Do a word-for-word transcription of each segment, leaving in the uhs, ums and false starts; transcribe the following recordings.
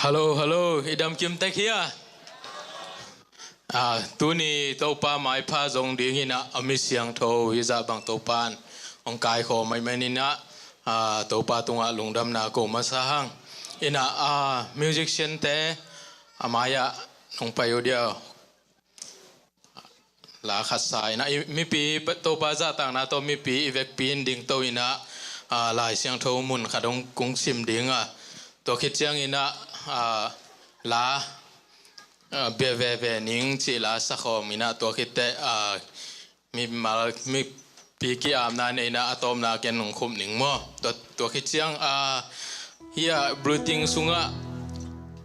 Hello, hello. I dam kim tek hia? Ah, tuni Topa maipha zong dingin ah, a mi siangtho hi zah bang Topa'n hong kaikhawm ahih manin ah, ah, Topa tungah lungdamna ko masa hang. In ah, ah, musician te a mai-ah nong pai uh dia, la khat sa in ah, i, mipi, Topa zahtakna tawh mipi i vekpi in dingto in ah, ah, Lai Siangtho mun khat hong kong sim ding a, tua khit ciangin ah, ah, la, ah, bia veve ning cih la sakhawm in ah, tua khit teh, ah, mimal, mipi ki-apna nei in ah, a tawpna ken hong khup ning maw. Tua, tua khit ciang, ah, hih ah, bulletin sungah,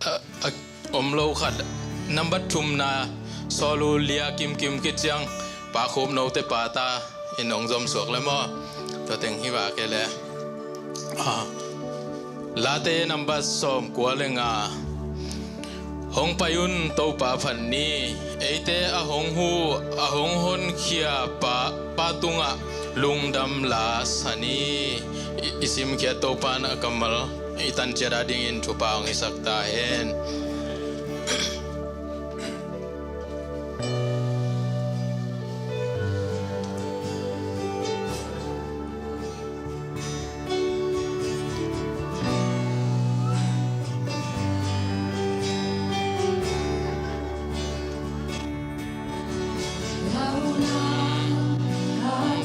ah, ah, om lo khat, nambat thumna, Sawl uh lia kimkim khit ciang, Pa Khup Note Pa ta in hong zom suak le maw. Tua teng hi vak e le. Ah, Late nambat sawmkua le nga. Hong pai un, Topa phat ni. Eite a hong huh, a hong honkhia Pa, Pa tungah lungdam la sa ni. I, i simkhiat Topa'n a kammal i tan ciat a dingin thupha hong hisak ta hen.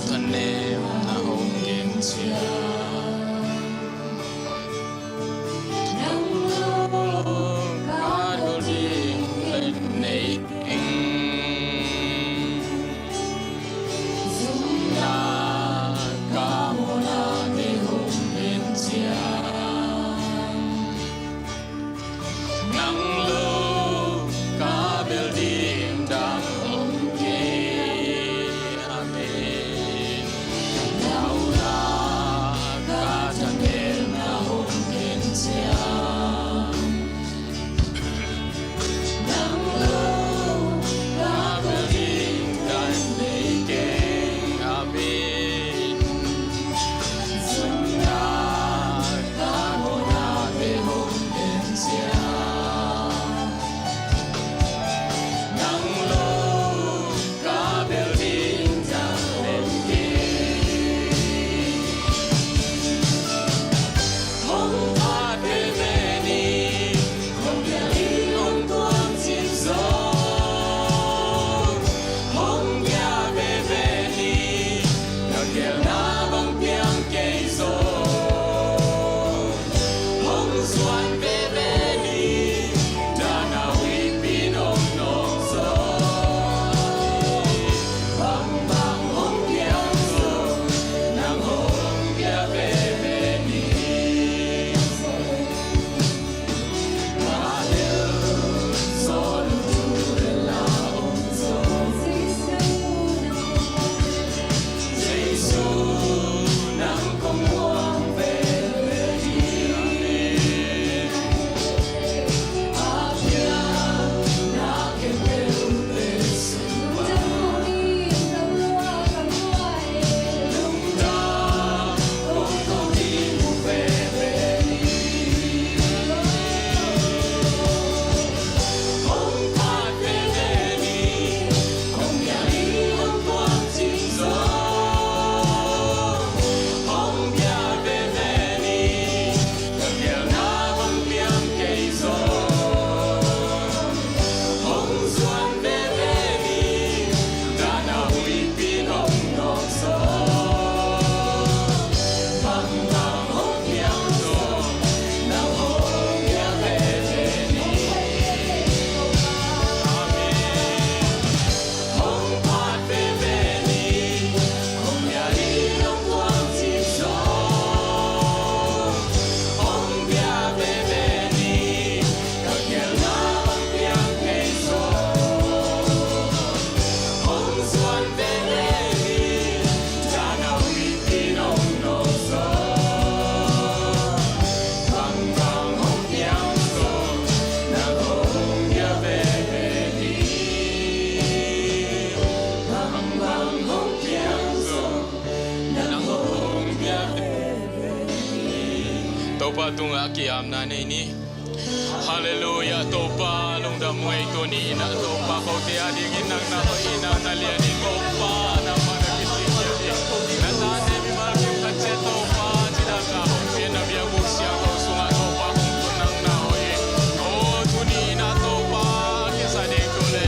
Thanemna hong gen ciang, nang lo ka dol ding len nei keng. Zumna ka mawhna te hong gen ciang, nang lo ka bel ding dang om kei. Amen. Nau la ka thanemna hong gen ciang, nang lo ka bel ding dang nei keng. Amen. Zumna ka mawhna te hong gen ciang, nang lo ka bel ding dang om kei. Hong phat veve ni, hong pia ni, hong tuam cin zong, hong pia veve ni, na gelna bang piang kei zong. Hong zuan veve ni, dan a huihpi nong nawk zong. Bangbang hong piang zong, nang hong pia veve ni. Topa tungah ki-apna nei ni. Halleluiah, Topa lungdam ung ei. Tuni in ah Topa kote a dingin nang na hoih in, nang na lian in Topa, nangmah na kisik in, na tate mimal kimkhat ciat Topa cidamna hong pia na biakbuk siangtho sungah Topa hong tun nang na hoih in. O tuni in ah Topa kisa ding thu le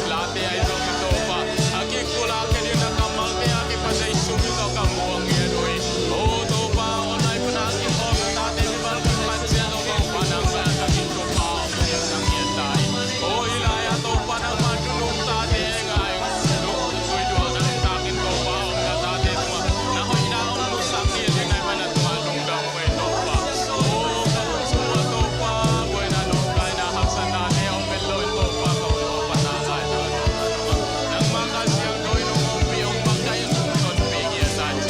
late ahi zong in Topa a kikul a khia ding na kammalte a kipan Jesu min tawh ka muang ngiat uh hi. O Topa online pan a kikhawm na tate mimal kimkhat ciat zong Topa nangmah a takin Topa hong piaksak ngiat ta in. O hih lai-ah Topa nangmah thunung tate ngai, thunung tui duak nang takin Topa hong na tate tungah na hoihna hong musak ngiat ding nai man na tungah lungdam ung ei Topa. O ka lungsim ah Topa buaina, nawngkaina, haksatnate hong pen lo in Topa ka hong Topa na lai nangmah Kha Siangtho in hong ompih, hong makaih, hong tonpih ngiat ta in.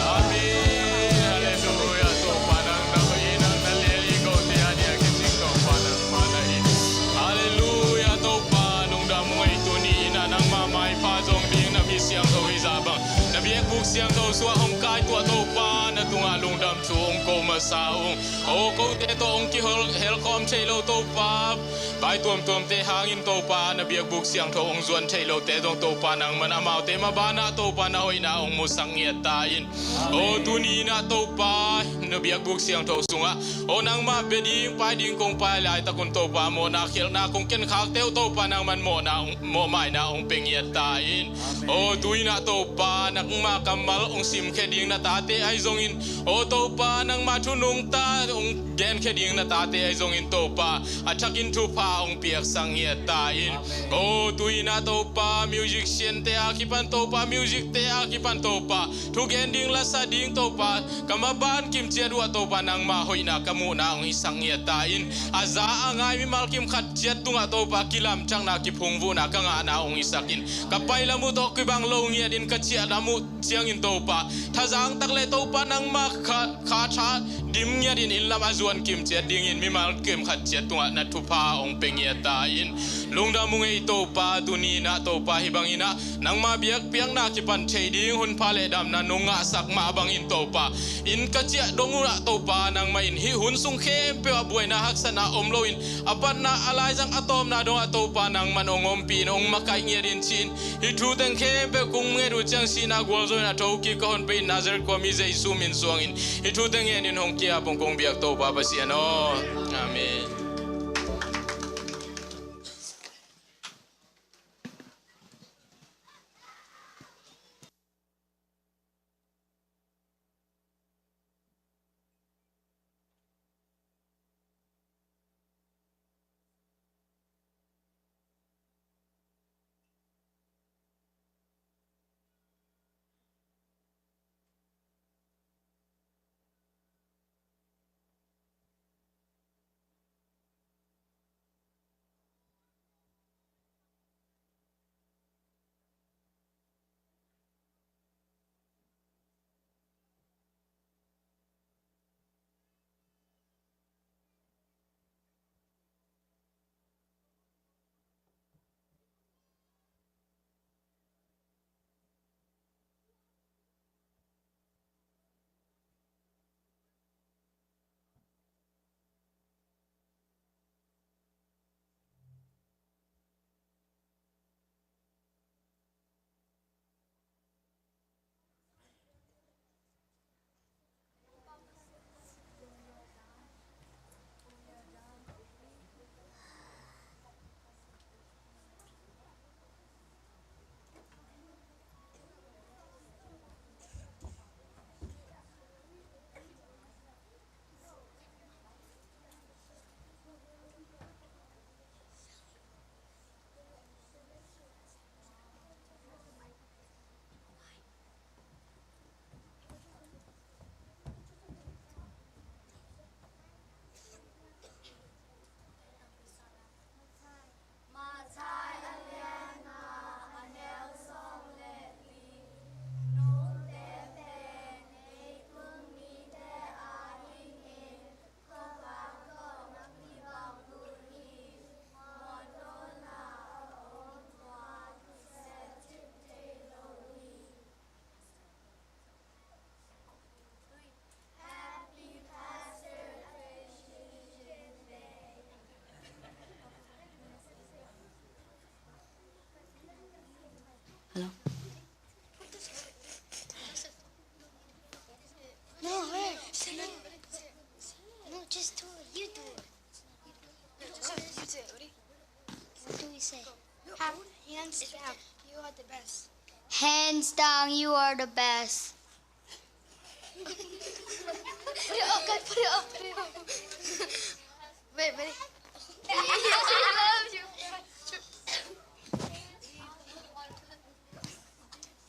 Amen. Halleluiah. Topa nang na hoih in, nang na lian in, kote a ding a kicing Topa nangmah na hi. Halleluiah. Topa lungdam ung ei. Tuni in ah nangmah maipha zong ding na mi siangtho hi zah bang, na biakbuk siangtho sungah hong kai tuah Topa na tungah lungdam thu hong ko masa ung. O kote tawh hong kihel, helkhawm thei lo Topa, vai tuamtuamte hangin Topa na biakbuk siangtho hong zuan thei lote zong Topa nangman amaute mabanah Topa na hoihna hong musak ngiat ta in. O tuni in ah Topa na biakbuk siangtho sungah, o nangmah bia ding pai ding kong pai laitak un Topa mawhna khialhna kong kenkhakte uh Topa nangman mawhna hong, mawhmaina hong pia ngiat ta in. O tu in ah Topa nangmah kammal hong simkhia ding na tate ahi zongin, o Topa nangmah thunungta hong genkhia ding na tate ahi zongin Topa a thakin thupha hong piaksak ngiat ta in. O tu in ah Topa musician-te a kipan Topa, music-te a kipan Topa, thugen ding lasa ding Topa ka maban kimciat uh ah Topa nangmah hoihna ka muhna hong hisak ngiat ta in. A za a ngai mimal kimkhat ciat tungah Topa kilamthakna kiphungvuhna ka ngahna hong hisak in. Ka pailam uh tawh kibang lo ngiat in, ka ciahlam uh ciangin Topa thazang tak le Topa nangmah kha, kha tha dim ngiat in, innlam a zuan kimciat dingin mimal kimkhat ciat tungah na thupha hong pia ngiat ta in. Lungdam ung ei Topa, tuni in ah Topa hih bangin ah nangmah biakpiakna kipan thei ding hunpha le damna nong ngahsak mah bangin Topa, inn ka ciah dong un ah Topa nangmah in hih hun sung khempeuh ah buaina haksatna om loin a patna a laizang a tawpna dongah Topa nangman hong ompih in hong makaih ngiat in ci-in, hih thu teng khempeuh kong nget uh ciang sihna gualzo in a thokik ka honpia in Nazareth khuami Jesu min suangin hih thu teng ngenin hong ki-ap ung kong biak Topa Pasian aw. Amen. Hands down, you are the best. Put it up, guys, put it up, put it up. Wait, ready?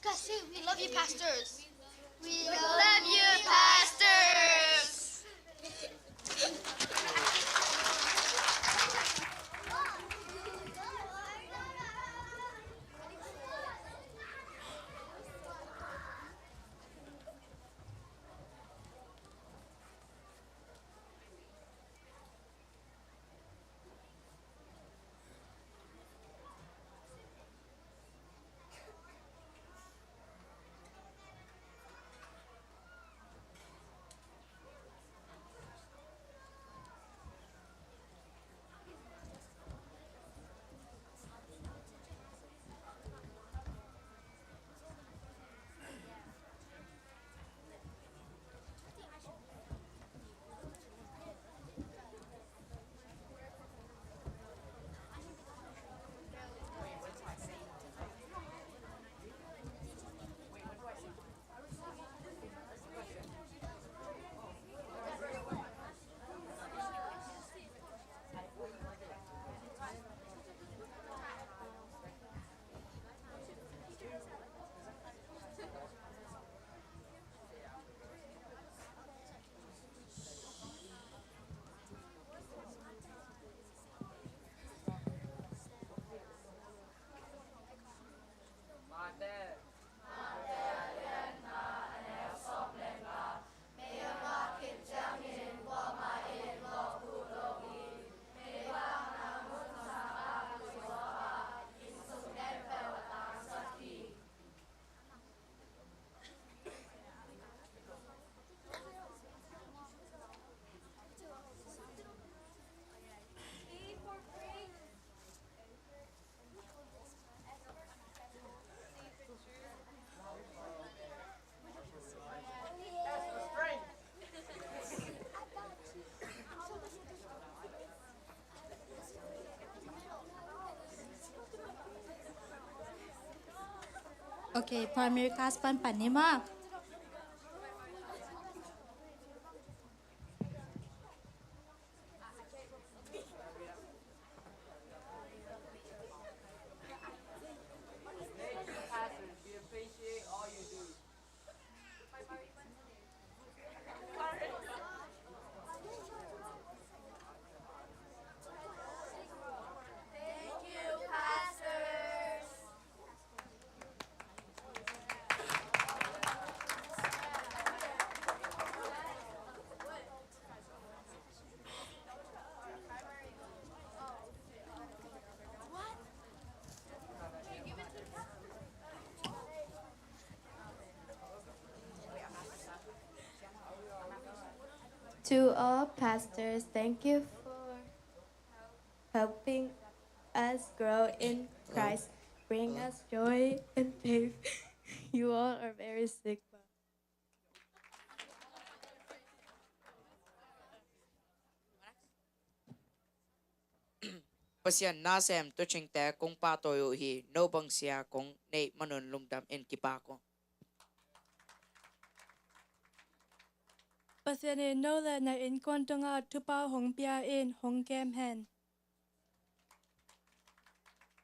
Guys, say, "We love you, pastors." We love you, pastors. Ok, primary class pan pan ni maw. To all pastors, thank you for helping us grow in Christ. Bring us joy and faith. You all are very sick. Pasian nasem tucingte kong pahtawi uh hi. No bang sia kong neih manun lungdam in kipak uh. Pasian in no le na innkuan tungah thupha hong pia in hong kem hen.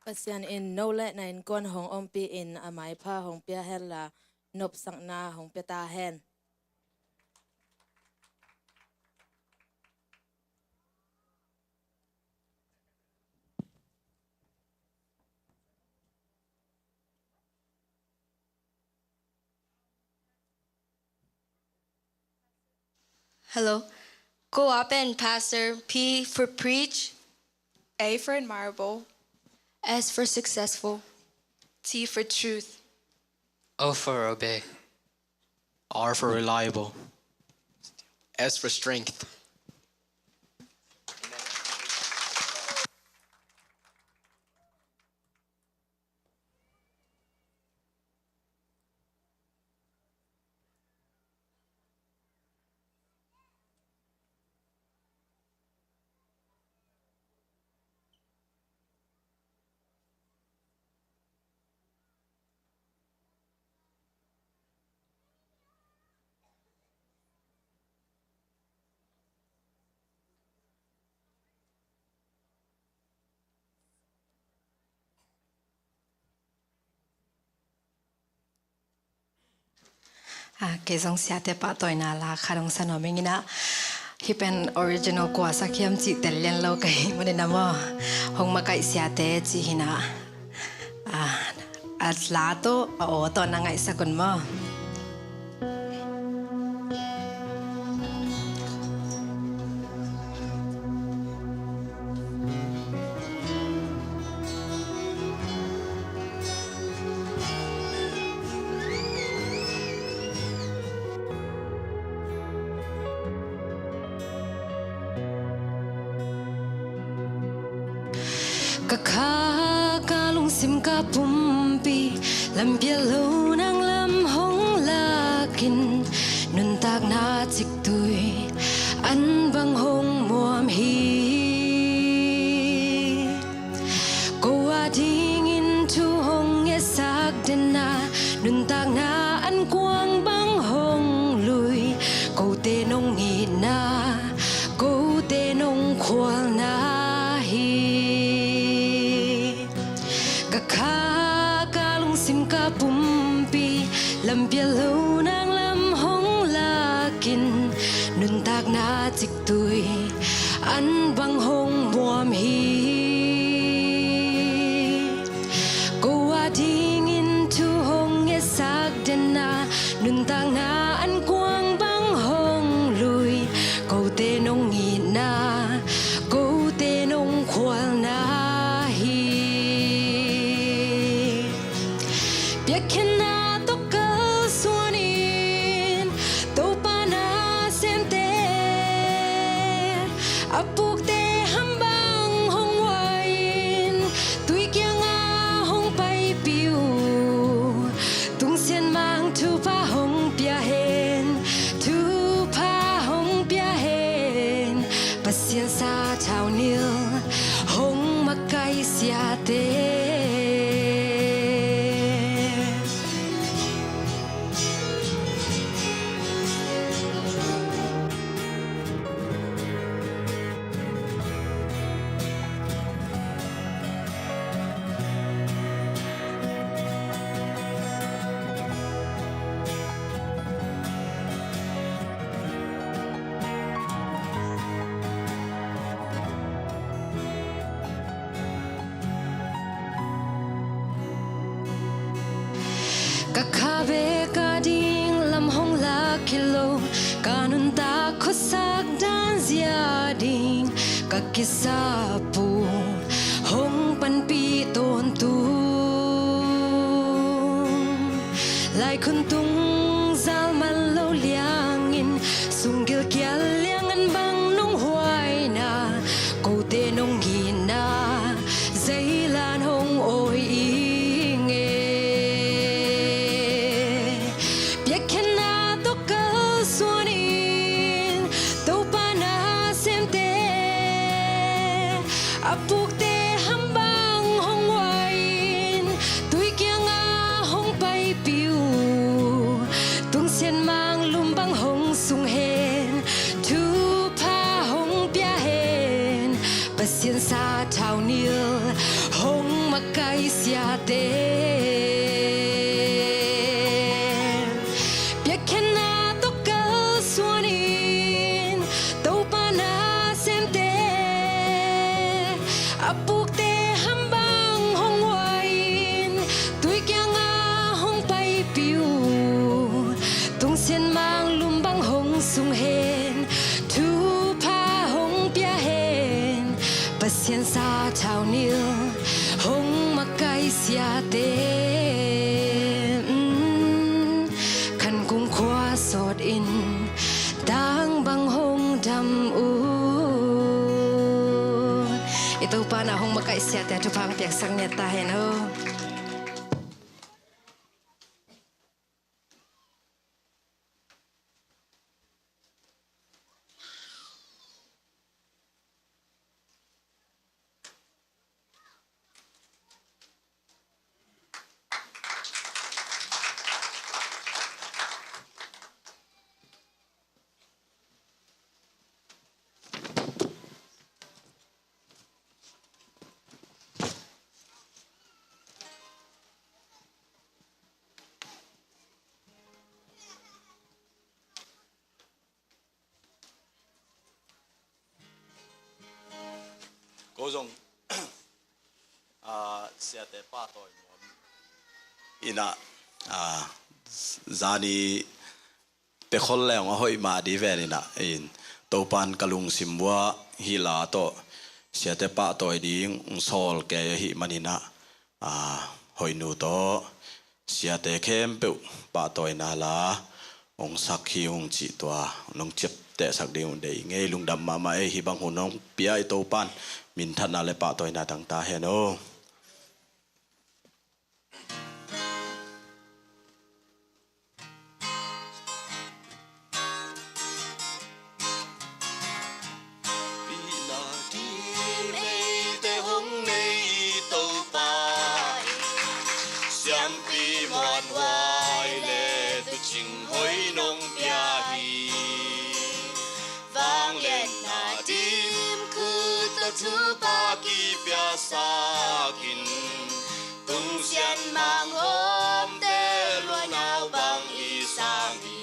Pasian in no le na innkuan hong ompih in a maipha hong pia hen la, nopsakna hong pia ta hen. Hello. Ko a pen Pastor, P for preach. A for admirable. S for successful. T for truth. O for obey. R for reliable. S for strength. Ah, kei zong siate pahtawina la khat hong sa nuam ing in ah, hih pen original kua sak hiam cih tel lian lo ka hih manin ah maw, hong makaih siate cih hi in ah, ah, a la tawh a aw tawh na ngaihsak un maw. Ka kha ka lungsim ka pumpi, lampial lo nang lam hong lakin, nuntakna ciktui an bang hong muam hi. Ko a dingin thu hong ngetsak den a, nuntakna an kuang bang hong lui, kote nong itna, kote nong khualna hi. Ka kha ka lungsim ka pumpi, lampial lo nang lam hong lakin, nuntakna ciktui an bang hong muam hi. Ko a dingin thu hong ngetsak den a, nuntakna an kuang bang hong lui, kote nong itna, kote nong khualna hi. Piakkhiatna tawh kalsuan in, Topa nasemte a pukte ham bang hong wai in, tui kiangah hong paipih uh. Tungsian mang thupha hong pia hen, thupha hong pia hen, Pasian sathau nil hong makaih siate. Ka kha bek a ding lam hong lak hi lo, ka nuntak khuasak dan zia ding ka kisap uh hong panpih tawntung. Laikhun tung zal man lo liangin, sunggil kial liang an bang nong huaina, kote nong itna, zeilan hong awi ing e. Piakkhiatna tawh kalsuan in, Topa nasemte a pukte ham bang hong wai in, tui kiangah hong paipih uh. Tungsian mang lum bang hong sung hen, thupha hong pia hen, Pasian sathau nil hong makaih siate. Piakkhiatna tawh kalsuan in, Topa nasemte a pukte ham bang hong wai in, tui kiangah hong paipih uh. Tungsian mang lum bang hong sung hen, thupha hong pia hen, Pasian sathau nil hong makaih siate. Mm, Khankung khua sawt in, tang bang hong dam un. I Topa na hong makaih siate thupha hong piaksak ngiat ta hen aw. Siate pahtawi nuam inah, a, zani pekhol leng a hoih mah di ven inah in Topan ka lungsim uah hih la tawh siate pahtawi ding sawl kei ahih maninah, a, hoihnu tawh siate khempeuh pahtawina la hong sak hi ung cih tua nong ciaptehsak ding uh deih ing ei. Lungdam mahmah ei. Hih bang hun hong pia i Topan minthanna le pahtawina tang ta hen aw. Pilna ding eite hong nei i Topa, siampi muanhuai le tuucing hoih nong pia hi. Vangliatna ding khut tawh thupha kipiasakin, tung sianmang hawmte luanau bang i sang hi.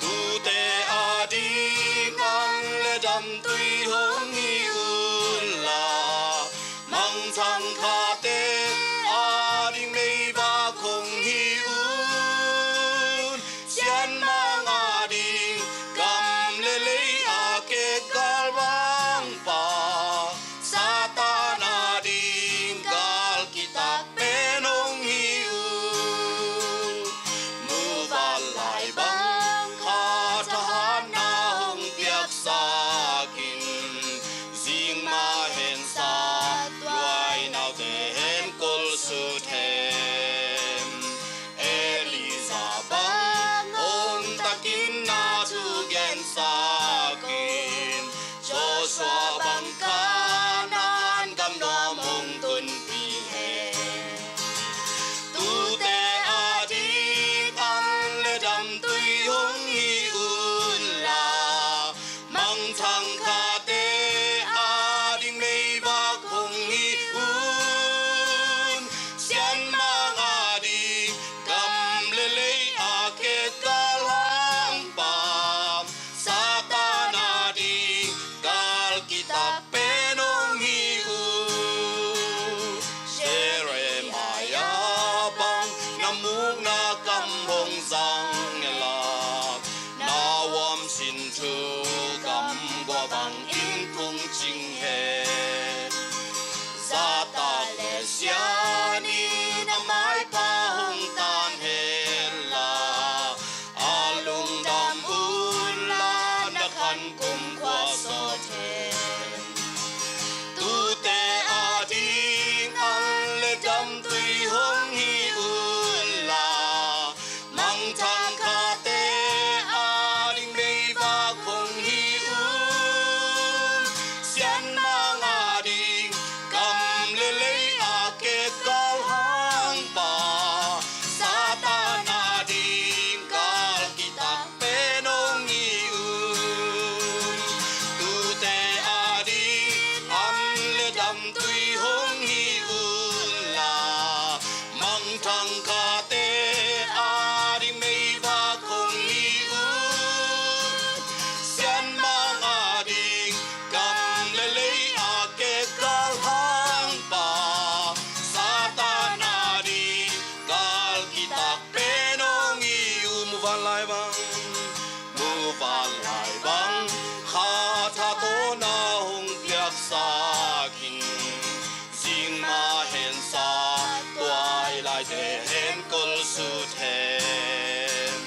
Tuute ading an le damtui hong hi unla, mangthang khate ading meivak hong hi un. Sianmang ading gam le lei a kekal vangpa, Satan ading gal kitak pen hong hi un. Muvanlai bang kha thahatna hong piaksakin, zing mah hen sattuai naute hen kolsut hen. Elijah bang om takin na thu gensakin, Joshua bang Kanaan gam nuam hong tunpih hen. Tuute ading an le damtui hong hi unla, mangthang khate ading meivak hong hi un. Sianmang ading gam le lei a kekal hangpa, Satan ading gal kitak pen hong hi un. Jeremiah bang na mukna kam hong zang hen la, na huamsin thu kam gua bangin phungcing hen. Zahtak le sian in a maipha hong tan hen la, a lungdam unla na khan kumkhua sawt hen. Tuute ading an le damtui hong hi unla, mangthang khate ading meivak hong hi un. Sianmang ading gam le lei a kekal hangpa, Satan ading gal kitak pen hong hi un. Tuute ading an le damtui hong hi unla, mangthang khate ading meivak hong hi un. Sianmang ading gam le lei a kekal hangpa, Satan ading gal kitak pen hong hi un. Muvanlai bang, muvanlai bang kha thatawhna hong piaksakin, zing mah hen sattuai laite hen kolsut hen.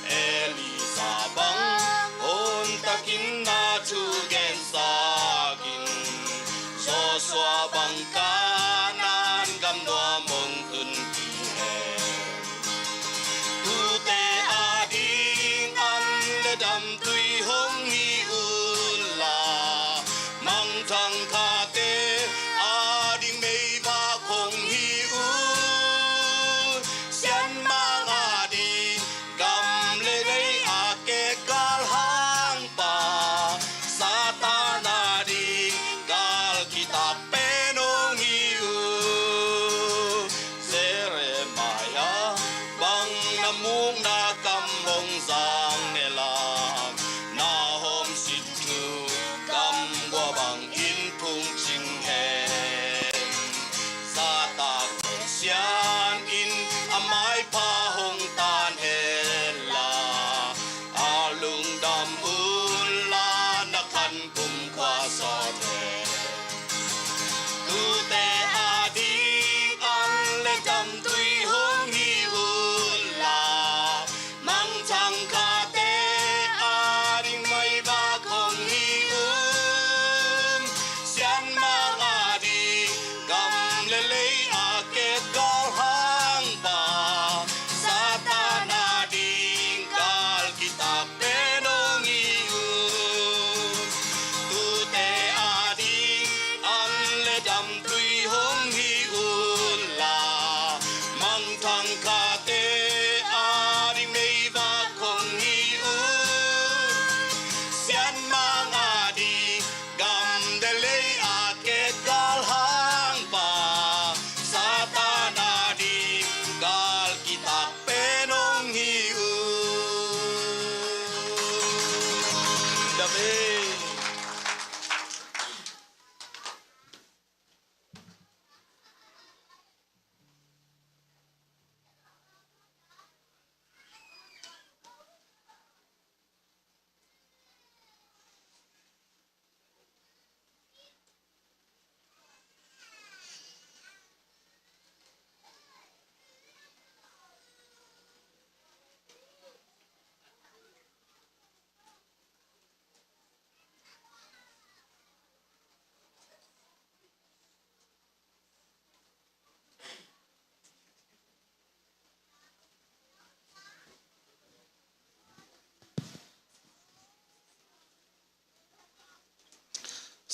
Elijah bang om takin na thu gensakin, Joshua bang Kanaan gam nuam hong tunpih hen. Tuute ading an le damtui hong hi unla, mangthang khate ading meivak hong hi un. Sianmang ading gam le lei a kekal hangpa, Satan ading gal kitak pen hong hi un. Jeremiah bang na mukna kam hong zang hen la, na huamsin thu kam gua bangin phungcing hen.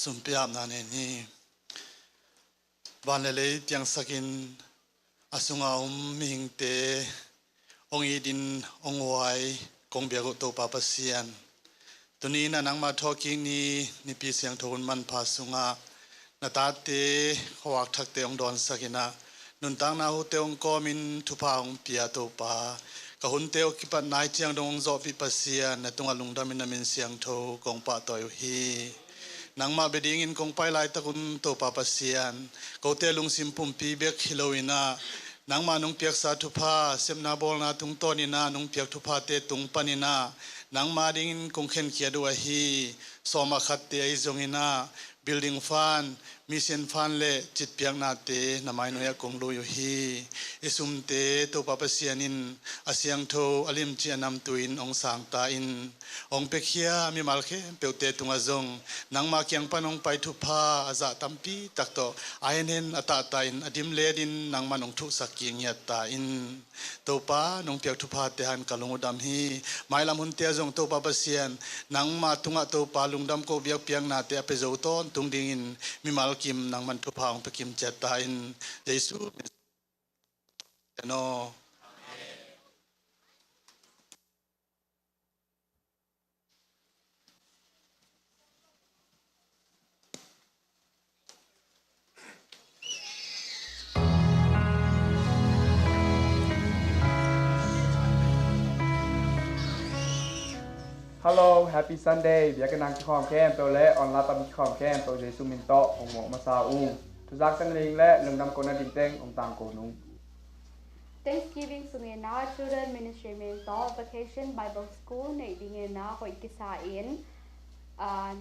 Sumpiapna nei ni. Van le lei piangsakin a sunga om mihingte hong itin hong huai kong biak uh Topa Pasian, tuni in a nangmah thawhkik ni, Nipi Siangtho hun manpha sungah na tate khuavak thakte hong dawnsakin ah nuntakna hute hong kawmin thupha hong pia Topa, ka hunte uh kipat nai ciang dong hong zawhpih Pasian, na tungah lungdamin na min siangtho kong pahtawi uh hi. Nangmah bia dingin kong pai laitak un Topa Pasian, kote lungsim pumpi bek hi loin ah nangmah nong piaksa thupha, sepna bawlna tungtawnin ah nong piak thuphate tung panin ah nangmah dingin kong khenkhiat uh ahi. Sawm ah khatte ahi zongin ah building fund, mission fund le citpiaknate na mainuai ah kong lui uh hi. I sumte Topa Pasian in a siangtho, a limci, a namtui in hong sang ta in. Hong piakhia mimal khempeuhte tungah zong nangmah kiang pan hong pai thupha a zah tampi tak tawh a henhen a tahta in a dimlet in nangman hong thuhsak kik ngiat ta in. Topa, nong piak thuphate hangin ka lung uh dam hi. Mailam hunte ah zong Topa Pasian, nangmah tungah Topa lungdam ko biakpiaknate a pia zo tawntung dingin mimal kim nangman thupha hong pia kim ciat ta in. Jesu min in aw. Hello, Happy Sunday. Biakinn ah kikhawm khempeuh le online pan kikhawm khempeuh Jesu min tawh kong muak masa ung. Thuzak sang ning le lungdam kohna ding teng hong tangko nung. Thanksgiving sungin ah Children Ministry min tawh Vacation Bible School neih dingin ah hoih kisa in, ah,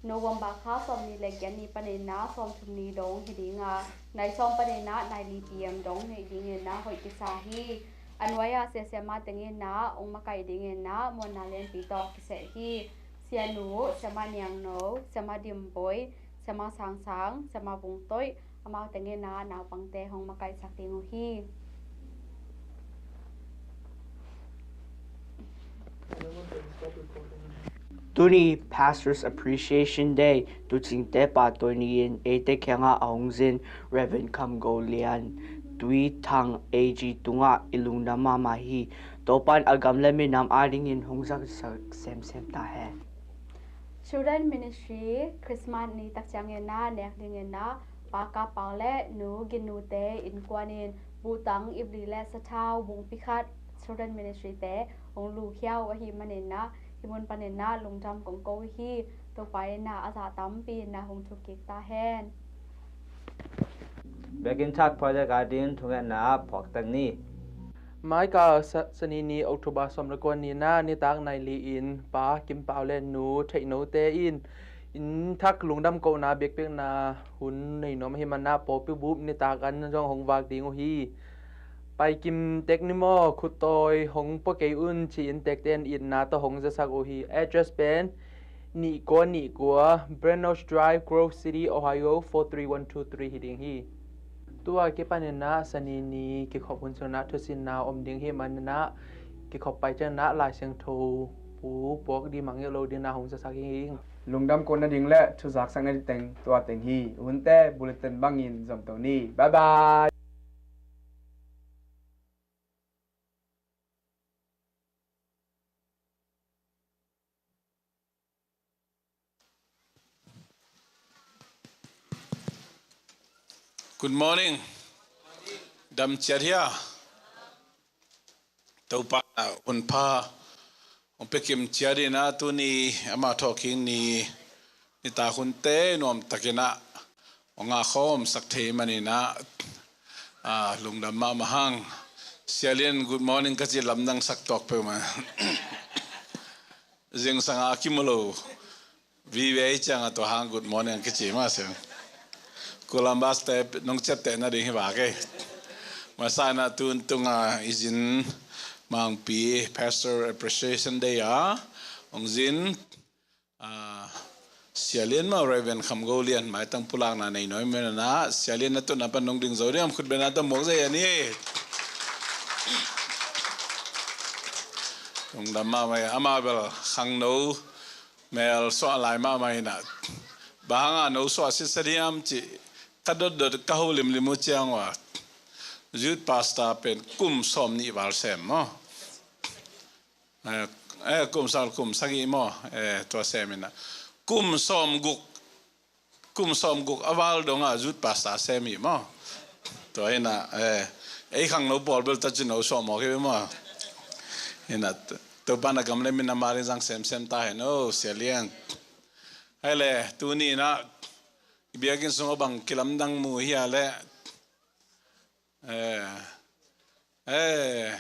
November kha sawmnih le giat ni panin ah sawmthum ni dong hi ding a, nai sawm panin ah nai li P M dong neih dingin ah hoih kisa hi. A nuai-ah siasiama tengin ah hong makaih dingin ah muanna lianpi tawh kiseh hi. Sianu, Siama Niangno, Siama Dimboi, Siama Sangsang, Siama Vungtoih, amau tengin ah naupangte hong makaihsak ding uh hi. Tuni Pastors Appreciation Day, tucingte pahtawi ni-in eite kiangah a hong zin Reverend Kham Go Lian, Tui Thang A G tungah i lungdam mahmah hi. Topan a gam le minam adingin hong zaksak semsem ta hen. Children Ministry Christmas ni tak ciangin ah nek dingin ah Pa Kap Pau le Nu Gin Nu te innkuan in buhtang, ipli le sathau bungpi khat Children Ministry te hong lukhia uh ahih manin ah hih mun panin ah lungdam kong ko uh hi. Topa in ah a zah tampi in ah hong thuk kik ta hen. Biakinn Thak Project adingin thungetna phawktak ni. Mai ka sa-, Sani ni October sawm le kua ni in ah nitak nai li-in Pa Kim Pau le Nu Theih No te in inn thak lungdam kohna biakpiakna hun nei nuam ahih manin ah pawlpi bup nitak an zong hong vak ding uh hi. Pai kim tek ni maw, khut tawi hong pua kei un ci-in tekte in itna tawh hong zasak uh hi. Address pen nih kua nih kua Brennoch Drive, Grove City, Ohio four three one two three hi ding hi. Tua kipanin ah Sani ni kikhop hun sungin ah thusinna om ding ahih manin ah kikhop pai ciangin ah Lai Siangtho pu puak ding mangngilh lo dingin ah hong zasak hi. Lungdam kohna ding le thuzaksak na ding teng tua teng hi. Hunte bulletin bangin zomto ni. Bye bye. Good morning. Dam ciat hia? Topa in ah hun pha hong pia kim ciat in ah tuni ama thawhkik ni, nitak hunte nuamtakin ah hong ngahkhawmsak thei manin ah, ah, lungdam mahmah hang. Sia Lian, good morning ka ci lamdang sak tuak peuhmah. Zingsang a kimu lo vive ciangah tua hang good morning kici mah siang. Columbus te nong ciapteh nading hi vak ei. Masa in ah tun tunga i zin Mangpi Pastor Appreciation Day a hong zin, ah, Sia Lian mah, Reverend Kham Go Lian, maitang pulakna nei nuam in ah, Sia Lian na tutna pan nong ding zo ding am? Khutbetna tawh muak zia ni. Lungdam mahmah hi. Amah bel khangno mel suah lai mahmah in ah, Bang hanga no suah sitsa diam cih ka dotdot ka ho limlim uh ciang uh a, youth pastor pen kum sawm nih val sem maw? Eh, eh, kum sawm, kum sagih maw? Eh, tua sem ina, kum sawm guk, kum sawm guk a val dongah youth pastor sem hi maw? Tua ina, eh, ei khangno pawl bel ta ci no suah mawk hi maw? Ina, Topa na gam le min a mah ding zang semsem ta hen o, Sia Lian. Hai le, tuni ina i biakinn sungah bang kilamdang mu hia le, eh, eh,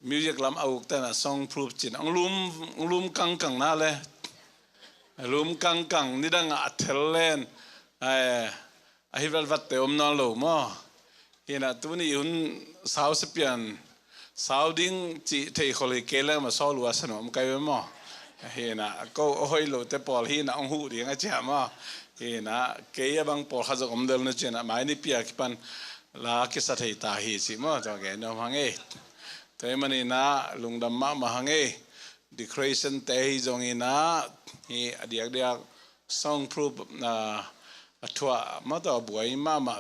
music lam a uk tena song proof cin ong lum, ong lum kangkang na le, lum kangkang, nidang a thel len, eh, a hi velvat te om nawn lo maw? Hina tuni hun sau sipian sau ding cih thei khol hi kei leng ma sawl uh a sa nuam kai ve maw? Hina ko a hoih lo te pawl hina ong huh ding a cia maw? Hina kei a bang pawl kha zong om del na cina mai ni pia kipan la kisa thei ta hi ci maw? Tua gen nuam hang ei. Tua hi manina lungdam mahmah hang ei. Decoration te hi zongina hi a diakdiak song proof, ah, a thuah mah tawh a buai mahmah,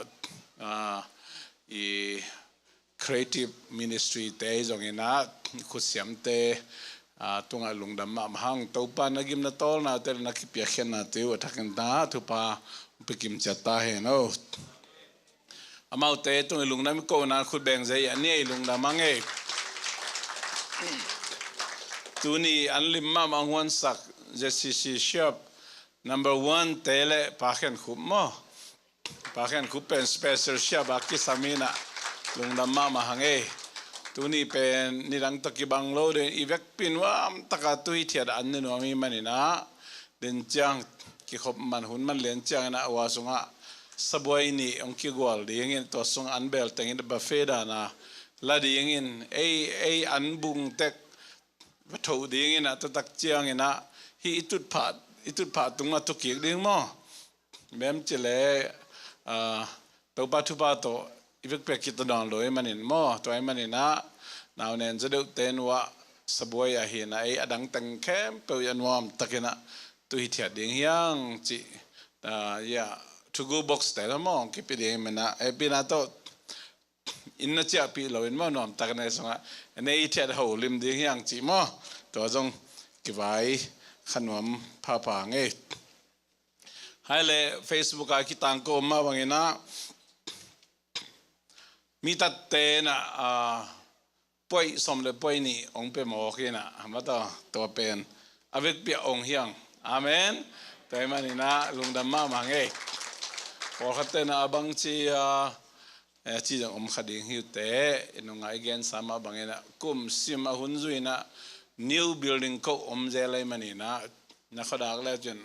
ah, i creative ministry te hi zongina khutsiamte, ah, tungah lungdam mahmah hang. Topa na gimna tawlnate le na kipiakkhiatnate uh a thakin ta thupha hong pia kim ciat ta hen o. Amaute tung i lungdam i kohna khut beng zei a ni ei lungdam a ngei. Tuni an lim mahmah huansak Z C C siap number one te le Pa Khen Khup maw? Pa Khen Khup pen special siap a kisam ina lungdam mahmah hang ei. Tuni pen nidang tawh kibang lo den i vekpi nuam taka tu hi thiat an ni nuam hi manina den ciang kikhop man hun man lian ciangin a ua sungah sabuai nih hong kigual dingin tua sungah an bel tengin buffet dana la dingin ei, ei an bung tek va tho dingin a tutak ciangin a hi i tutphah, i tutphah tungah tukik ding maw? Bem ci le, ah, Topa thupha tawh i vekpi a kitawn lo i manin maw? Tua i manin ah nau nen za deuh ten uah sabuai ahi na ei a dang teng khempeuh i a nuam takin ah tu hi thiat ding hiang ci, ah, ia, to go box te la maw kipi ding i manin ah ei pi na tawh inn na ciahpih lo in maw nuam takin ei sungah nei i thiat ho lim ding hiang ci maw? Tua zong kivai kha nuam phapha ngei. Hai le Facebook a kitang ko om mah bangin ah mi tatte na, ah, puai som le puai nih ong pe mawk in ah, hama ta tua pen a vekpi a ong hiang. Amen. Tua i manin ah lungdam mahmah ngei. Pawlkhat te na a bang ci, ah, eh, ci zong om kha ding hi uh te, i nungah i gensa mah bangin ah kum sim a hun zui in ah new building ko om zel ei manin ah na khuadak le cin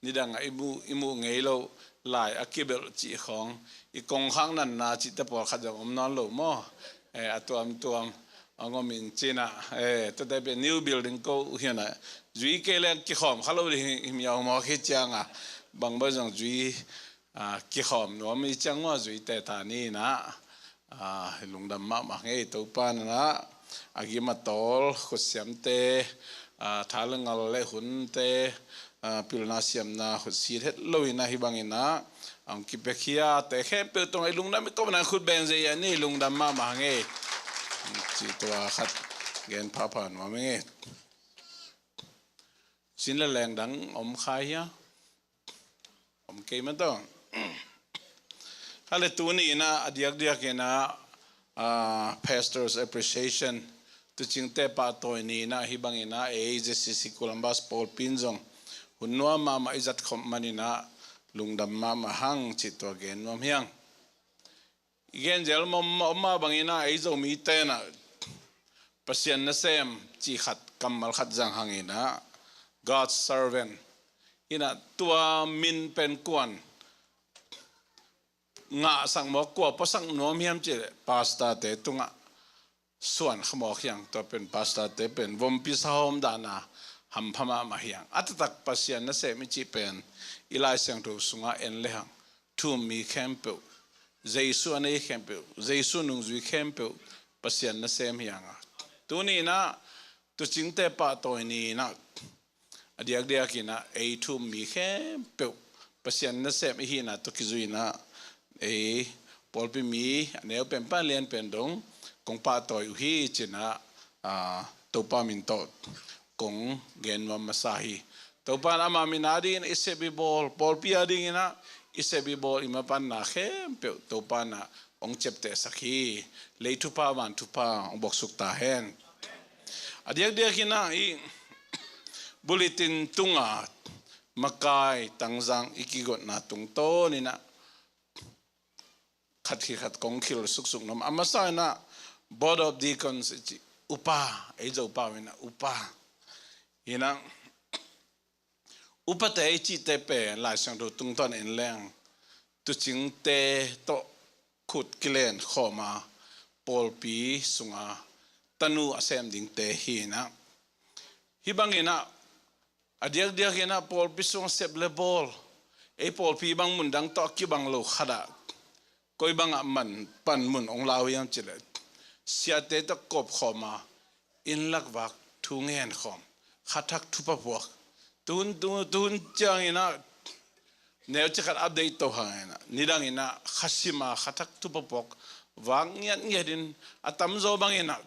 nidang a i muh, i muh ngei lo lai a kibelh cih khawng i kongkhak natna cihte pawlkhat zong om nawn lo maw? Eh, a tuamtuam a ngom in cin ah, eh, tuate pen new building ko uh hi na zui kei leng kikhawm kha lo ding hi miau mawk hi ciang a bang bang zong zui, ah, kikhawm nuam i ciang maw zui te ta ni na. Ah, lungdam mahmah ngei Topa na a gim a tawl khutsiamte, ah, tha le ngal le hunte, ah, pilna siamna khutsit het lo in ah hi bangin ah ang kipekhia te khempeuh tungah i lungdam i kawmna khut beng zei a ni lungdam mahmah ngei. Ci tua khat gen phapha nuam ngei. Sin le leng dang om kha hia? Om kei mah tawh. Hale tuni in ah a diakdiak in ah, ah, Pastors Appreciation tucingte pahtawi ni in ah hi bangin ah ei Z C C Columbus pawlpi in zong hun nuam mahmah i zat khawm manin ah lungdam mahmah hang cih tua gen nuam hiang. I gen zel mah om mah bangin ah ei Zomite na Pasian nasem cih khat kammal khat zang hangin ah God's servant in ah tua min pen kuan ngahsak mawk kua puasak nuam hiam cih leh pastor te tungah suan kha mawk hiang. Tua pen pastor te pen vompi sahawm dana hampha mahmah hiang. A taktak Pasian nasem i cih pen i Lai Siangtho sungah en le hang thu-um mi khempeuh, Jesu a nei khempeuh, Jesu nungzui khempeuh Pasian nasem hiang a. Tuni in ah tucingte pahtawi ni in ah a diakdiak in ah ei thu-um mi khempeuh Pasian nasem i hihna tawh kizui inah, ei pawlpi mi a neu pen pan lian pen dong kong pahtawi uh hi ci inah, aa, Topa min tawh kong gen nuam masa hi. Topa in ama min adingin i sep i bawl, pawlpi ading inah i sep i bawl, i mapanna khempeuh Topa inah hong ciaptehsak hi. Lei thupha van thupha hong buaksuk ta hen. A diakdiak inah i bulletin tunga makai tangzang i kigotna tungtawn inah khat khi khat kong khil suksuk nuam. A masa inah Board of Deacons i ci, upa, ei Zopa inah upa. Inah upate i cihte pen Lai Siangtho tungtawn en leng tuucingte tawh khut kilen khawm a pawlpi sunga tanu a sem dingte hi inah, hih bang inah a diakdiak inah pawlpi sung a sep le bawl, ei pawlpi bang mun dang tawh a kibang lo khat ah koi bangah man panmun hong lau hiam cih leh siate tawh kop khawm a inn lakvak thu ngen khawm, khathak thupha puak. Tuhun, tuhun ciang inah neuci khat update to hang inah nidang inah khasim a khathak thupha puak vak ngiatngiat in, a tamzaw bang inah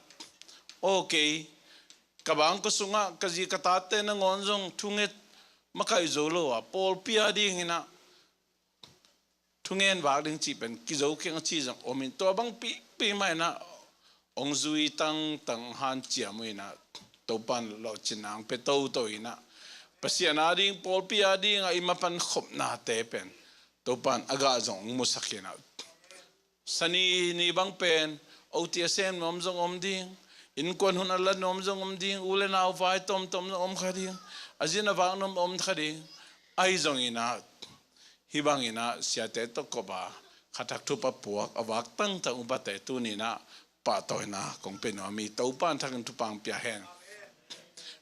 okay, ka bangkua sungah ka zi ka tate nangawn zong thunget makai zo lo a pawlpi ading inah thungen vak ding cih pen kizo keng a ci zong om in, tua bang pihpih mah inah hong zui tangtang hanciam uh inah Topa in lawhcinna hong pia toto inah Pasian ading pawlpi ading a i mapan khopnate pen Topa in a gah zong hong musak inah, Sani ni bang pen oti a sem nuam zong om ding, innkuan hun a la nuam zong om ding, u le nau vai tomtom zong om kha ding, a zin a vak nuam om kha ding. Ahi zong inah hih bang inah siate tawh kop a khathak thupha puak a vak tangtang upate tuni inah pahtawina kong pia nuam hi. Topa in thakin thupha hong pia hen.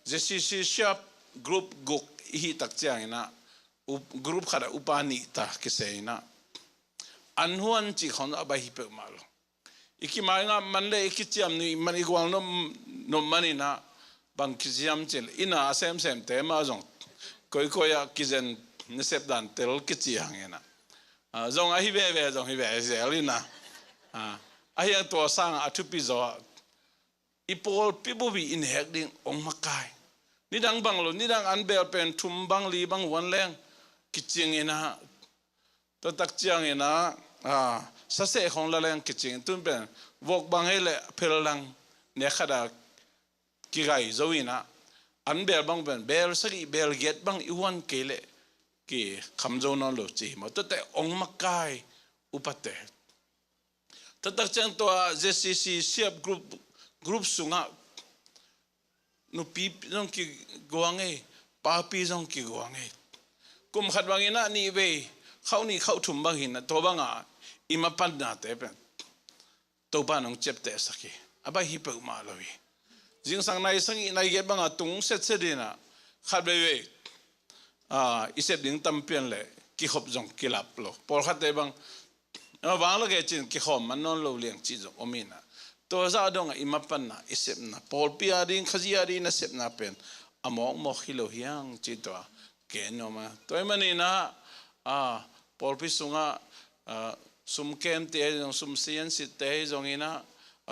ZCC siap group guk i hih tak ciang inah group khat ah upa nih ta kisei inah an huan cih khawng a baih hi peuhmah lo. I kimaingah man le i kiciam nuih man, i gual nop, nop man inah bang kiciam cil inah a semsemte mah zong koikoi ah kizen nasep dan tel kici hang inah, ah, zong ahi veve zong hi ve zel inah, ah, ahi hang tua sangah a thupi zaw ah i pawlpi bup i nek ding hong makai. Nidang bang lo, nidang an bel pen thum bang li bang huan leng kicing inah, tua tak ciang inah, ah, saseh khawng la leng kicing, tun pen vok bang hei leh phel lang nek khat a kigai zo inah, an bel bang pen bel sagih bel giat bang i huan kei leh kikham zo nawn lo ci hi maw. Tuate hong makai upate. Taktak ciang tua ZCC siap group, group sungah nupi zong kiguang ei, papi zong kiguang ei. Kum khat bang inah nih vei khauh nih khauh thum bang hi inah tua bangah i mapannate pen Topa in hong ciaptehsak hi. A baih hi peuhmah lo hi. Zingsang nai sagih nai giat bangah tung setset inah khat veivei, ah, i sep ding tampian leh kikhop zong kilap lo. Pawlkhatte bang, ah, vang lak e cin kikhawm man nawn lo liang cih zong om inah, tua zah dongah i mapanna, i sepna, pawlpi ading, Khazih ading na sepna pen a mawkmawk hi lo hiang cih tua ken nuam a. Tua ahih man inah, ah, pawlpi sungah, ah, sumkemte ahi zong, sumsiansitte ahi zong inah,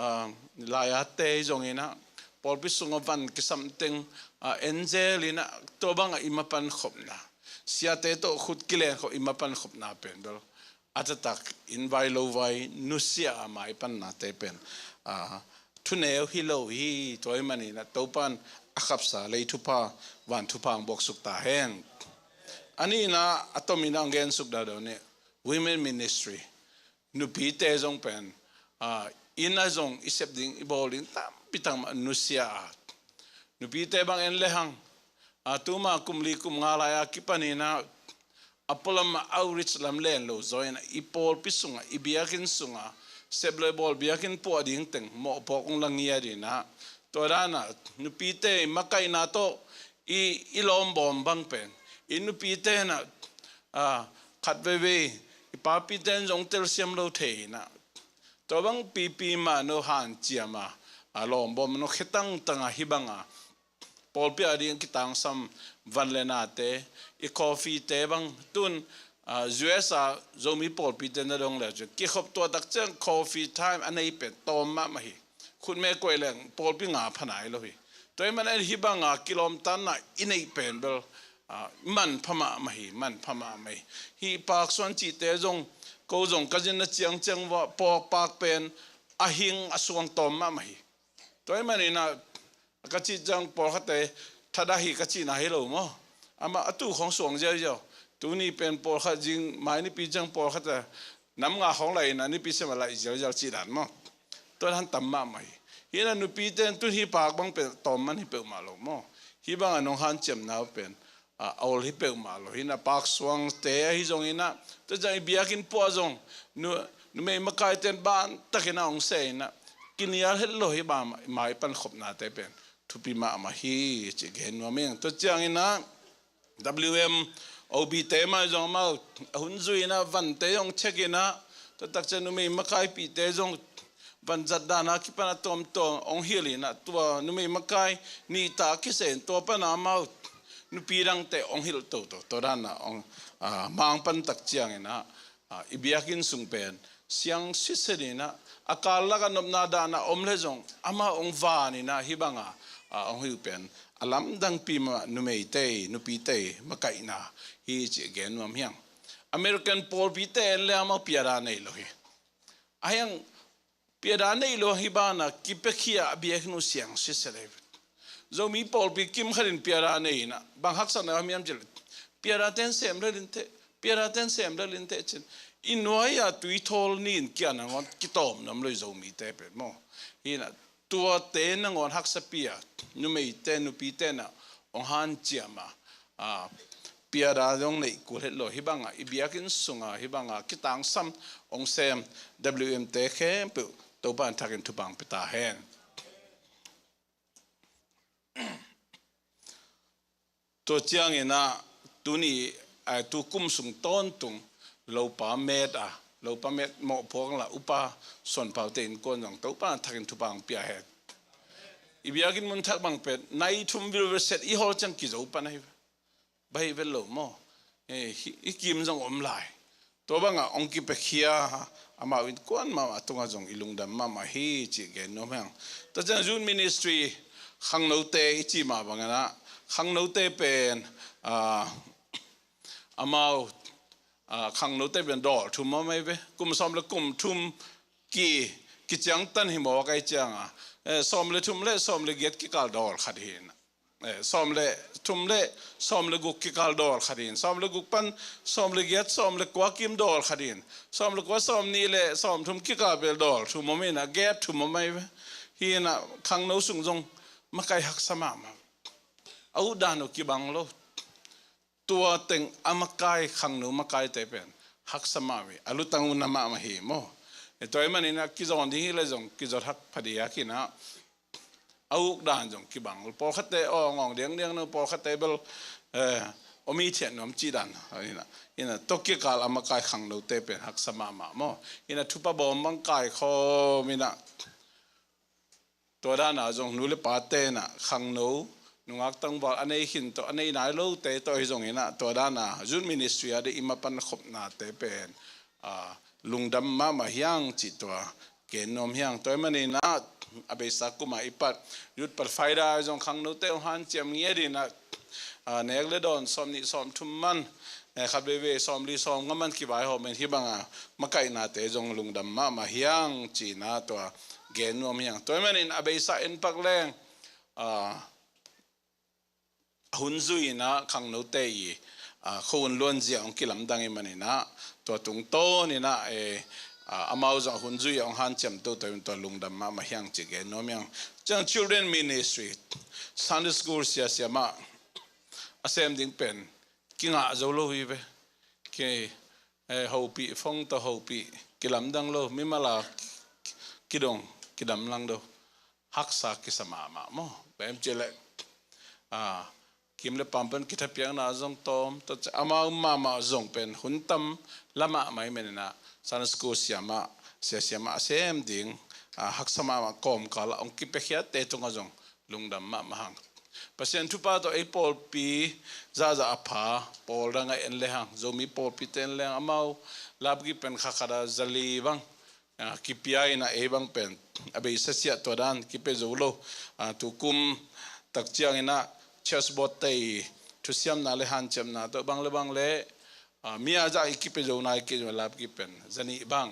ah, laiatte ahi zong inah, pawlpi sungah van kisamteng, ah, angel inah tua bangah i mapan khopna, siate tawh khut kilen khop i mapan khopna pen bel a taktak in vai lo vai nusia a maipannate pen, ah, thuneu hi lo hi. Tua ahih man inah Topa in a khapsa lei thupha van thupha hong buaksuk ta hen. A nihna a tom inah hong gensuk dado nih women ministry. Nupite zong pen, ah, inn ah zong i sep ding i bawl ding tampi tak mah nusia a, nupite bang en lehang, ah, tuma kum li kum nga lai-a kipan inah a pualam ah outreach lam len lo zaw inah i pawlpi sungah, i biakinn sungah sep le bawl biakinn puah ding teng mawhpuak hong la ngiat inah, tua danah nupite i makaihna tawh i, i lawmbawm bang pen i nupite inah, ah, khat veivei i papite in zong telsiam lo thei inah, tua bang pipi mah no hanciam a, a lawmbawm no khe tangtang a, hih banga pawlpi ading kitangsam van le nate, i coffeete bang tun ah, U S a Zomi pawlpite na dong le cun kikhop tua tak ciang coffee time a nei pen tawm mahmah hi. Khutme koih leng pawlpi nga pha nai lo hi. Tua ahih manin hih banga kilawmtatna i neih pen bel, ah, manpha mahmah hi, manpha mahmah hi. Hih Pak Suan cihte zong, ko zong ka zin na ciangciang vua pawk pak pen a hing a suang tawm mahmah hi. Tua ahih manin ah ka cih ciang pawlkhatte thadah hi ka cihna hi lo maw? Amah a tu khawng suang ziauziau. Tuni pen pawlkhat zing mai nipi ciang pawlkhat a nam nga khawng laih in a nipi sem a laih ziauziau cih dan maw? Tua dan tam mahmah hi. Hih in a nupite in tun hih pak bang pen tawm man hi peuhmah lo maw? Hih bangah nong hanciamna uh pen a, a ol hi peuhmah lo hi in a, Pak Suangte ahi zongin ah, tua ciang i biakinn puah zong nu, numei makaite in bantakin ah hong seh in ah, kinial het lo hi. Bang mai pankhopnate pen thupi mahmah hi cih gen nuam ing. Tua ciangin ah W M O B te mah zong amau a hun zui in ah vante hong check in ah, tua tak ciang numei makaipihte zong vanzat dan a kipan a tuamtuam hong hilh in ah, tua numei makai nih ta kiseh in tua pan a amau nupi dangte hong hilh toto. Tua dan a hong, ah, mang pan tak ciangin ah, ah, i biakinn sung pen siang sitset in ah, a kal lak a nopna dan a om le zong amau hong van in ah, hih banga, ah, hong hilh pen a lamdangpi mah numeite, nupite makaihna hi cih gen nuam hi ing. American pawlpite in le amau piada nei lo hi. Ahi hang piada nei lo hih bana kipiakhia a biakinn uh siang sitset hi. Zomi pawlpi kim khat in piada nei in ah bang haksatna om hiam cih leh, piadate in sem lel inteh, piadate in sem lel inteh ci-in i nuai-a tuithawl nih in kian nangawn kitawm nuam lo hi Zomite pen maw? Hi in ah tuate nangawn haksapi a numeite nupite in ah hong hanciam a, a, piada zong neih kul het lo. Hih bangah i biakinn sungah hih bangah kitangsam hong sem W M te khempeuh Topa in thakin thupha hong pia ta hen. Tua ciangin ah tuni, ah, tu kum sung tawntung lopa met a, lopa met mawhpuak la upa Suanpaute innkuan zong Topa in thakin thupha hong pia hen. I biakinn mun thak bang pen nai thum vilvel set i hawl ciang kizo pan ahi. Baih vet lo maw? Eh, hi, hi kim zong om lai. Tua bangah hong kipiakhia amau innkuan mahmah tungah zong i lungdam mahmah hi cih gen nuam hi ing. Tua ciang youth ministry khangnote i cih mah bangin ah khangnote pen, ah, amau, ah, khangnote pen dawl thum om ahi ve. Kum sawm le kum thum ki, kiciangtan hi mawk ahih ciangin, eh, sawm le thum le sawm le giat kikal dawl khat hi in ah. Eh, sawm le thum le sawm le guk kikal dawl khat hi in. Sawm le guk pan sawm le giat, sawm le kua kim dawl khat hi in. Sawm le kua, sawm nih le sawm thum kikal bel dawl thum om in ah, gap thum om ahi ve. Hi in ah khangno sung zong makai haksa mahmah. A utdan uh kibang lo. Tua teng a makai, khangno makaite pen haksa mahmah hi. A lutang uh na mahmah hi maw? Eh, tua ahih manin ah kizawn ding hi le zong kizawt hak phadiak in ah, a ukdan zong kibang. Pawlkhatte aw ngawng diangdiang no, pawlkhatte bel, eh, om hi thiat nuam cih dan. Hi in ah, hi in ah tua kikal a makai khangnote pen haksa mahmah maw? Hi in ah thupha bawm bang kaikhawm in ah, tua dan a zong nu le pate in ah khangno, nungak tangval a nei khin tawh, a nei nai lote tawh hi zongin ah, tua dan a youth ministry a ding i mapan khopnate pen, ah, lungdam mahmah hi ing cih tua gen nuam hi ing. Tua ahih manin ah a beisa kum a i pat Youth Pathfinder zong khangnote hong hanciam ngiat in ah, ah, nek le dawn sawm nih sawm thum man, eh, khat veivei sawm li sawm nga man kivaihawm in, hih banga makaihnate zong lungdam mahmah hi ing ci-in ah tua gen nuam hi ing. Tua ahih manin a beisa en pak leng, ah, a hun zui in ah khangnote i, ah, khuahun luanzia hong kilamdang ahih manin ah, tua tungtawn in ah, eh, ah, amau zong a hun zui a hong hanciam toto in tua lungdam mahmah hi ing ci gen nuam hi ing. Ciang children ministry, Sunday school siasia mah a sem ding pen kingah zo lo hi ve. Ki, eh, hopih, phone tawh hopih, kilamdang lo, mimal a kidong, kidamdang lo. Haksa kisa mahmah maw? Bang hiam cih leh, ah, kim le paam pan kithapiakna zong tawm, tua ciang amau mahmah zong pen hun tam la mahmah ahih manin ah Sunday school siamah, siasia mah a sem ding, ah, haksa mahmah kawmkal ah hong kipiakhiatte tungah zong lungdam mahmah hi ing. Pasian thupha tawh ei pawlpi zahzah a pha, pawl dang a en lehang, Zomi pawlpite en lehang amau lapkip pen kha khat a zali bang, ah, kipia in ah ei bang pen a beisa siah tua dan kipia zo lo. Ah, tukum tak ciangin ah church board te i thusiamna le hanciamna tawh bang le bang le, ah, mi a zah i kipia zo nai kei zong lapkip pen zanih bang,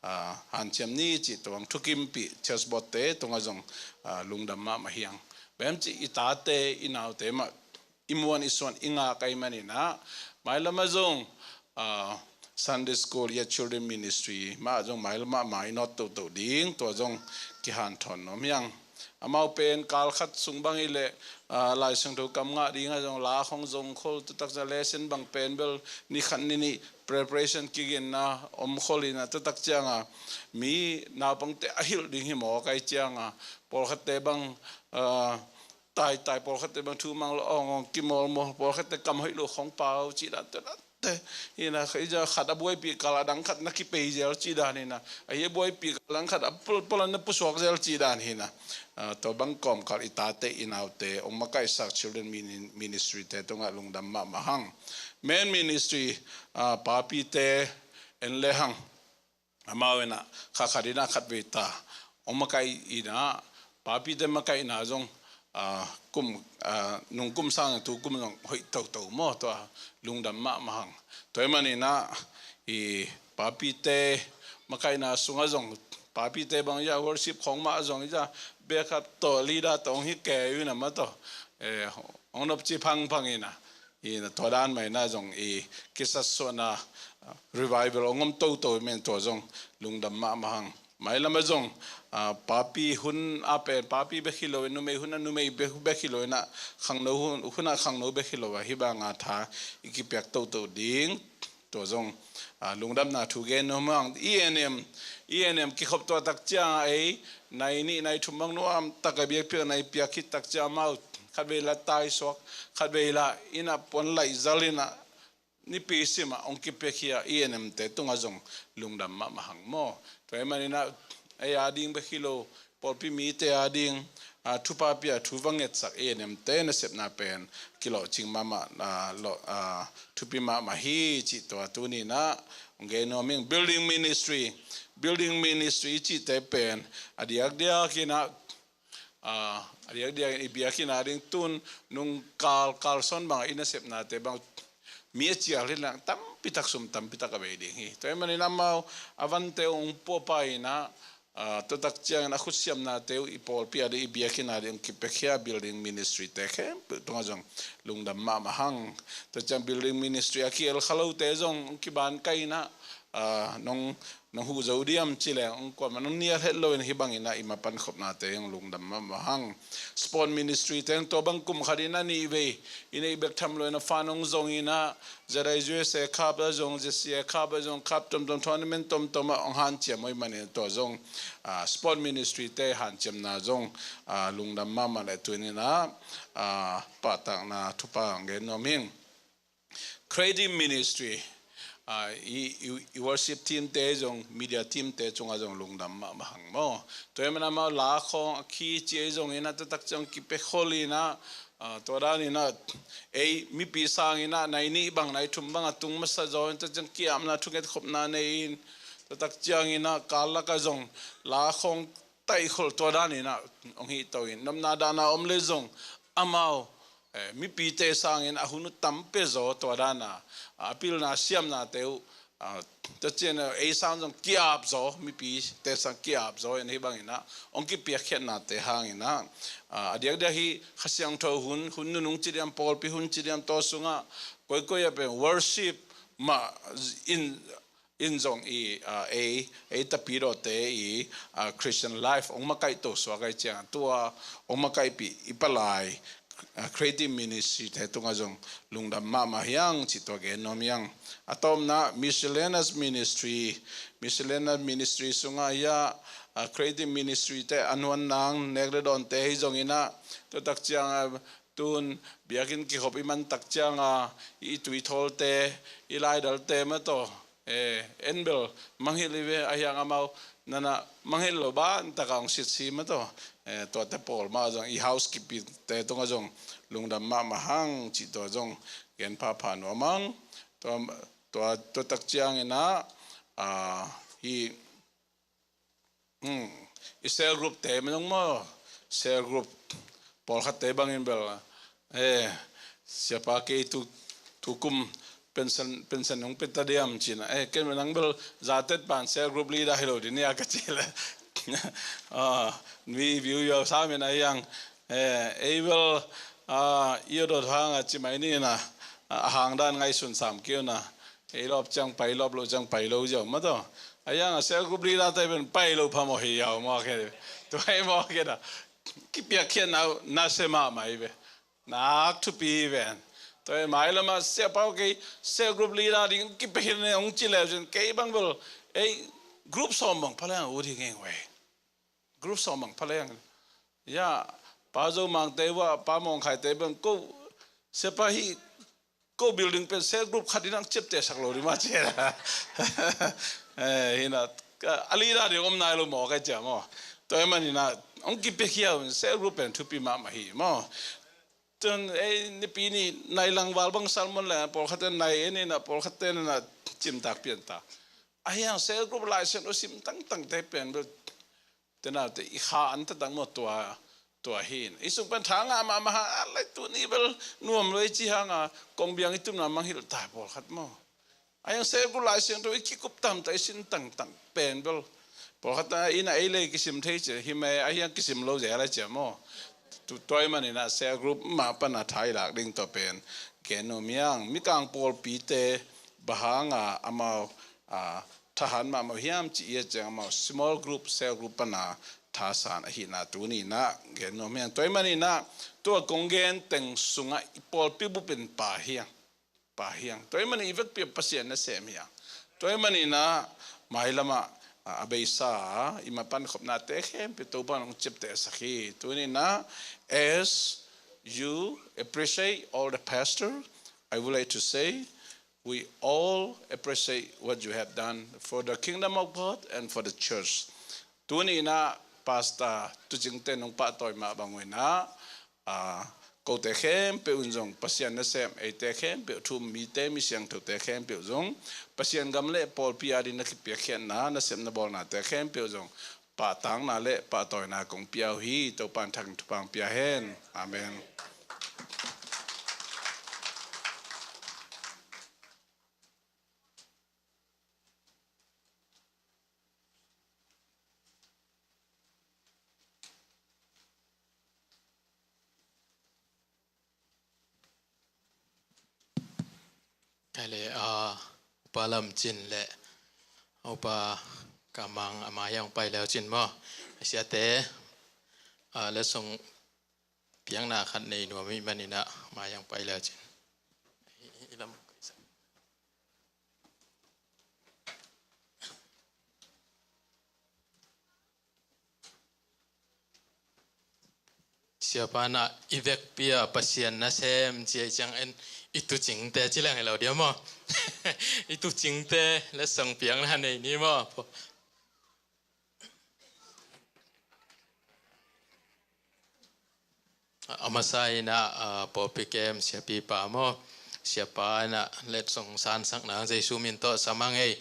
ah, hanciam ni cih tua bang thukimpih church board te tungah zong, ah, lungdam mahmah hi hang. Bem cih i tate i naute mah i muan i suan i ngak ahih manin ah, mailam ah zong, ah, Sunday school ya children ministry mah zong mailam ah ma i nawt toto ding, tua zong kihanthawn nuam hi hang. Amau pen kal khat sung bang hi leh, ah, Lai Siangtho kam ngah ding ah zong la khong zong khol, tu tak zah lesson bang pen bel ni khat ni nih preparation kiginna om khol in ah, tu tak ciang a mi naupangte a hilh ding hi mawk ahih ciang a, pawlkhatte bang, ah, taitai, pawlkhatte bang thu mang lo awngawng kimawlmawl, pawlkhatte kam hoih lo khong pau cih dan, tua dante hi in ah, khat a buaipih kal a dang khat na kipei zel cih dan hi in ah, ahi a buaipih kal a dang khat a pul, pul a na pusuak zel cih dan hi in ah, ah, tua bang kawmkal i tate i naute hong makaihsak children mini-, ministry te tungah lungdam mahmah hang. Men ministry, ah, papite en lehang, amau in ah kha khat in ah khatvei ta hong makaih in ah, papite makaihna zong, ah, kum, ah, nungkum sang tukum zong hoih toto maw, tua lungdam mahmah hang. Tua ahih manin ah i papite makaihna sungah zong, papite bang ya worship khong mah zong ya backup tawh leader tawh hong hi kei uh in ah mah tawh, eh, hong nopci phangphang in ah, i na tua dan mah in ah zong i kisatsuahna, ah, revival hong om toto ahih manin tua zong lungdam mahmah hang. Mailam ah zong, ah, papi hun a pen papi bek hi lo in, numei hun a numei bek, bek hi lo in ah, khangno hun, hun a khangno bek hi lo a, hih bang a tha i kipiak toto ding, tua zong, ah, lungdamna thu gen nuam hang. E N M, E N M kikhop tua tak ciang a ei nai nih nai thum bang nuam tak a biakpiak nai piak khit tak ciang amau khatvei la taisuak, khatvei la in ah puan laih zal in ah nipi sim ah hong kipiakhia E N M te tungah zong lungdam mahmah hang maw. Tua ahih manin ah ei a ding bek hi lo, pawlpi mite a ding, ah, thupha pia thu va ngetsak E N M te nasepna pen kilawhcing mahmah, ah, lawh, ah, thupi mahmah hi cih tua tuni in ah hong gen nuam ing. Building ministry, building ministry cihte pen a diakdiak in ah, ah, a diakdiak in i biakinn a ding tun nung kal, kal sawn bang a i nasepnate bang mi a cial hi lehang tampi tak, sum tampi tak a bei ding hi. Tua ahih manin amau a vante hong puahpah in ah, ah, tua tak ciangin a khutsiamnate uh i pawlpi a ding, i biakinn a ding hong kipiakhia building ministry te khempeuh tungah zong lungdam mahmah hang. Tua ciang building ministry a ki-el kha lote zong hong kibankai in ah, ah, nong nong huh zo diam ci leng hong kuamah nong nial het lo in, hih bangin ah i mapan khopnate hong lungdam mahmah hang. Sport ministry te hong tua bang kum khat in ah nih vei i neih bek tham lo in ah fan hong zong in ah, Z I U S A Cup ah zong, Z C A Cup ah zong, cup tomtom, tournament tomtom ah hong hanciam uh ahih manin tua zong, ah, sport ministry te hanciamna zong, ah, lungdam mahmah leh tuni in ah, ah, pahtakna thupha hong gen nuam ing. Creative ministry, ah, i, i, i worship team te zong, media team te tungah zong lungdam mahmah hang maw. Tua ahih manin amau la khawng a khi ci ei zong in ah, tua tak ciang kipia khol in ah, ah, tua dan in ah ei mipi sang in ah nai nih bang nai thum bang a tung masa zaw in, tua ciang ki-apna thunget khopna nei in, tua tak ciang in ah kal lak ah zong la khawng taih khol tua dan in ah hong hih to in, nopna dahna om leh zong amau, eh, mipite sangin a hun uh tam pia zaw tua dan a, a pilna siamnate uh, ah, tua ciang a ei sang zong ki-ap zaw, mipite sang ki-ap zaw in, hih bangin ah hong kipiakkhiatnate hangin ah, ah, a diakdiak hih Kha Siangtho hun, hun nunung ci diam, pawlpi hun ci diam, tua sungah koikoi ah pen worship mah in in zong i, ah, ei, ei tapidawte i, ah, Christian life hong makaih to suak ahih ciang, tua hong makaihpih i palai, ah, creative ministry te tungah zong lungdam mahmah hi hang cih tua gen nuam hi hang. A tawpna miscellaneous ministry, miscellaneous ministry sungah hi a, ah, creative ministry te a nuan nang nek le dawnte hi zongin ah, tua tak ciang, ah, tun biakinn kikhop i man tak ciang a, i tuithawlte, i laidalte mah tawh, eh, en bel mangngilh hi ve, ahi hang amau Nana mangngilh lo ban taka hong sit si mah tawh, eh, tuate pawl mah zong i housekeeping te tungah zong lungdam mahmah hang cih tua zong gen phapha nuam hang. Tua, tua, tua tak ciangin ah, ah, hi, hmm, i cell group te mah zong maw, cell group pawlkhat te bangin bel, eh, siapa kei tu, tu kum pension, pension hong pia ta diam cih na, eh, ken nang bel zatet pan cell group leader hi lo ding nia ka ci le. Ah, mi viu viau sa min a hiang, eh, ei bel, ah, i odot hang a ci mai ni na, a hang dan ngaihsun sam kei uh na. Ei lawp ciang pai, lawp lo ciang pai lo ziau mah tawh. A hiang a cell group leader te pen pai lo phamawh hi ziau maw kei. Tua hi maw kei na. Kipiakkhiatna uh nasia mahmah hi ve. Nak thupi hi ven. Tua hi mailam ah siapa kei cell group leader ding kipia hi ni hong ci leu cin kei bang bel. Ei group sawm bang pha leng ut hi ngei ngei. Group sawm bang pha leng. Ya, Pa Zo Mang te uh a, Pa Mawng Khai te bang ko siapa hi ko building pen cell group khat in ang ciapteh sak lo ding mah ci a. Eh, hi na, a leader ding om nai lo maw ka ci a maw. Tua hi manin ah hong kipiakhia uh cell group pen thupi mahmah hi maw. Tun ei nipi ni nai langval bang sermon le pawlkhat in nai en in ah pawlkhat in ah cimtak pian ta. A hiang cell group Lai Siangtho sim tangtang te pen bel te naute i kha an taktak maw tua, tua hi in. I sung pen tha ngah mahmah hang a lai tuni bel nuam lo i ci hang a kong biang i tumna mangngilh ta pawlkhat maw. A hiang cell group Lai Siangtho i kikup tamta i sin tangtang pen bel pawlkhat a inn a ei lei kisim thei ci hi mai a hiang kisim lo zel a ci a maw. Tu, tua hi manin ah cell group mah pan a tha i lak ding tua pen gen nuam hiang. Mikang pawlpi te bang hang a amau, ah, thahat mahmah hiam ci i et ciang amau small group, cell group pan a thasan ahihna tuni in ah gen nuam hiang. Tua hi manin ah tua kong gen teng sungah i pawlpi bup in pha hiang. Pha hiang. Tua hi manin i vekpi ah Pasian nasem hiang. Tua hi manin ah mailam ah, ah, a beisa i mapan khopnate khempeuh Topa'n hong ciaptehsak hi. Tuni in ah as you appreciate all the pastor, I would like to say, we all appreciate what you have done for the kingdom of God and for the church. Tuni in ah Pastor Tucing te nong pahtawi mah bang uh in ah, ah, kote khempeuh in zong Pasian nasem eite khempeuh thu um mite, mi siangthote khempeuh zong Pasian gam le pawlpi ading na kipiakkhiatna, nasepna bawlnate khempeuh zong pahtakna le pahtawina kong pia uh hi. Topa'n thang thupha hong pia hen. Amen. Kei le, ah, Upa Lam Cin le Upa Kamang a mai ah hong pai leu cin maw. A siate, ah, letsong piakna khat nei nuam i hih manin ah mai ah hong pai leu cin. I, i, i lam. Siapa in ah i vekpi ah Pasian nasem ci a i ciang en i Tucingte ci leng hi lo dia maw. I Tucingte letsong piakna nei ni maw. A masa in ah, ah, pawlpi kem siapipa maw, siapa in ah letsong sansakna Jesu min tawh sam hang ei.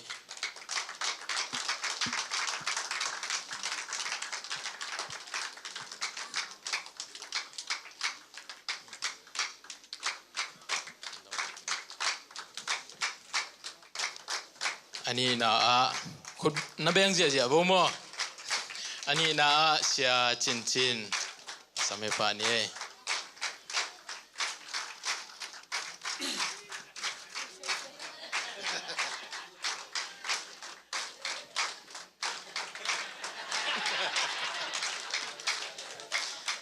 A nihna ah khut na beng ziahziah bo maw? A nihna ah Sia Cin Cin. Sam he pah ni ei.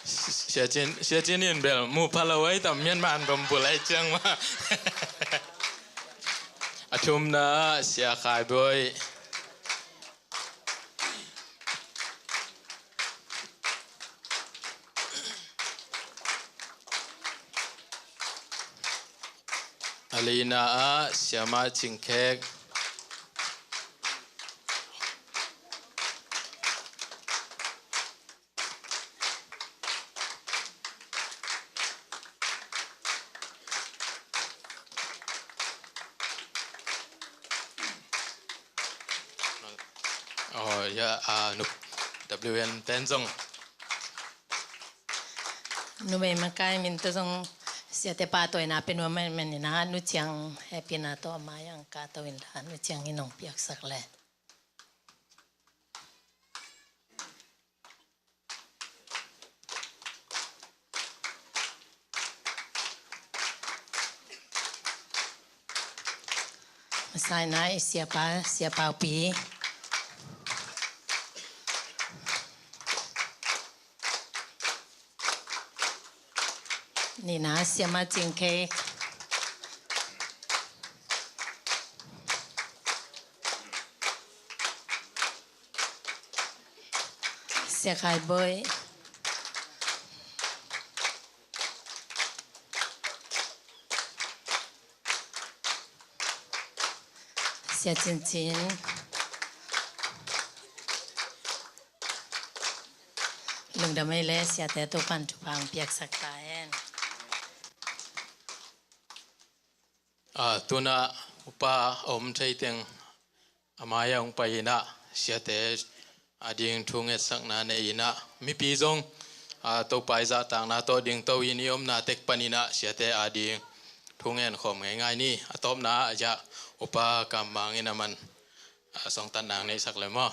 Sia Cin, Sia Cin in bel mu pha lo ai tam Myanmar an bom bul ai ciang ma. A thumna Sia Khai Boi. A lina ah Siamah Cingkhek. Oh, ya, ah, nu, W N ten zong. Numei makai min tawh zong siate pahtawina pia nuam ahih manin ah, Nu Ciang hehpihna tawh a mai-ah hong kahto inla, Nu Ciang in hong piaksak leh. Masa in ah i siapa, Sia Paupi. Nihna, Siama Cing Khek. Sia Khai Bawi. Sia Cin Cin. Lungdam ei le, siate Topa'n thupha hong piaksak ta hen. Ah, tu-in ah upa a om thei teng a mai-ah hong pai in ah, siate ading thu ngetsakna nei in ah, mipi zong, ah, Topa i zahtakna tawh dingto in i omna tek panin ah siate ading thu ngen khawm ngeingai ni. A tawpna ah a zah upa Kam Mang in a man, ah, sawngtatna hong neihsak le maw.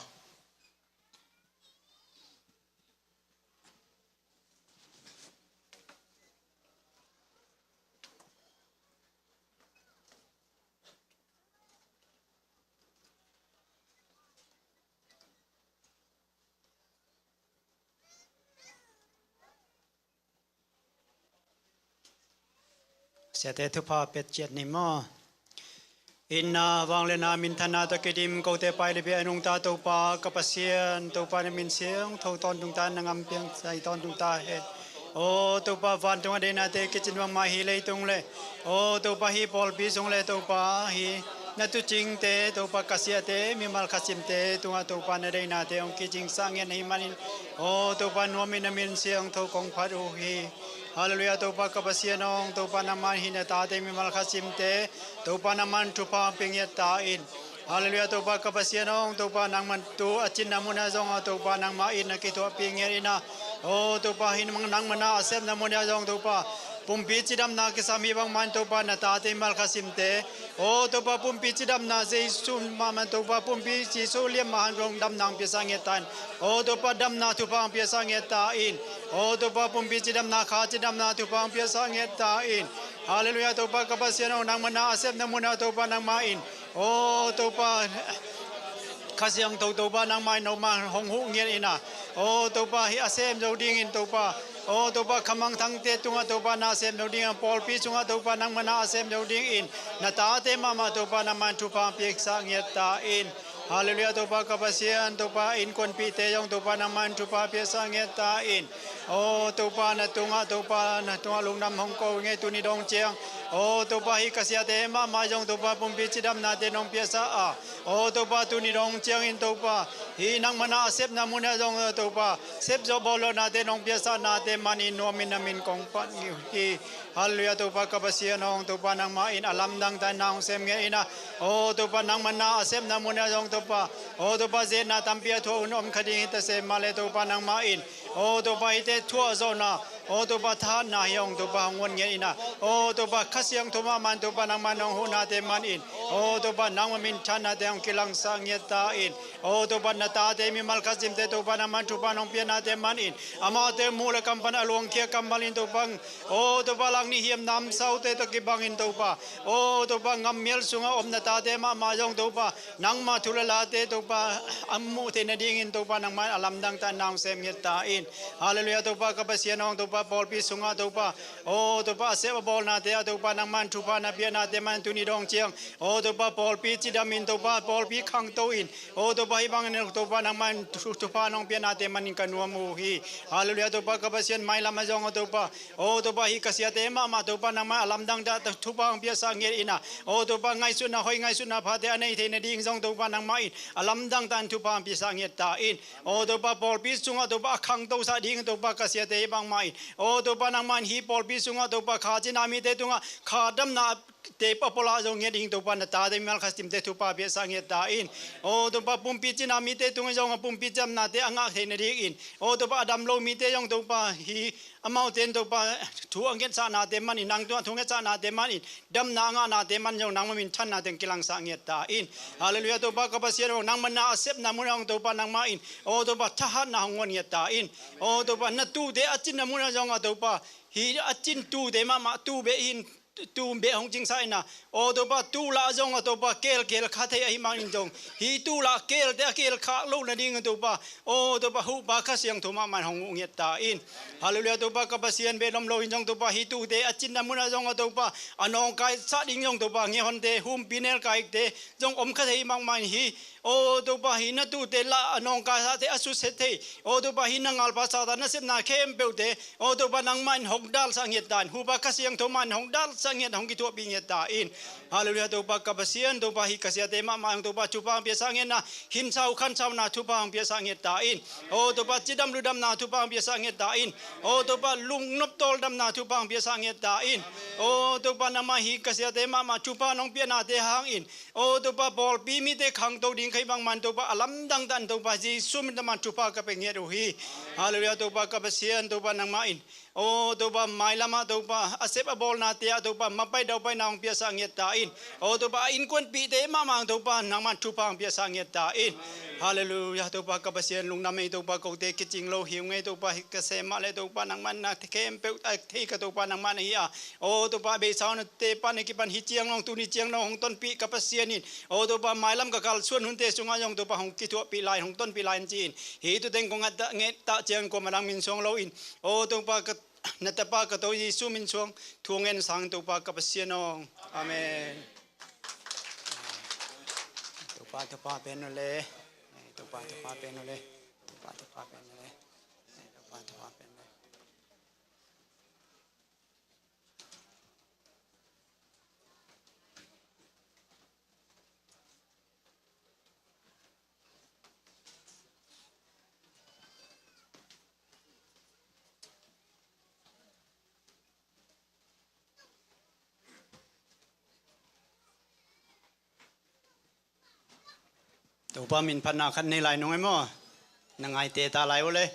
Siate thupha pia ciat ni maw. Itna, vangliatna, minthanna tawh kidim, kote pai le bia a nungta Topa ka Pasian, Topa na min siangtho tawntung ta, na gam piang sai tawntung ta hen. Aw Topa, vantung a deihnate kicin bangmah hi leitung le, aw Topa, hih pawlpi sung le Topa, hih na tuucingte Topa, khasiate, mimal khasimte tungah Topa, na deihnate hong kicingsah ngiat na hih manin, aw Topa, nuam in na min siangtho kong phat uh hi. Halleluiah, Topa ka Pasian aw, Topa nangmah in hih na tate mimal khasimte Topa nangmah in thupha hong pia ngiat ta in. Halleluiah, Topa ka Pasian aw, Topa nangmah tu a cinna munah zong aw Topa nangmah in na kithuahpih ngiat in ah, aw Topa hih nangmah na a sepna munah zong Topa, pumpi cidamna kisam hih bangmah in Topa na tate mimal khasimte, aw Topa pumpi cidamna Jesu mahmah Topa, pumpi Jesu liam mah hang zong damna hong piasak ngiat ta in. Aw Topa damna thupha hong piasak ngiat ta in. Aw Topa pumpi cidamna, kha cidamna thupha hong piasak ngiat ta in. Halleluiah, Topa ka Pasian aw, nangmah na a sepna munah Topa nangmah in, aw Topa, Kha Siangtho Topa nangmah in nangmah hong huh ngiat in ah, aw Topa hih a sem zo dingin Topa, aw Topa khamangthangte tungah Topa na a sem zo dingin, pawlpi sungah Topa nangmah na a sem zo dingin na tate mahmah Topa nangmah in thupha hong piasak ngiat ta in. Halleluiah, Topa ka Pasian, Topa innkuanpihte zong Topa nangmah in thupha piasak ngiat ta in. Aw Topa na tungah, Topa na tungah lungdam hong ko ing ei tuni dong ciang. Aw Topa hih khasiate mahmah zong Topa pumpi cidamnate nong piasak a, aw Topa tuni dong ciangin Topa hih nangmah na a sepna munah zong Topa sepzawh bawlzawhnate nong piasak nate manin nuam in na min kong phat uh hi. Halleluiah, Topa ka Pasian aw, Topa nangmah in a lamdang ta in na hong sem ngiat in ah, aw Topa nangmah na a sepna munah zong Topa, aw Topa zetna tampi a thuah hun om kha ding hi ta se mah le Topa nangmah in, aw Topa hihte thuah zawhna, aw Topa thahatna hi hong Topa hong guan ngiat in ah, aw Topa Kha Siangtho mahmah in Topa nangmah in hong huhnate manin, aw Topa nangmah minthanna te hong kilangsak ngiat ta in. Aw Topa na tate mimal khasimte Topa nangmah in thupha nong piaknate manin, amahte muh le kam pan a luangkhia kammal in Topa, aw Topa lak nih hiam namsaute tawh kibangin Topa, aw Topa ngammial sungah om na tate mahmah zong Topa nangmah thu le late Topa a muh theih nadingin Topa nangmah in a lamdang ta in na hong sem ngiat ta in. Halleluiah, Topa ka Pasian aw, Topa pawlpi sungah Topa, aw Topa a sep a bawlnate ah Topa nangmah in thupha na piaknate manin tuni dong ciang, aw Topa pawlpi cidamin Topa pawlpi khangto in, aw Topa hih bangin Topa nangmah in thu, thupha nong piaknate manin ka nuam uh hi. Halleluiah, Topa ka Pasian mailam ah zong aw Topa, aw Topa hih khasiate mahmah Topa nangmah in a lamdang ta thupha hong piaksak ngiat in ah, aw Topa ngaihsutna hoih ngaihsutna phate a neih theih nading zong Topa nangmah in a lamdang ta in thupha hong piaksak ngiat ta in. Aw Topa pawlpi sungah Topa a khangtosah ding Topa khasiate hih bangmah in, aw Topa nangmah in hih pawlpi sungah Topa kha cina mite tungah kha damna te papola zong nget ding Topa, na tate mimal Kha Siamte thupha piaksa nget ta in. O Topa, pumpi cina mite tungah zong a pumpi ciamnate a ngah theih nadingin, o Topa, a dam lo mite zong Topa, hi amaute in Topa thu a ngetsaknate manin, nang tungah thu ngetsaknate manin, damna a ngahnate man zong nangma minthanna teng kilangsak nget ta in. Halleluiah. Topa ka Pasian aw, nangma na a sepna munah zong Topa nangmah in, o Topa, thahatna hong guan nget ta in. O Topa, na tuute a cinna munah zong a Topa, hi a cin tuute mahmah tu beh in, tu beh hong cingsak in a, o Topa, tu lah zong a Topa, kelkel kha thei ahih manin zong, hi tu lah kelte a kelkhak loh nading a Topa, o Topa, huhpa Kha Siangtho mahmah in hong huh nget ta in. Halleluiah. Topa ka Pasian, behlawm lo in zong Topa, hi tuute a cinna munah zong a Topa, a nawngkaisah ding zong Topa, ngeihonte, humpi nelkaite zong om kha thei mahmah in hi, o Topa, hi na tuute lah a nawngkaisahte a susia thei, o Topa, hi na ngalpa Satan nasepna khempeuhte, o Topa, nangmah in hong dalsak nget ta in, huhpa Kha Siangtho mah in hong dalsak nget, hong kithuahpih nget ta in. Halleluiah. Topa ka Pasian, Topa, hi ka siate mahmah zong Topa, thupha hong piaksa ngetna, himsau khansauna thupha hong piaksa nget ta in. O Topa, cidam ludamna thupha hong piaksa nget ta in. O Topa, lungnop tawldamna thupha hong piaksa nget ta in. O Topa, nangmah hi ka siate mahmah thupha nong piaknate hangin, o Topa, pawlpi mite khangto ding kha ahih bangmah in Topa, a lamdang tan Topa, Jesu min tawh mah thupha ka pia nget uh hi. Halleluiah. Topa ka Pasian, Topa, nangmah in, o Topa, mailamah Topa, a sep a bawlnate ah Topa, mapai daupaina hong piaksa nget ta in. O Topa, a innkuanpihte mahmah Topa, nangmah thupha hong piaksa nget ta in. Halleluiah. Topa ka Pasian, lungdam ei Topa, kote kicing lo hi ung ei Topa, hi ka sem mah leh Topa, nangmah na khempeuh a thei ka Topa, nangmah na hi a. O Topa, beisa hun te pan a kipan hi ciang long, tuni ciang long hong tonpih ka Pasian in, o Topa, mailam ka kalsuan hunte sungah zong Topa, hong kithuahpih lai, hong tonpih lai in ci-in, hi tu teng kong nget ta, nget ta ciang kuamah dang min suang lo in, o Topa, ka, na tapa ka Topa Jesu min suang thu ngen sang Topa ka Pasian aw. Amen. Topa thupha pen uh le. Topa thupha pen uh le. Topa thupha pen uh le. Topa thupha pen uh le. Topa min phatna khat nei lai nung e maw? Na ngaite ta lai uh le.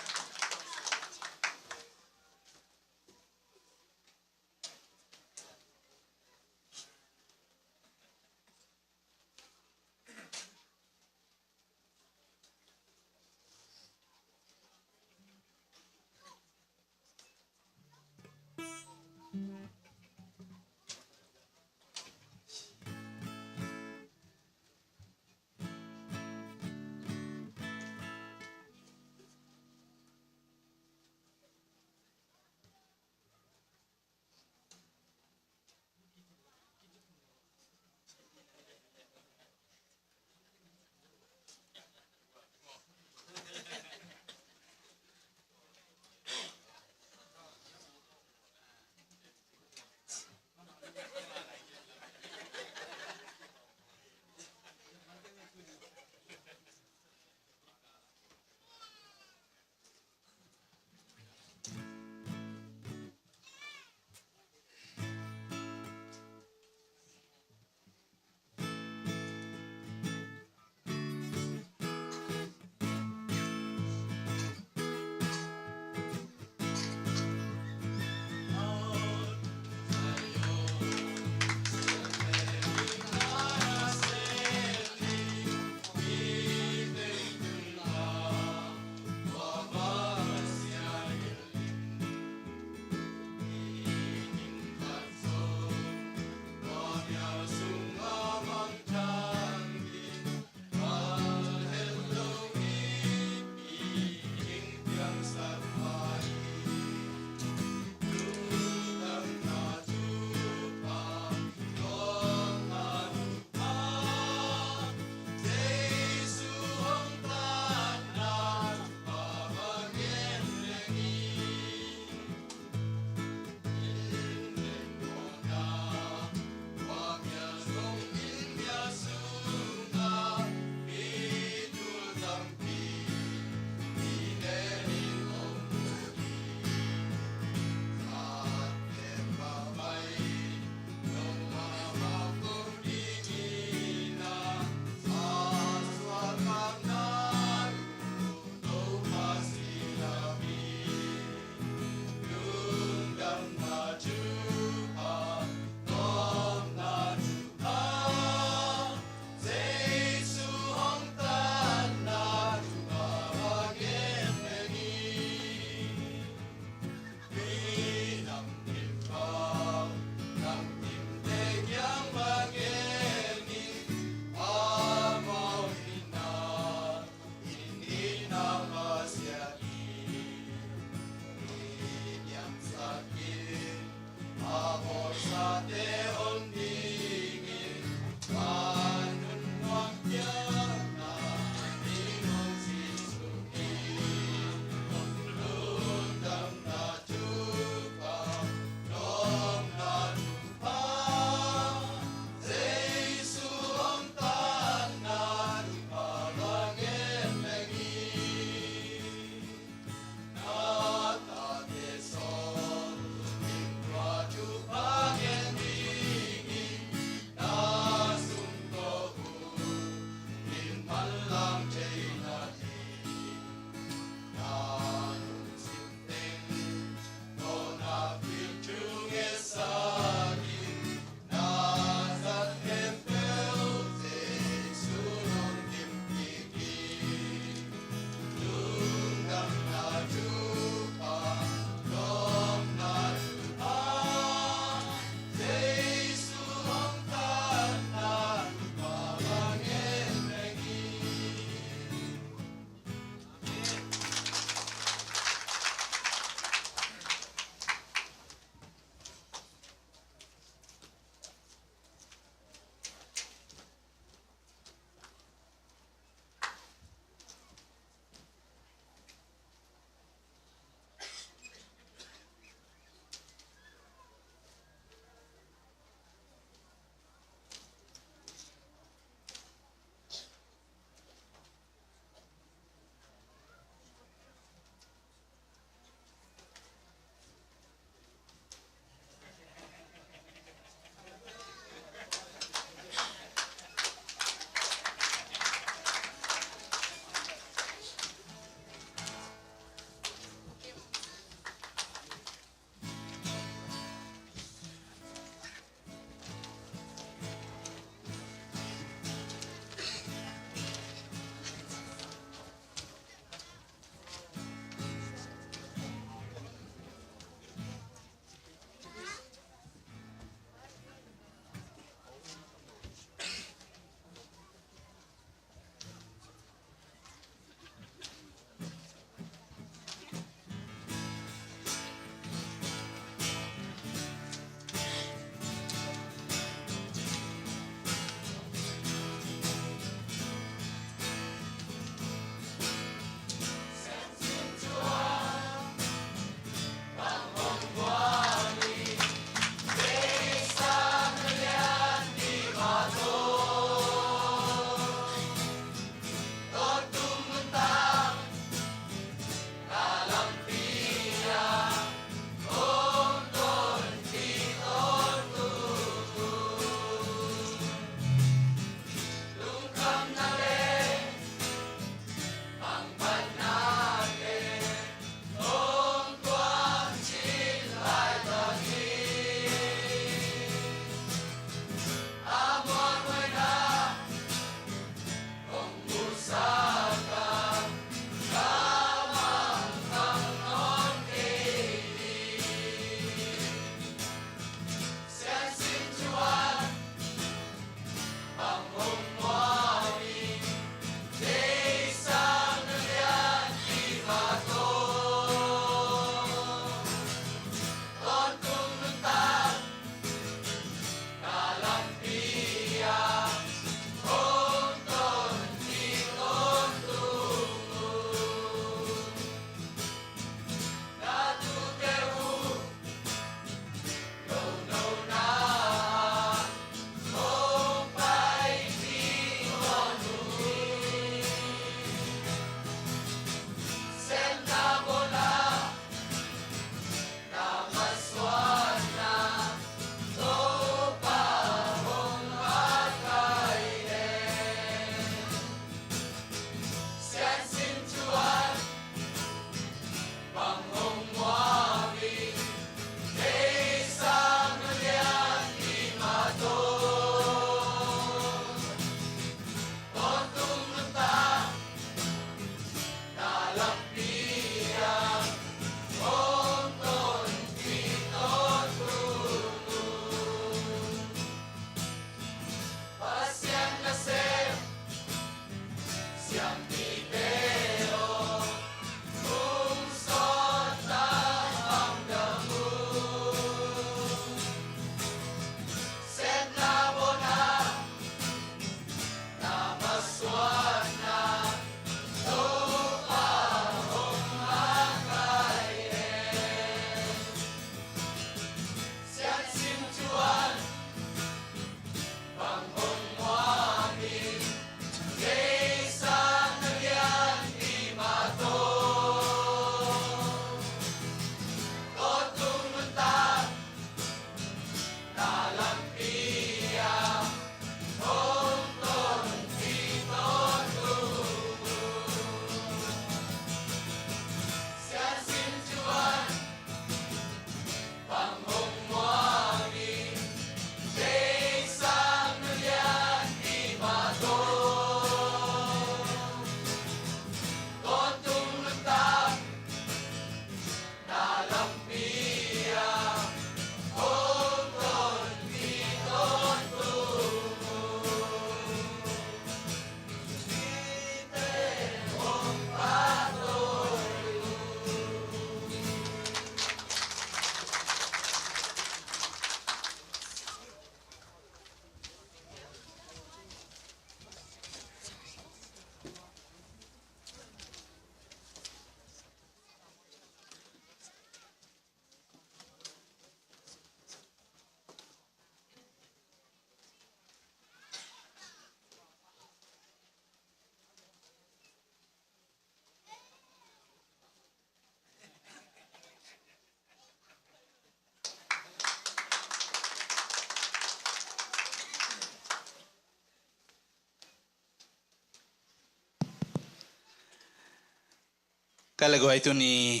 Ka le guai, tuni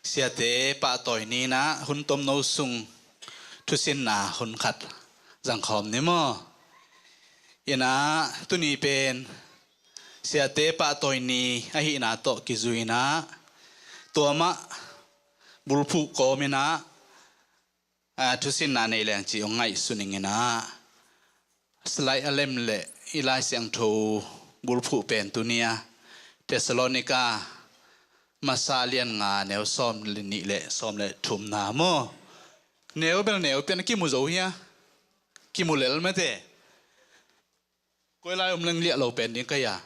siate pahtawi ni-in ah hun tomno sung thusinna hun khat zangkhawm ni maw? In ah tuni pen siate pahtawi ni ahihna tawh kizui-in ah tua mah bulphuh kawmin ah a, thusinna nei leng cih hong ngaihsun ing in ah, slide a lem leh i Lai Siangtho bulphuh pen tuni-a Thessalonika masa a lian nga neu sawm le nih le sawm le thumna maw? Neu bel neu pen kimu zo hia? Kimu lel mate. Koi lai om leng liah lo pen ding ka hi a.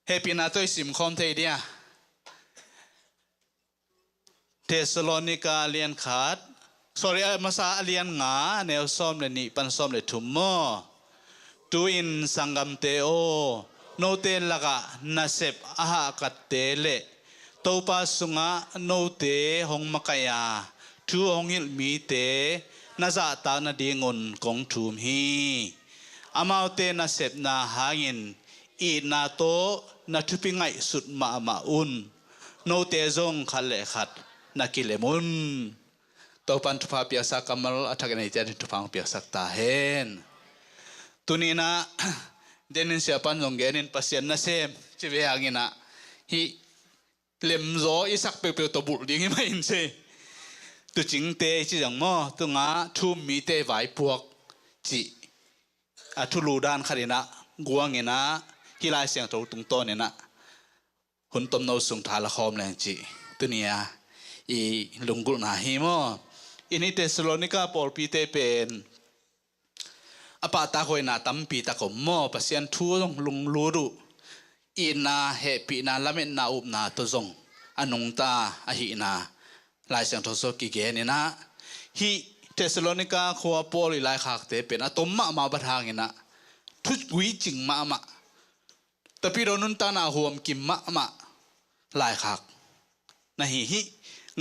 Hehpihna tawh i simkhawm thei dia. Thessalonika lian khat, sorry, a masa a lian nga, neu sawm le nih pan sawm le thum maw? Tu-in sanggamte aw, note lakah nasep a hahkatte le Topa sungah note hong makaih a, thu hong hilh mite na zahtak nadingun kong thum hi. Amaute nasepna hangin itna tawh na thupi ngaihsut mahmah un. Note zong khat le khat na kilem un. Topan thupha piaksa kammal a thak in eite ading thupha hong piaksak ta hen. Tuni-in ah Denin siapan zong genin Pasian nasem ci ve hangin ah hih lemzaw i sak peuhpeuh tawh bulh ding hi mah in ci. Tuucingte i ci zong maw, tu-in ah thu-um mite vaipuak cih a thulu dan khat in ah guangin ah hih Lai Siangtho tungtawnin ah hun tomno sung tha lakhawm leng cih tuni-a i lunggulhna hi maw? In hih Thessalonika pawlpite pen a pahtawina tampi tak om maw? Pasian thu zong lunglut uh, itna, hehpihna, lametna, upna tawh zong a nungta ahihna Lai Siangtho sung kigen in ah, hih Thessalonika khua Paul i laikhakte pen a tom mahmah bang hangin ah thugui cing mahmah, tapidaw nuntakna huam kim mahmah laikhak na hi hi.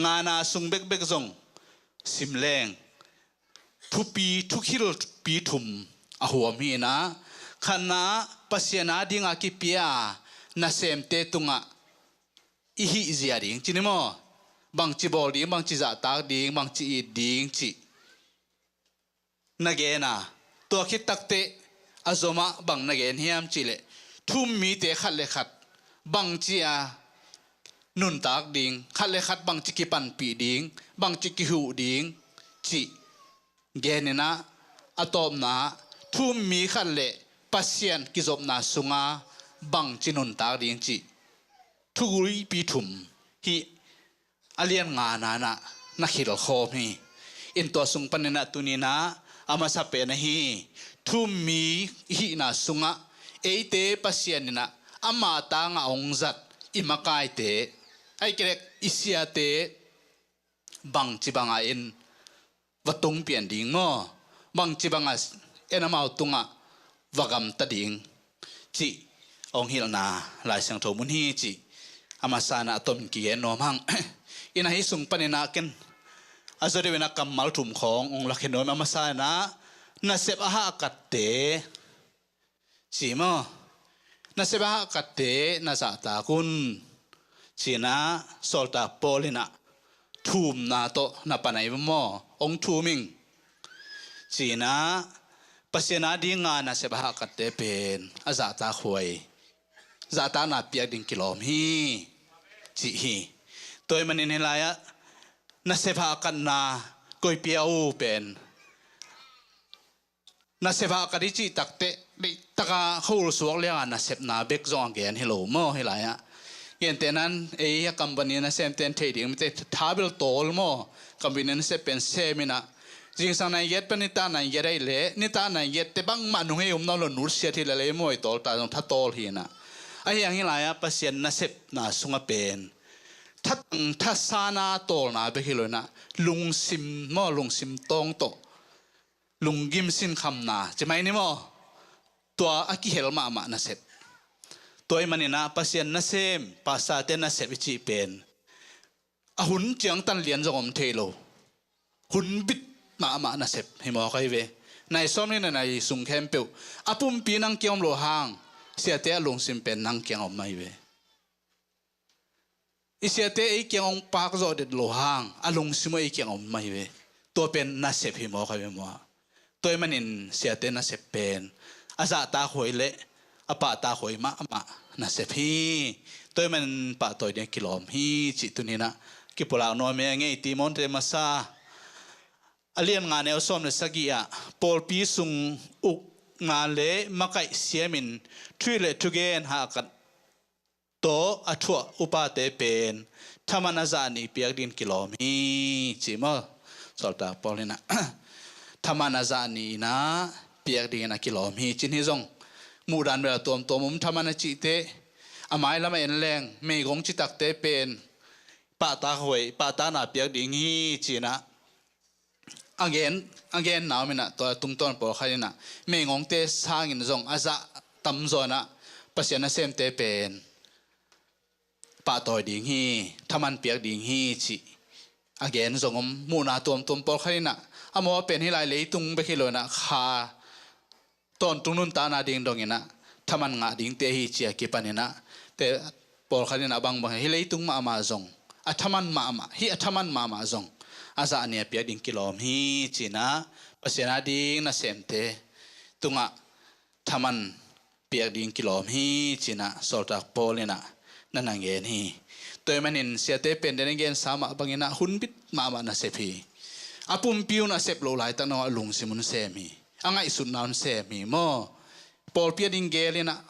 Ngana sung bekbek zong sim leng thupi, thukhilpi thum a huam hi in ah, khatna Pasian adinga kipia nasemte tungah i hih zia ding ci ni maw? Bangci bawl ding, bangci zahtak ding, bangci it ding cih na gen a, tua khit takteh a zomah bang na gen hiam cih leh thu-um mite khat le khat bangci a nuntak ding, khat le khat bangci kipanpih ding, bangci kihuh ding cih gen in ah, a tawpna thu-um mi khat le Pasian kizopna sunga bangci nuntak ding cih thuguipi thum hih a lian ngana-ah na khilkhawm hi. In tua sung panin ah tuni-in ah a masa pen ahi thu-um mi i hihna sungah eite Pasian in ah ama tangah hong zat i makaite, ahih kei leh i siate bangci banga en va tung pian ding maw? Bangci banga en amau tungah va gamta ding cih hong hilhna Lai Siangtho mun hi cih a masa-in ah a tomin kigen nuam hang. In ah hih sung panin ah ken a zaw deuhin ah kammal thum khawng hong lakhia nuam. A masa-in ah nasep a hahkatte ci maw? Nasep a hahkatte na zahtak un ci-in ah sawltak Paul in ah thumna tawh na pan ahi maw? Hong thum ing ci-in ah Pasian adinga nasep a hahkatte pen a zahtak huai, zahtakna piak ding kilawm hi cih hi. Tua ahih manin hih lai-ah nasep hahkatna koi pia uh pen nasep hahkat i cih takteh, deihtakin khual suak lianga nasepna bek zong a gen hi lo maw hih lai-ah? Gentehna-in ei a company nasemte in theih ding mite tha bel tawl maw? Company nasep pen sem in ah zingsang nai giat pan nitak nai giat ahih leh nitak nai giatte bangmah nung hei om nawn lo, nutsiat hi lel ei maw, i tawl ta zong tha tawl hi in ah. Ahi hang hih lai-ah Pasian nasepna sungah pen thatang thasana tawlna bek hi lo in ah lungsim maw, lungsim tawng tawh lunggim sinkhamna ci mai ni maw? Tua a kihel mahmah nasep. Tua ahih manin ah Pasian nasem, pastorte nasep i cih pen a hun ciangtan lian zong om thei lo, hun bit mahmah nasep hi mawk ahi ve. Nai sawm le nai sung khempeuh a pumpi nang kiang om lo hang, siate a lungsim pen nang kiang om mah hi ve. I siate ei kiang hong pak zawh det lo hang a lungsim uh ei kiang om mah hi ve. Tua pen nasep hi mawk a ve maw. Tua ahih manin siate nasep pen a zahtak huai le a pahtak huai mahmah nasep hi. Tua ahih manin pahtawi ding a kilawm hi cih tuni-in ah kipulak nuam hi ing. Timoti masa a lian nga neu sawm le sagih ah, pawlpi sung ukna le makaih siamin thuhilh le thugen hahkat tawh a thuah upate pen thaman a zah nih piak dingin kilawm hi, ci maw? Sawltak Paul in ah thaman a zah nih in ah piak dingin a kilawm hi, ci-in hi zong muhdan bel a tuamtuam om. Thaman a cihte a mailam a en leng meigong citakte pen pahtak huai, pahtakna piak ding hi, ci-in ah a gen, a genna om in ah, tua tungtawn pawlkhat in ah meigongte sangin zong a zah tamzaw in ah Pasian nasemte pen pahtawi ding hi, thaman piak ding hi cih a gen zong om. Muhna tuamtuam pawlkhat in ah amau pen hih lai leitung bek hi lo in ah kha tawntung nuntakna ding dongin ah thaman ngah dingte hi, ci-a kipan in ah, te pawlkhat in ah bangbang hih leitung mahmah zong a thaman mahmah, hih a thaman mahmah zong a zah nih a piak ding kilawm hi, ci-in ah Pasian ading nasemte tungah thaman piak ding kilawm hi, ci-in ah Sawltak Paul in ah na na gen hi. Tua ahih manin siate pen den a gensa mah bangin ah hun bit mahmah nasep hi. A pumpi un a sep loh laitak nangawn a lungsim un sem hi. A ngaihsutna un sem hi maw. Pawlpi ading gel in ah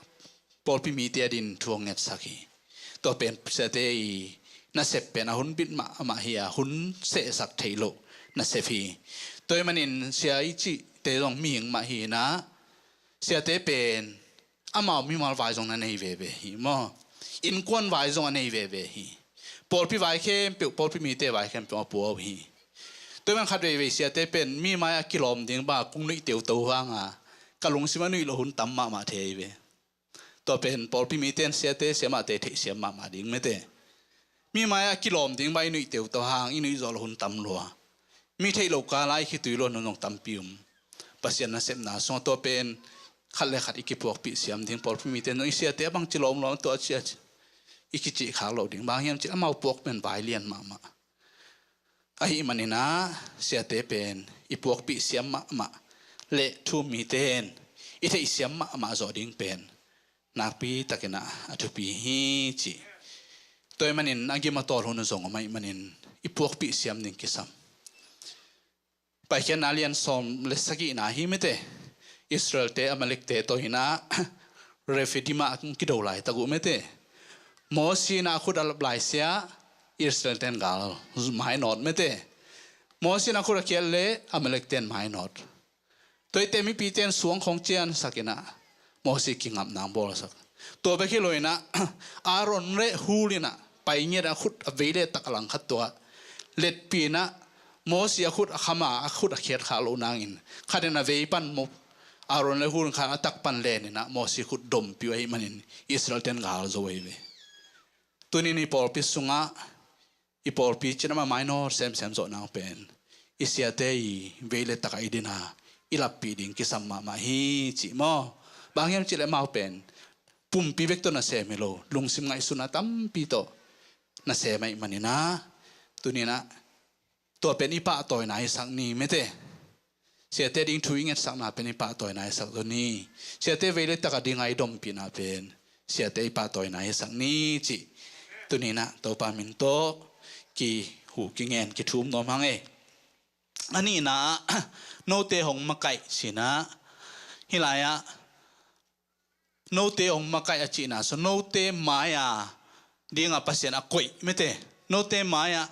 pawlpi mite adingin thu hong ngetsak hi. Tua pen siate i nasep pen a hun bit mahmah hi a, hun sehsak theih loh nasep hi. Tua ahih manin sia i cihte zong mihing mah hi in ah, siate pen amau mimal vai zong na nei veve hi maw. Innkuan vai zong a nei veve hi. Pawlpi vai khempeuh, pawlpi mite vai khempeuh a pua uh hi. Tua ahih manin khat veivei siate pen mi mai-ah kilawm ding bang kong nuih teuto hang a, ka lungsim a nuih loh hun tam mahmah thei hi ve. Tua pen pawlpi mite in siate siamahte theihsiam mahmah ding mete. Mi mai-ah kilawm ding bang i nuih teuto hang i nuih zawh loh hun tam lua. Mi theih loh kal ah i khitui luan hun zong tampi om. Pasian nasepna sungah tua pen khat le khat i kipuakpih siam ding, pawlpi mite in zong i siate a bangci lawmlawm tua ci a ci, i kicih khak loh ding. Bang hiam cih leh amau puak pen vai lian mahmah. Ahih manin ah siate pen i puakpih siam mahmah le thu-um mite in i theihsiam mahmah zawh ding pen nakpi takin ah a thupi hi, ci. Tua ahih manin a gim a tawl hun zong om ahih manin i puakpih siam ding kisam. Paikhiatna lian sawm le sagihna hi mete. Israel-te Amalek-te tawh in ah Rephidim ah kidou laitak uh mete. Mosi in ah a khut a lap laisiah Israel-te in gal mainawt mete. Mosi in a khut a khiat leh Amalek-te in mainawt. Tua hi teh mipite in suang khawng ciansak in ah Mosi kingapna hong bawlsak. Tua bek hi lo in ah Aaron le Hur in ah pai ngiat a khut a vei le tak a langkhat tua letpih in ah Mosi a khut a kham a, a khut a khiat khak loh nangin khat in a vei pan, Aaron le Hur in khat a tak pan len in ah Mosi khut dompih uh ahih manin Israel-te in gal zo uh hi ve. Tuni-in i pawlpi sungah i pawlpi cinam a mainawt semsem zawh nang pen i siate i vei le tak a i din a i lappih ding kisam mahmah hi, cih maw? Bang hiam cih leh amau pen pumpi bek tawh nasem hi lo, lungsim ngaihsutna tampi tawh nasem ahih manin ah tuni-in ah tua pen i pahtawina hisak ni mete. Siate ding thu i ngetsakna pen i pahtawina hisak zaw ni. Siate vei le tak a ding a i dompihna pen siate i pahtawina hisak ni, cih tuni-in ah Topa min tawh kihu kingen kithum nuam hang e. A nihna ah note hong makaih, ci-in ah hih lai-ah note hong makaih a cihna sung note mai-a ding a Pasian a koih mete. Note mai-ah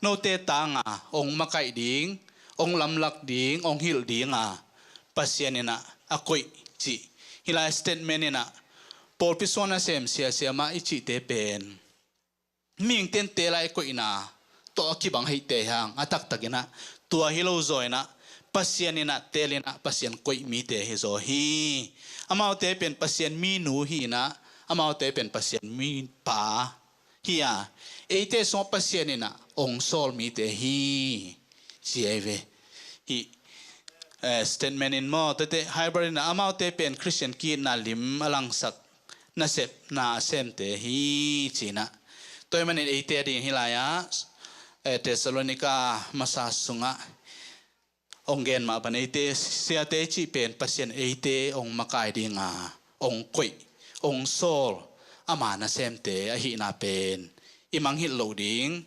note tang a hong makaih ding, hong lamlak ding, hong hilh ding a Pasian in ah a koih cih hih lai statement in ah pawlpi sungah nasem siasia mah i cihte pen mihingte in teel a i koihna tawh a kibang hi teh hang, a taktak in ah tua hi lo zaw in ah Pasian in ah teel in ah Pasian koih mite hi zaw hi. Amaute pen Pasian minu hi in ah amaute pen Pasian mipa hi a, eite sungah Pasian in ah hong sawl mite hi, ci ahi ve. Hih eh, statement in maw, tuate Hebrew in ah amaute pen Khristian ki-itna lim a langsak nasepna a semte hi ci-in ah. Tua ahih manin eite ading hih lai-ah, eh, Thessalonica masa sungah hong gen mah bang eite siate cih pen Pasian eite hong makai dinga hong koih, hong sawl ama nasemte ahihna pen i mangngilh loh ding.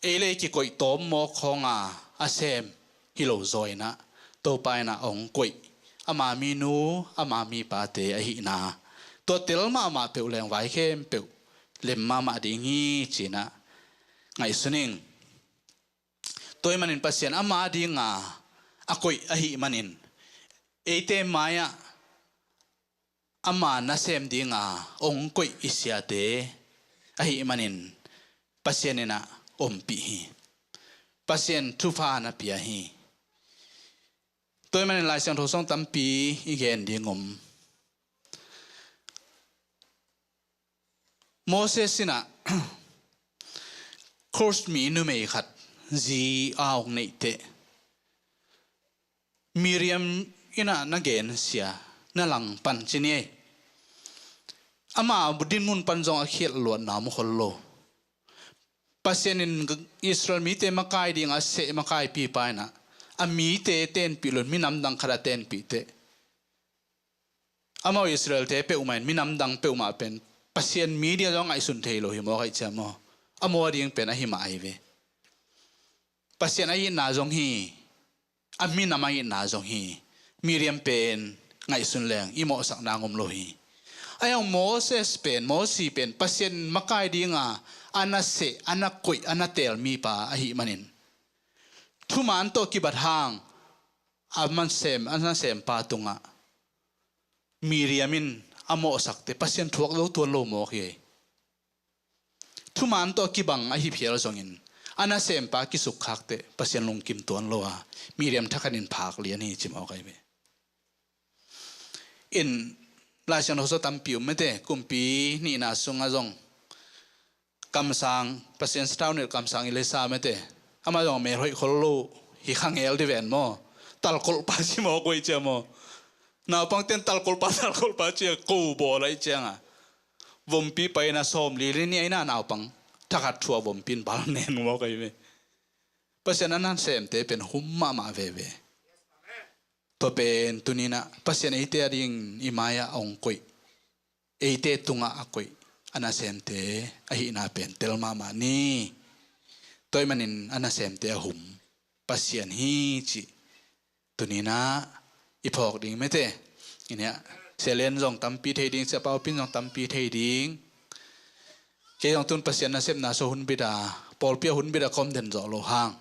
Ei le ei kikoih tawm mawk khawng a sem hi lo zaw in ah Topa in ah hong koih ama minu, ama mipate ahihna tua tel mahmah peuh leng vai khempeuh lem mahmah ding hi ci-in ah ngaihsun ing. Tua ahih manin Pasian ama dinga a koih ahih manin eite mai-ah ama nasem dinga hong koih i siate ahih manin Pasian in ah ompih hi. Pasian thupha na pia hi. Tua ahih manin Lai Siangtho sung tampi i gen ding om. Moses in ah Cush mi numei khat zi a hong neih teh Miriam in ah na gensia na langpan ci ni ei. Ama dinmun pan zong a khialh luatna mu khol lo. Pasian in Israel mite makai dinga seh makaipipa in ah a mite tenpih lo-in minam dang khat a tenpih teh amau Israelte peuhmah in minam dang peuhmah pen Pasian mi dia zong ngaihsun thei lo hi maw, ka hih ciang maw? Amau ading pen ahi mah ahi ve. Pasian a itna zong hi, a minam a itna zong hi. Miriam pen ngaihsun leng i mawhsak nang om lo hi. Ahi zong Moses pen, Mosi pen Pasian makai dinga a na seh, a na koih, a na teel mipa ahih manin thuman tawh kibat hang a man sem, a na sempa tungah Miriam in a mawhsak teh Pasian thuak zo tuan lo mawk hi. Thuman tawh kibang ahi phial zongin a nasempa kisukkhak teh Pasian lungkim tuan lo a, Miriam thakhat in phak lian hi ci mawk ahi ve. In Lai Siangtho sung tampi um mete, kumpi nihna sungah zong kamsang, Pasian sathau nelh kamsang Elisha mete, amah zong mel hoih khol lo hi, khangel ding ven maw? Talkolhpa ci mawk uh ahi ciang maw? Naupangte'n talkolhpa, talkolhpa ci-a ko bawl ahih ciangah vompi pai-in a sawmli le nih a inn ah naupang thakhat thu-a vompi in bal nen mawk ahi ve. Pasian a nasemte pen hum mahmah veve. Tua pen tuni-in ah Pasian eite ading i mai-ah hong koih, eite tungah a koih a nasemte ahihna pen tel mahmah ni. Tua ahih manin a nasemte a hum Pasian hi cih tuni-in ah i phawk ding mete. Ina, Sia Lian zong tampi thei ding, Sia Pau Pin zong tampi thei ding. Kei zong tun Pasian nasepna sung hunbit a, pawlpi a hunbit a ka om den zawh loh hang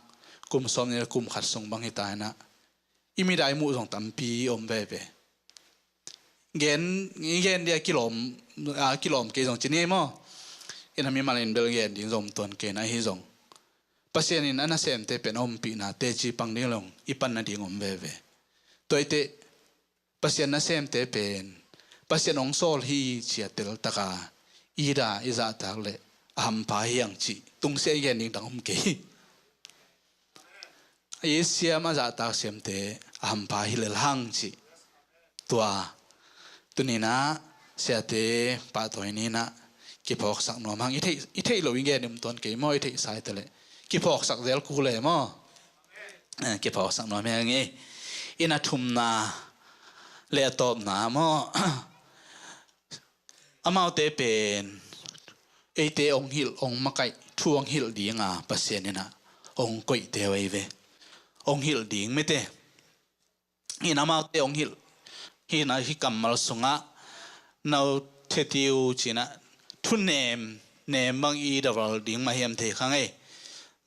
kum sawmnih le kum khat sung bang hi ta-in ah i midai muh zong tampi om veve. Gen, i gen dia kilawm, a, kilawm kei zong ci ni ei maw? Ina, mimal in bel gen ding zong tuan kei na hi zong, Pasian in a nasemte pen a ompihna teci pang ding le hong i pan nading om veve. Tua hi teh Pasian nasemte pen Pasian hong sawl hi ci-a teltak a i da i zahtak leh a hampha hi hang cih tungsiah i gen ding dang om kei. A it siam, a zahtak siamte a hampha hi lel hang cih tua tuni-in ah siate pahtawi ni-in ah kiphawksak nuam hang. I theih, i theih loh i gen ding om tuan kei maw, i theihsa hi taleh kiphawksak zel kul e maw? Eh, kiphawksak nuam hi hang e. Ina, thumna le a tawpna maw? Amaute pen eite hong hilh, hong makaih, thu hong hilh dinga Pasian in ah hong koihte uh ahi ve. Hong hilh ding mete. Ina, amaute hong hilh, hi-in ah hih kammal sungah nauthetiu ci-in ah thunem, nem bang i daval ding mah hiam thei kha ngei.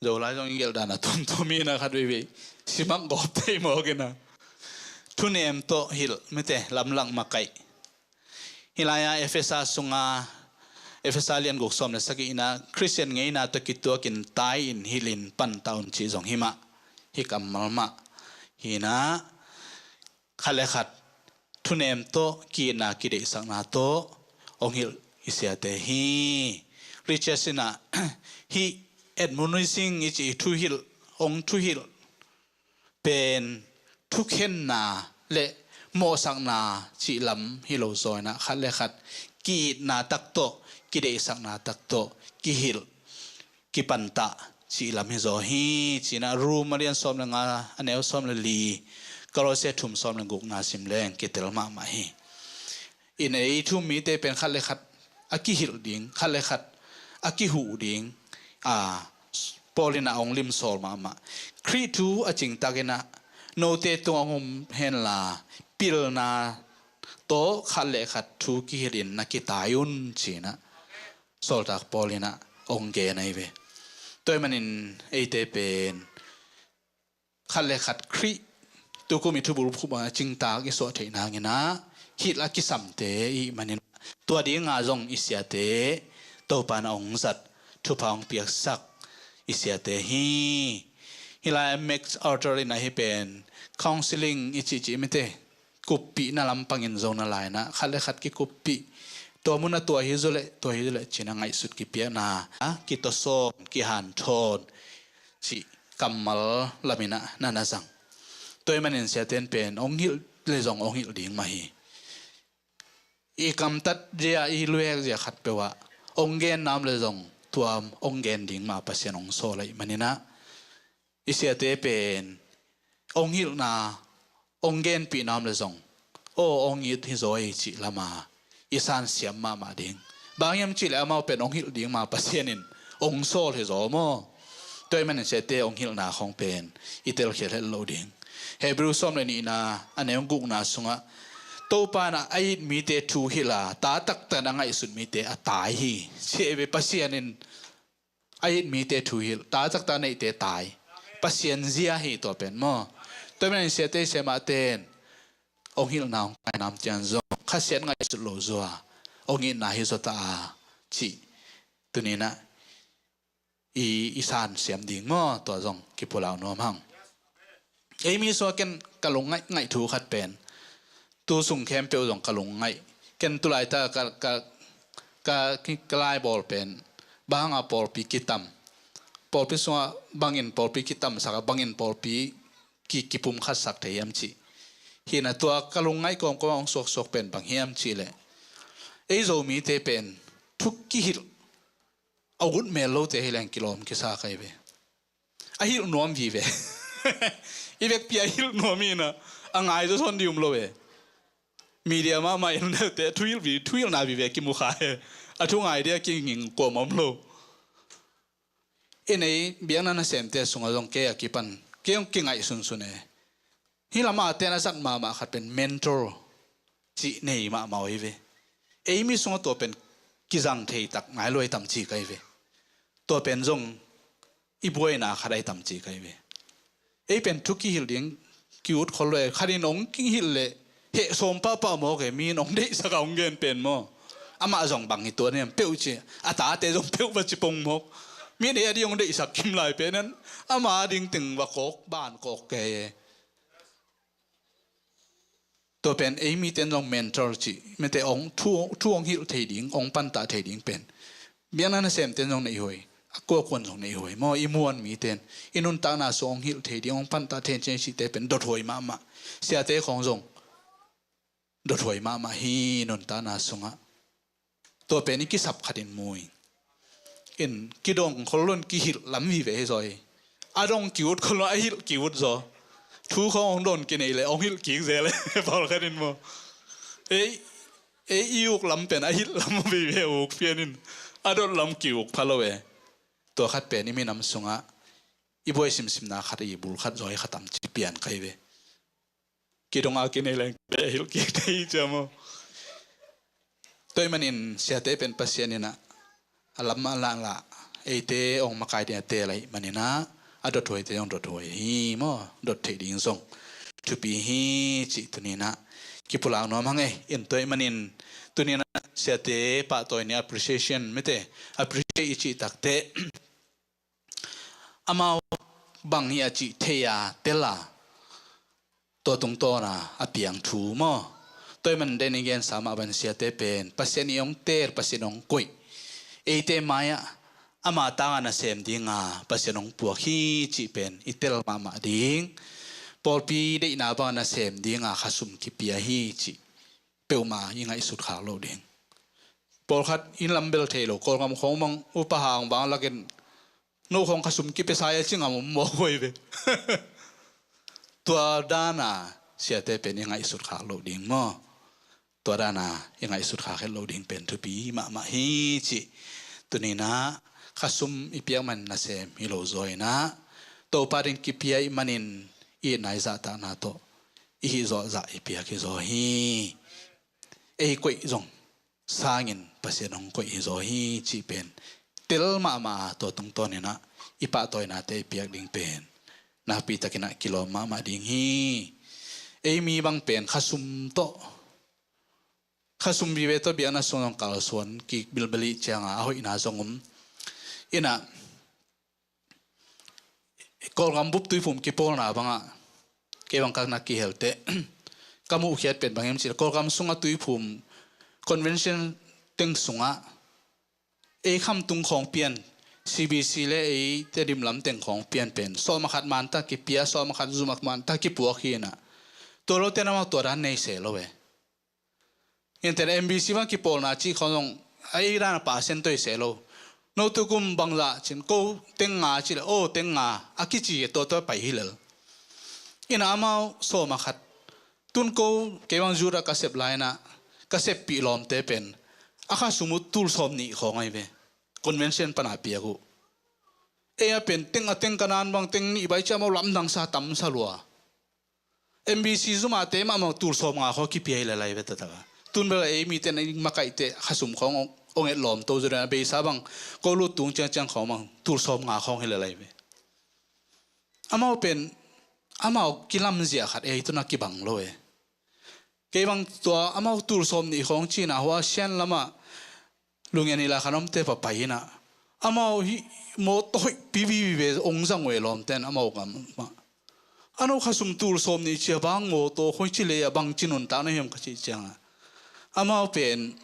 Zolai zong i gelh dan a tuamtuam hi-in ah khat veivei simak gawp thei mawk ina. Thunem tawh hilh mete, lamlak makaih. Hih lai-ah Efesa sunga, Efesa lian guk sawm le sagih ina, Khristian ngeina tawh kituakin tai-in hilhin panta un cih zong hi mah, hih kammal mah hi-in ah, khat le khat thunem tawh ki-itna kideihsakna tawh hong hilh i siate hi. Richard in ah hih admonishing i cih thuhilh, hong thuhilh pen thukhenna le mawhsakna cih lam hi lo zaw in ah, khat le khat ki-itna tak tawh, kideihsakna tak tawh kihilh, kipantah cih lam hi zaw hi, ci-in ah Rom a lian sawm le nga, a neu sawm le li, Kolosia thum sawm le gukna sim leng kitel mahmah hi. In ei thu-um mite pen khat le khat a kihilh ding, khat le khat a kihuh ding, a, Paul in ah hong limsawl mahmah. Khrih thu a cingtak in ah note tungah hong om henla, pilna tawh khat le khat thu kihilh in na kitai un, ci-in ah Sawltak Paul in ah hong gen ahi ve. Tua ahih manin eite pen khat le khat Khrih tukum i thubulphuh bang a cingtak i suah theih nangin ah hilh a kisamte i hih manin, tua dinga zong i siate Topa in ah hong zat, thupha hong piaksak i siate hi. Hih lai MacArthur in ah hih pen counseling i cihcih mite, kuppihna lampangin zong na lai in ah, khat le khat kikuppih, tua mun ah tua hi zaw leh, tua hi zaw leh ci-in ah ngaihsut kipiakna, a, kitawsawn, kihanthawn cih kammal lam in ah na na zang. Tua ahih manin siate in pen hong hilh le zong hong hilh ding mah hi. I kamtat zia, i luek zia khatpeuh ah hong genna om le zong tua hong gen ding mah Pasian hong sawl ahih manin ah, i siate pen hong hilhna, hong genpihna om le zong, aw, hong it hi zaw ei cih lam a i sansiam mahmah ding. Bang hiam cih leh amau pen hong hilh ding mah Pasian in hong sawl hi zaw maw. Tua ahih manin siate hong hilhna khawng pen i telkhial het lo ding. Hebrew sawm le nihna, a neu gukna sungah, Topa in ah a it mite thu hilh a, ta taktak in a ngaihsut mite a tai hi, ci hi ve. Pasian in a it mite thu hilh, ta taktak a neihte tai. Pasian zia hi tua pen maw. Tua ahih manin siate, siamahte in hong hilhna hong taina om ciang zong, khasiat ngaihsut lo zaw a, hong itna hi zaw ta a, cih tuni-in ah i, i sansiam ding maw, tua zong kipulak nuam hang. Ei mi sungah ken ka lungngaih ngaih thu khat pen, tu sung khempeuh zong ka lungngaih. Ken tu laitak ka, ka, ka, ka laibawl pen, bang hanga pawlpi kitam, pawlpi sungah bangin pawlpi kitamsak a, bangin pawlpi ki, kipumkhatsak thei hiam cih. Hi-in ah tua ka lungngaih kawmkawm a hong suaksuak pen bang hiam cih leh, ei Zomite pen thu kihilh a ut mel lote hi leng kilawm kisa ka hi ve. A hilh nuam vive. I vekpi a hilh nuam hi-in ah, a ngai zawsawn ding um lo ve. Media mahmah in neute thu hilh vi, thu hilhna vive kimu kha e. A thu ngai dia kinging kuamah om lo. I nei biakna nasemte sungah zong kei a kipan, kei hong kingaih sunsun e. Hih lam a te na zat mahmah khat pen mentor cih nei mahmah uh hi ve. Ei mi sungah tua pen kizang thei tak nai lo hi tam ci ka hi ve. Tua pen zong i buaina khat ahi tam ci ka hi ve. Ei pen thu kihilh ding ki-ut khol lo e. Khat in hong kihilh leh heh sawm pahpah mawk e, mi in hong deihsak a hong gen pen maw. Amah zong bang hi tuan hiam peuh ci, a tate zong peuh va ci pong mawk. Mi in ei a ding hong deihsak kim lai pen in ama a ding teng va kawk, ban kawk kei e. Tua pen ei mite in zong mentor cih, mite hong thu, thu hong hilh thei ding, hong pantah thei ding pen biakna nasemte in zong neih huai, a kuakuan zong neih huai maw. I muan mite in i nuntakna sung hong hilh thei ding, hong pantah thei ding cihte pen dothuai mahmah. Siate khawng zong dothuai mahmah hi nuntakna sungah. Tua pen i kisap khat in mu ing. In kidong khol lo in kihilh lam vive hi zaw hi. A dong ki-ut khol lo, a hilh ki-ut zaw. Thu khawng hong don kinei leh hong hilh kik zel e. Pawlkhat in maw. Ei, ei i uk lam pen a hilh lam vive uk pian in, a dot lam ki-uk pha lo e. Tua khat pen i minam sungah i buai simsimna khat, i bul khat zaw hi kha tam ci pian ka hi ve. Kidong a kinei leng a hilh kik thei hi cia maw. Tua ahih manin siate pen Pasian in ah a lam a lah lah eite hong makai ding a teel ahih manin ah, a dothuaite hong dothuai hi maw. Dot theih ding zong thupi hi cih tuni-in ah kipulak nuam hang e. In tua ahih manin tuni-in ah siate pahtawi ni appreciation, mite appreciate i cih takteh amau bang hi a cih thei a, tel a, tua tungtawna a piang thu maw. Tua ahih manin den i gensa mah bang siate pen Pasian i hong teel, Pasian hong koih, eite mai-ah ama tanga nasem dinga Pasian hong puak hi cih pen i tel mahmah ding. pawlpi deihna bang nasem dinga khasum kipia hi cih peuhmah i ngaihsut khak loh ding. Pawlkhat inn lam bel thei lo, Kawlgam khawng bang upa hang bang lakin no khawng khasum kipia sa a ci ngam om mawk huai ve. Tua dana siate pen i ngaihsut khak loh ding maw? Tua dana i ngaihsut khak het loh ding pen thupi mahmah hi cih. Tuninah khasum i piak man nasem hi lo zaw inah Topa din kipia i manin i itna i zahtakna tawh i hih zawh zah i piak hi zaw hi. Ei koih zong sangin Pasian hong koih hi zaw hi cih pen tel mahmah a, tua tungtawninah i pahtawinate i piak ding pen nakpi takinah kilawm mahmah ding hi. Ei mi bang pen khasum tawh, khasum vive tawh biakna sung zong kalsuan kibilbelih cianga a hoihna zong um. Inah Kawlgam bup tuiphum kipawlna bangah kei bang ka na kihelte ka muhkhiat pen bang hiam cih leh Kawlgam sungah tuiphum convention teng sungah ei khamtung khawng pian, C B C le ei Tedim lam teng khawng pian pen sawm a khat manta kipia, sawm a khat zum a manta kipuak hi inah tua lote namah tua dan nei se lo e. Ngen tena M B C bang kipawlna cih khawng zong a ei dan a percent tawh i se lo. No tukum bangzah cin ko teng nga cih leh aw teng nga a kici e, tua tawh pai hi lel. Inah amau sawm a khat tun ko kei bang Judah ka sep lai inah ka seppih lawmte pen a khasum uh tul sawm nih khawng ahi ve. Convention pana piak uh. Ei a pen teng a teng ka nan bang teng nih bai ciah amau lamdang sa tam sa lua. M B C zumate mahmah tul sawm nga khaw kipia hi le lai ve taktak a. Tun bel ei mite na makaihte khasum khawng ong et lawm to zaw dan a beisa bang ko lut tung ciangciang khawng bang tul sawm nga khawng hi le lai ve. Amau pen amau kilamzia khat ei tuna kibang lo e. Kei bang tua amau tul sawm nih khawng cina hua sian lamah Lungian ila khan omte papai inah amau hi mawtaw hoih pipipi ve ong zang uh e lawmten amau gam mah. A no khasum tul sawm nih cia bang mawtaw khoi ci lei a bang ci nuntak na hiam ka cih cianga amau pen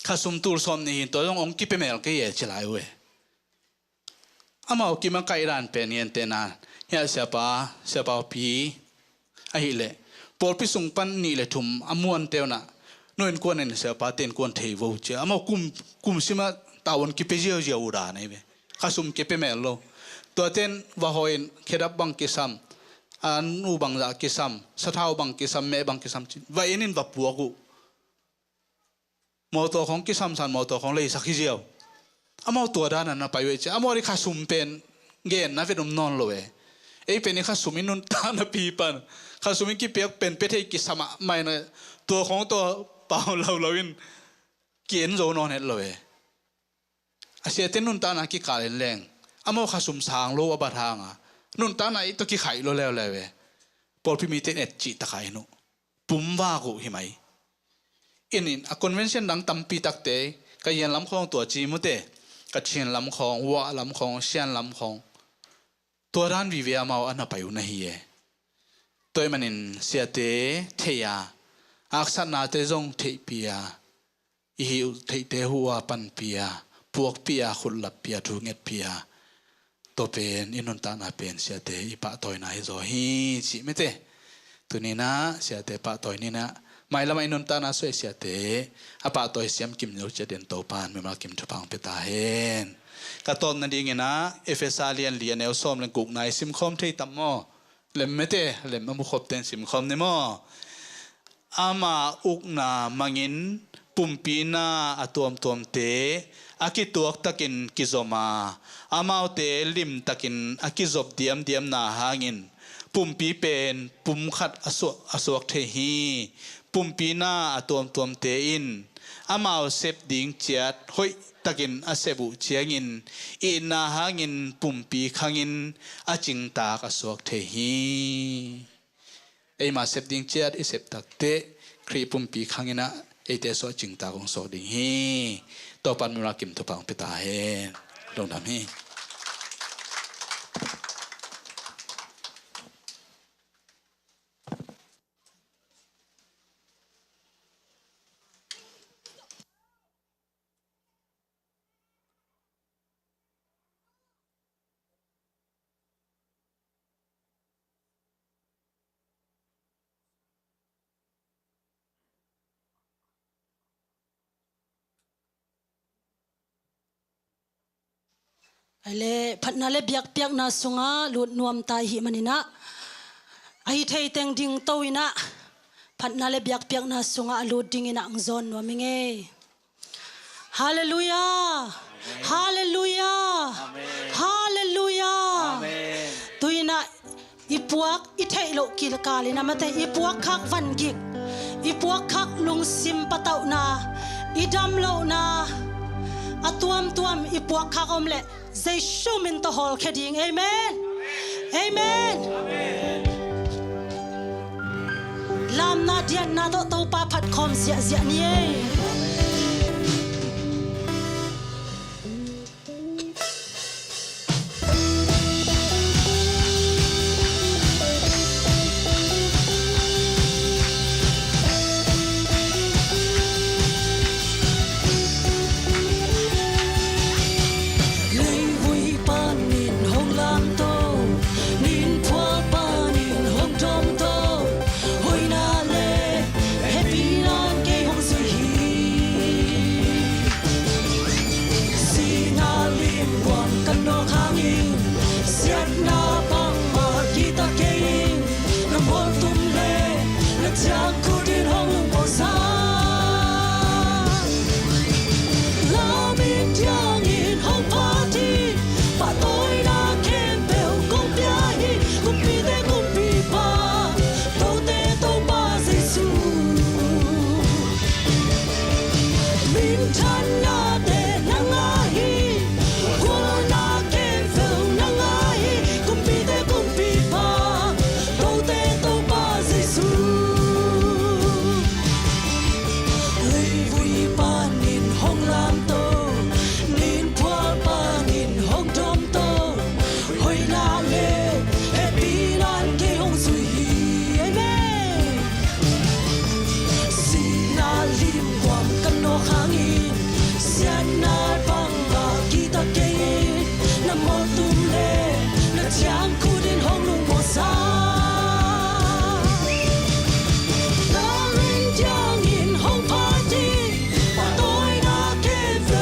khasum tul sawm nih hin tua zong ong kipia mel kei e ci lai uh e. Amau kimakaih dan pen ngen tena hiah siapa, siapa pi ahileh pawlpi sung pan nih le thum a muan teunah no innkuan in siapa te innkuan thei vo cia amau kum, kum simah tavuan kipia ziauziau uh dan ahi ve. Khasum kipia mel lo. Tuaten va hawi in khedap bang kisam, a nu bangzah kisam, sathau bang kisam, meh bang kisam cin va in in va puak uh. Mawtaw khawng kisamsan mawtaw khawng leisak hi ziau. Amau tua dana na pai uh e cia amau ri khasum pen genna vet um nawn lo e. Ei pen i khasum i nuntakna pi pan khasum i kipiak pen pia thei kisam ah maina tua khawng tua pau laulau in ki-en zo nawn het lo e. A siate nuntakna kikal in leng amau khasum sang lo a bat hanga nuntakna i tawh kikhaih lo leuleu e. Pawlpi mite in et cih takah in uh pumvak uh hi mai. Inin a convention dang tampi takte ka Yan lam khawng tua ci mute, ka Chin lam khawng, Wa lam khawng, Sian lam khawng tua dan vive amau a na pai uh na hi e. Tua ih manin siate thei a, aksatnate zong theihpih a, i hih uh theihte huh a panpih a, puakpih a, khutlappih a, thungetpih a, tua pen i nuntakna pen siate i pahtawina hi zaw hi cih mete. Tuninah siate pahtawi ninah mailamah i nuntakna suai siate a pahtawi siam kim zo ciat den Topan mimal kim thupha hong pia ta hen. Ka tawp nadinginah Efesa lian li a neu sawm le gukna i simkhawm thei tam maw? Lem mete, lem a mukhopte in simkhawm ni maw? Ama ukna mangin pumpi na a tuamtuamte a kituaktakin kizom a, amaute limtakin a kizop diamdiamna hangin pumpi pen pum khat a suak, a suak thei hi. Pumpi na a tuamtuamte in amau sep ding ciat hoihtakin a sep uh ciangin itna hangin pumpi khangin a cingtak a suak thei hi. Eima sep ding ciat i sep takteh Khrih pumpi khanginah eite suah cingtak hong suak ding hi. Topan mura kim thupha hong pia ta hen. Lungdam hi. Ai le, phatna le biakpiakna sungah lut nuam ta i hih manin ah, a hi thei teng dingto in ah, phatna le biakpiakna sungah a lut dingin ah hong zawn nuam ing ei. Halleluiah. Halleluiah. Halleluiah. Tu-in ah i puak i theih loh kilkal in ah, amaute i puak khak vangik, i puak khak lungsim patauhna, i dam lohna, a tuamtuam i puak khak om leh Jesu min tawh hawlkhia ding. Amen. Amen. Lamna diatna tawh Topa phat khawm ziahziah ni ei. Leivui panin hong lamto, ninphual panin hong dawmto, hoihna le hehpihna in kei hong zui hi. Sihna limguam ka nawk hangin, siatna bangmah kihta kei in, na mawltum le na ciangkhut in hong lungmawhsa. Lam in thiangin hong phat hi, pahtawina khempeuh kong pia hi, kumpite Kumpipa, tote Topa Jesu. Minthannate nang a hi, khualna khempeuh nang a hi, kumpite Kumpipa, tote Topa Jesu. Leivui panin hong lamto, ninphual panin hong dawmto, hoihna le hehpihna in kei hong zui hi. Amen. Sihna limguam ka nawk hangin, siatna bangmah kihta kei in, na mawltum le na ciangkhut in hong lungmawhsa. Lam in thiangin hong phat hi, pahtawina khempeuh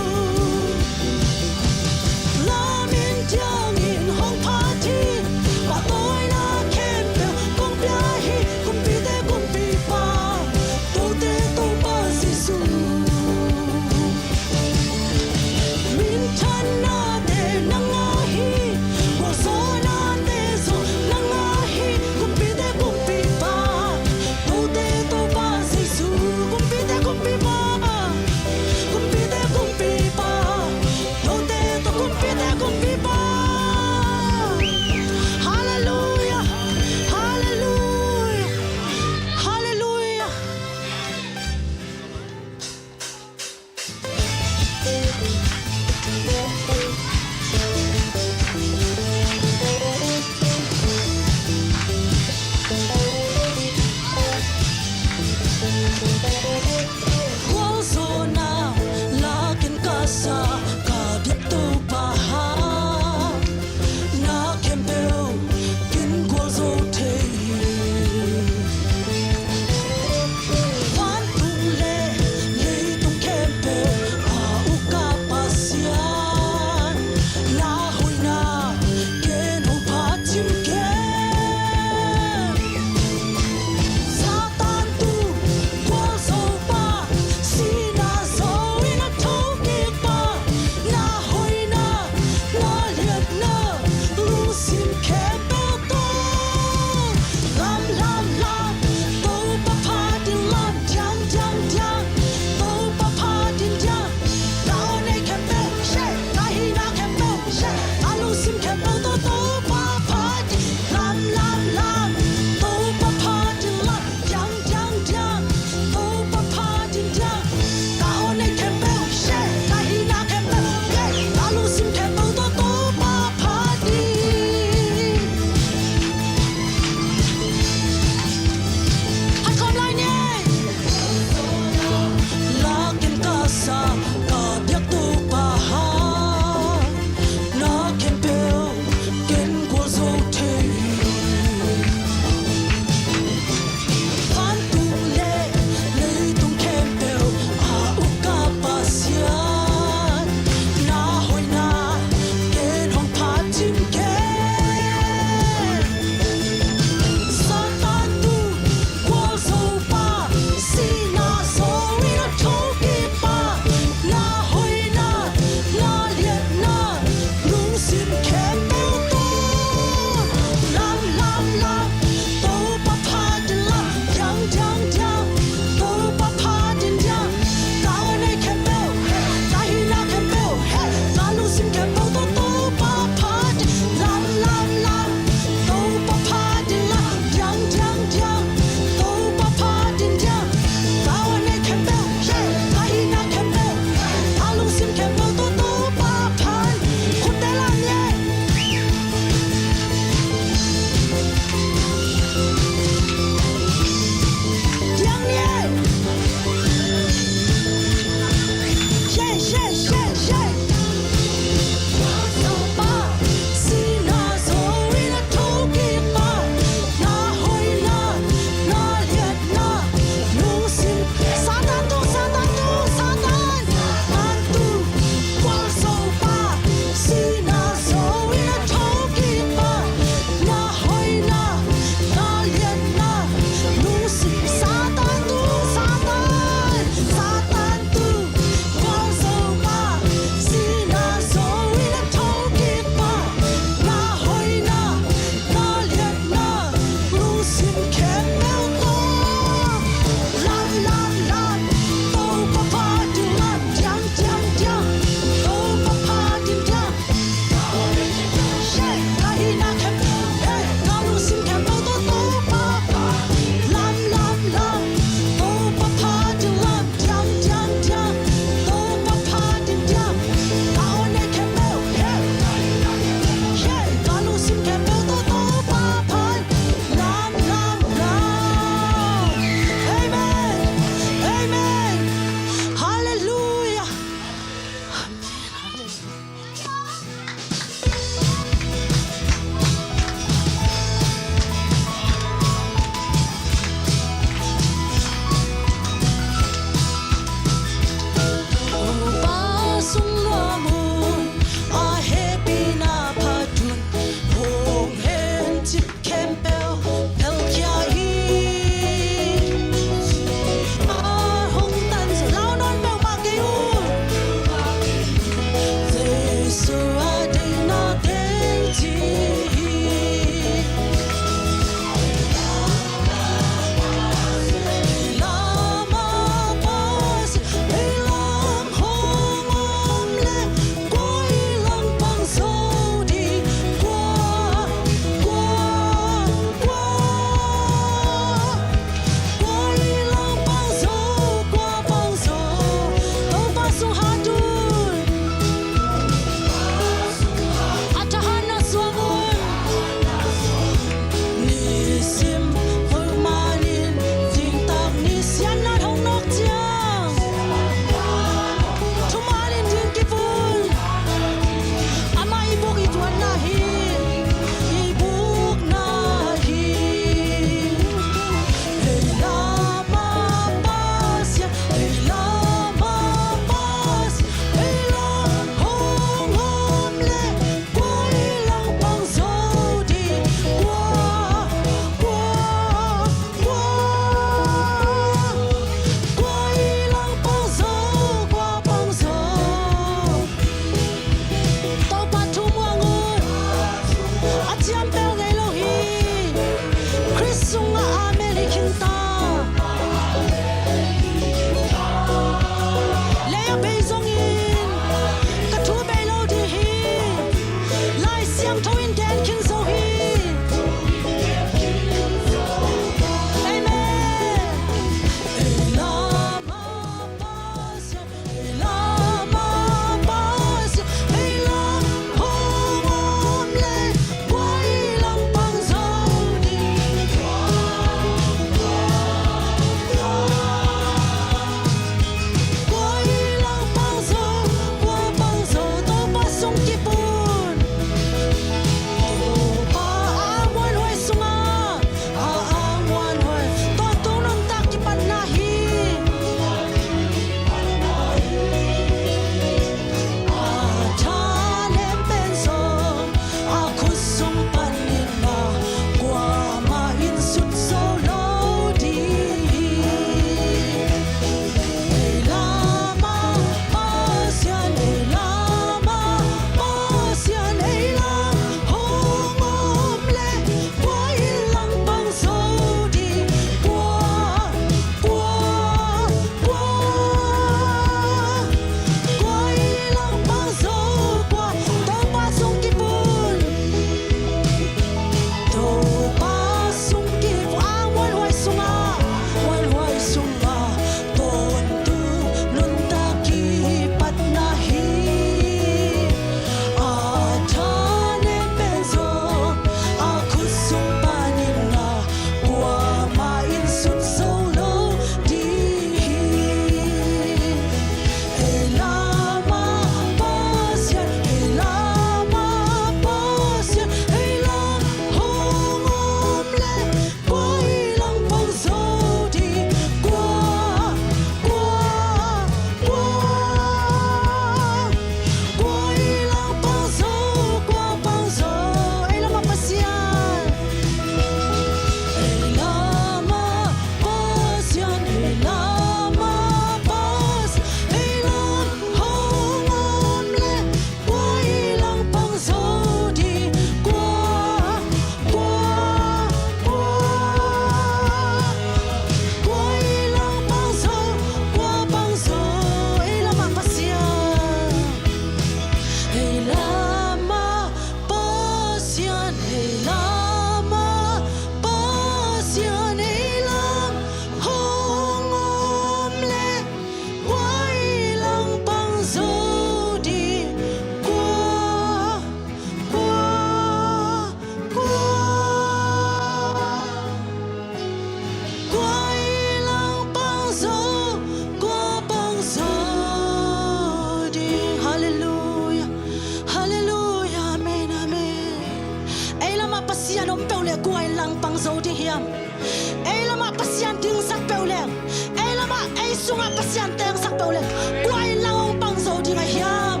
Pasian tengsak peuh le kua in lang hong pang zo ding a hiam?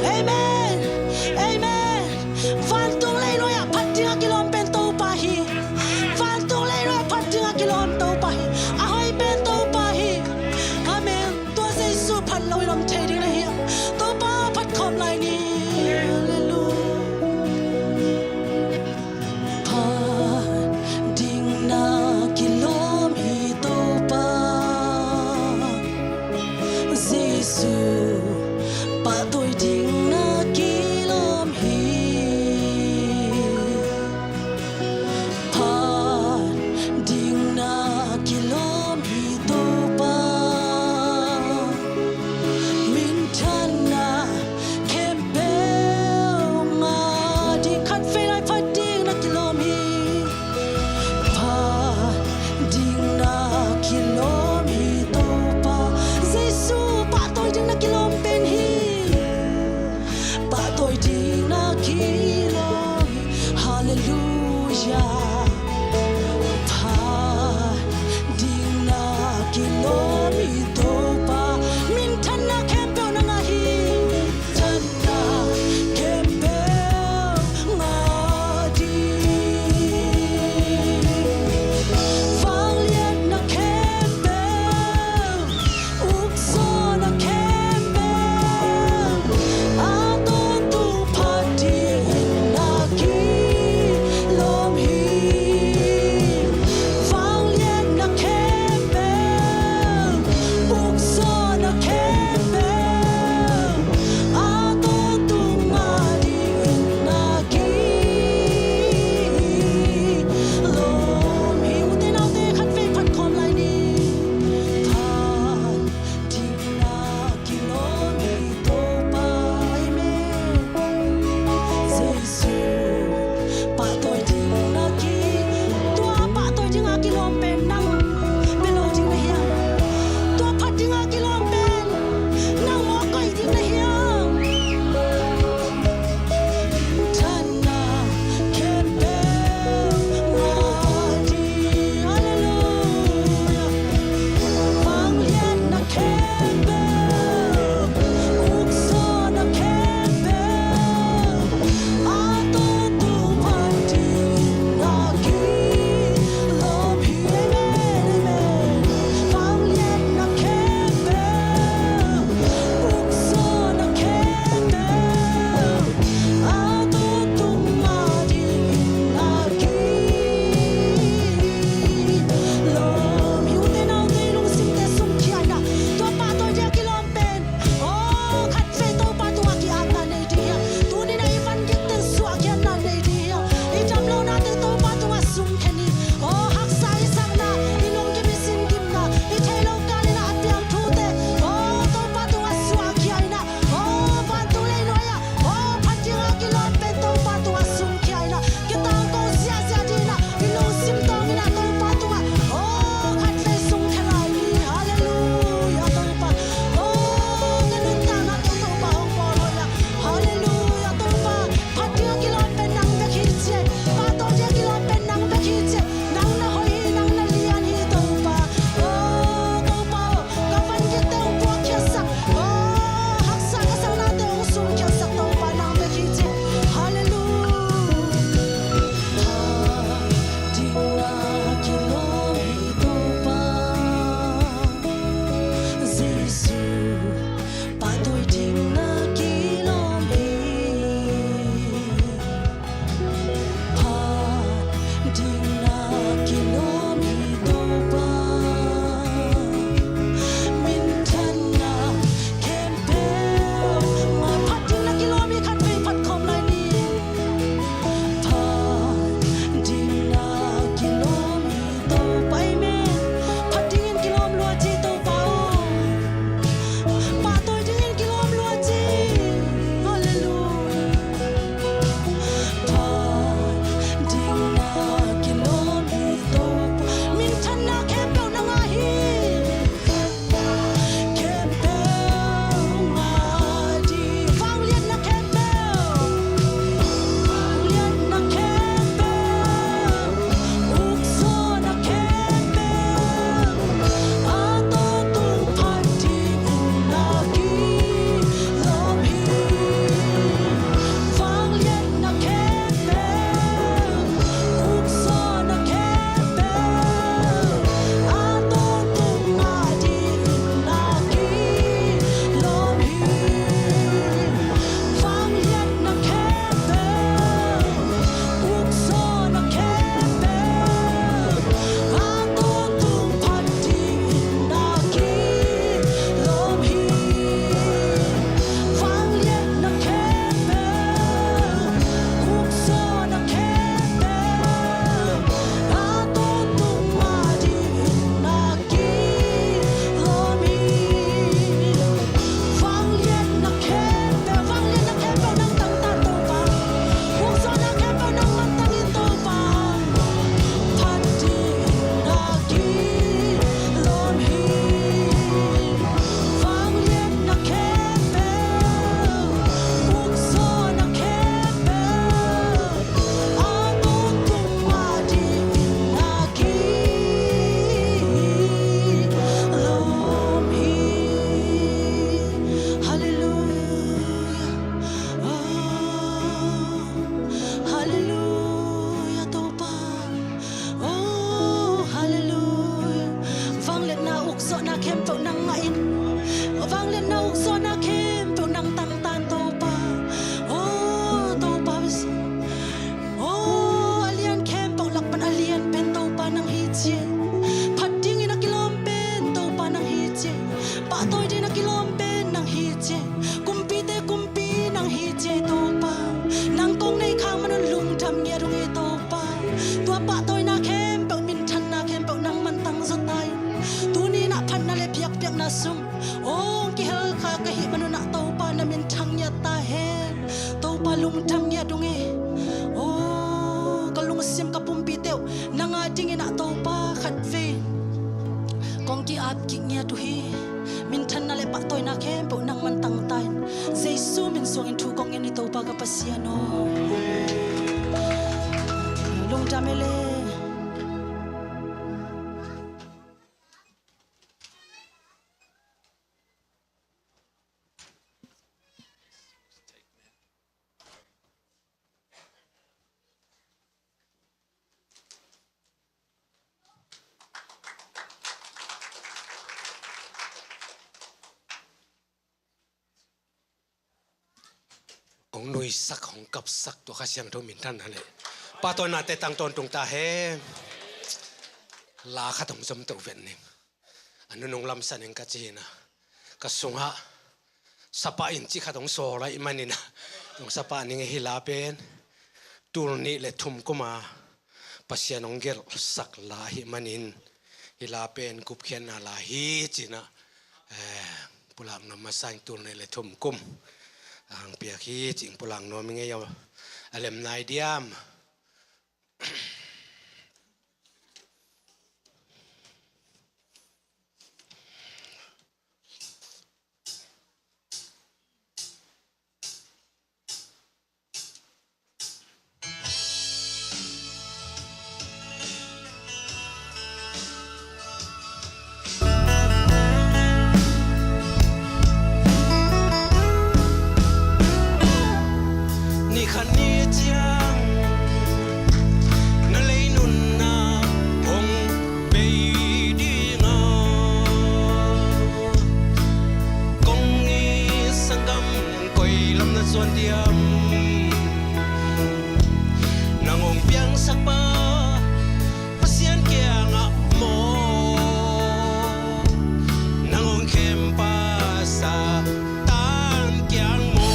Amen. Amen. Vantung leinuai ah phat ding a kilawm pen Topa hi. Vantung leinuai ah phat ding a kilawm Topa hi. A hoih pen Topa hi. Amen. Tua Jesu phat lo in om thei ding na hiam? Topa phat khawm lai ni. Halleluia. Phat ding na kilawm hi Topa. Jesu pahtawi ding na kilawm hi. Phat ding na kilawm hi Topa. Minthanna khempeuh ngah ding, khatvei lai phat ding na kilawm hi. Phat ding na kilawm hi Topa. Jesu pahtawi ding na kilawm pen hi. Pahtawi ding na kilawm hi. Halleluia. Phat ding na kilawm hi Topa. Minthanna khempeuh na ngah hi. Minthanna khempeuh ngah ding. Vangliatna khempeuh, ukzawhna khempeuh a tawntung phat dingin na kilawm hi. Lungdam ngiat ung e. Aw, ka lungsim ka pumpi teuh nang a dingin ah Topa khatvei kong ki-ap kik ngiat uh hi. Minthanna le pahtawina khempeuh nangman tangta in, Jesu min suangin thu kong ngen hi Topa ka Pasian aw. Lungdam e le. Hong nuisak, hong kapsak tua Kha Siangtho minthanna le pahtawinate tang tawntung ta hen. La khat hong zom to vet ning. A nunung lamsan ing ka ci hi na. Ka sungah sapa in ci khat hong sawl ahih manin ah, hong sapa ning hi la pen. Tul nih le thum kum a Pasian hong gelhsak la ahih manin, hi la pen gupkhiatna la hi ci-in ah, eh, pulak nuam masa ing. Tul nih le thum kum a hong piak hi ci-in pulak nuam ing ei aw. A lem nai diam? Ni khat ni ciang na lei nunna hong bei ding a, kong it sanggam koi lam na zuan diam? Nang hong piangsak pa Pasian kiangah maw, nang hong khempa Satan kiang maw?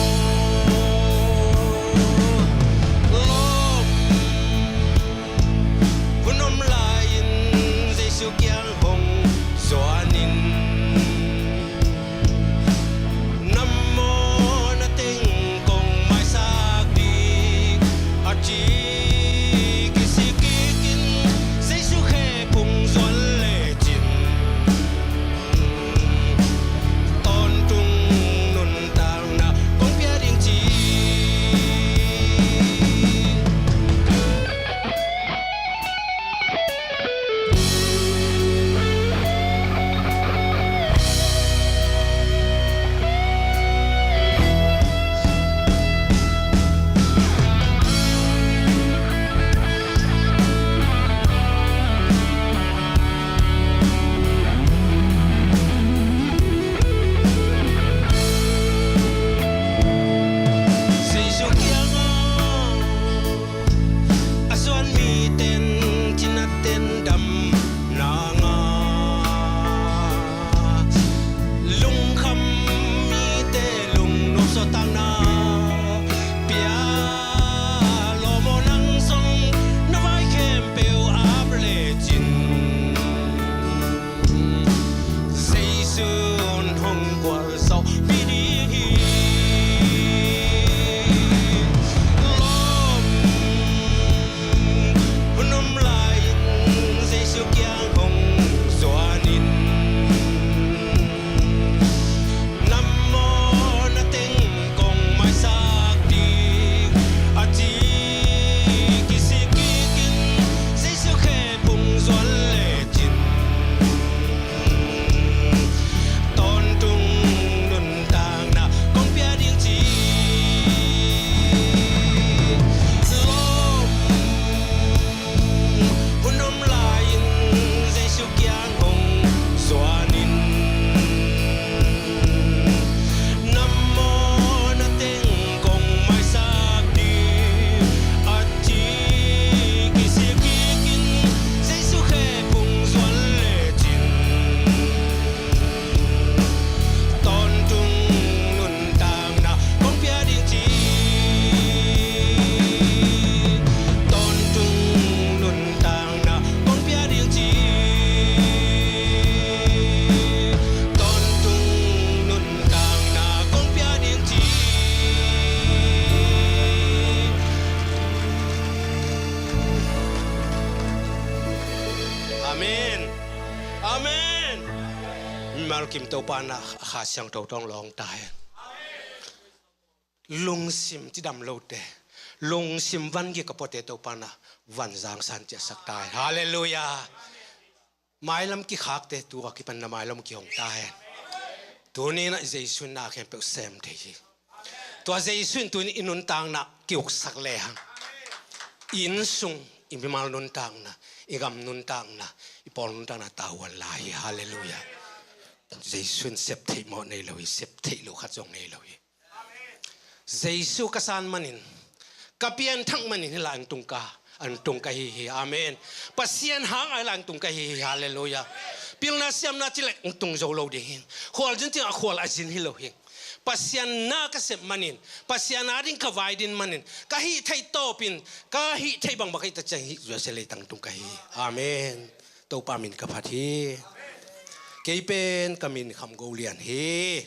Lawm hun om lai-in Jesu kiang hong zuan in, na mawhna teng kong maisak ding a ci kisik hi. Kim Topa in a Kha Siangtho tawh hong lawng ta hen. Lungsim cidam lote, lungsim vangik a puate Topa in a van zangsan ciatsak ta hen. Halleluiah. Mailam kikhakte tu a kipan na mailam kihong ta hen. Tuni in a Jesu in na khempeuh sem thei hi. Tua Jesu in tuni i nuntakna kiuksak lehang, i innsung, i mimal nuntakna, i gam nuntakna, i pawl nuntakna tavuan lai hi. Halleluiah. Jesu in sep theih mawh nei lo hi, sep theih lo khat zong nei lo hi. Jesu ka san manin, ka pianthak manin hih lai hong tung ka, hong tung ka hi hi. Amen. Pasian hang a hih lai hong tung ka hi hi. Halleluiah. Pilna siamna ci leh hong tung zo lo ding hi. Khualzin ci a khual a zin hi lo hi. Pasian na ka sep manin, Pasian ading ka vai ding manin, ka hih theih tawpin, ka hih theih bangbang ka hih tak ciang hih U S A leitang tung ka hi. Amen. Topa min ka phat hi. Kei pen ka min Kham Go Lian hi.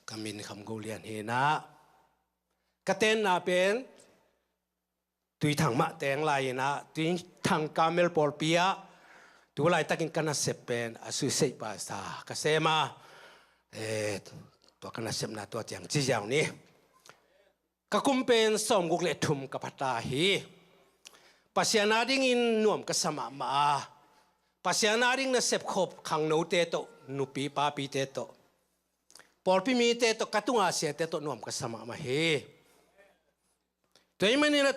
Ka min Kham Go Lian hi in a, ka tenna pen Tuithang mah teng lai in a, Tuithang Kamel pawlpi ah tu laitakin ka nasep pen associate pastor ka sem a, eh, tua ka nasepna tua ciang ci ziau ni. Ka kum pen sawmguk le thum ka pha ta hi. Pasian adingin nuam ka sa mahmah a, Pasian ading nasep khop khangnote tawh, nupi papite tawh, pawlpi mite tawh, ka tunga siate tawh nuam ka sa mahmah hi. Tua ahih manin a,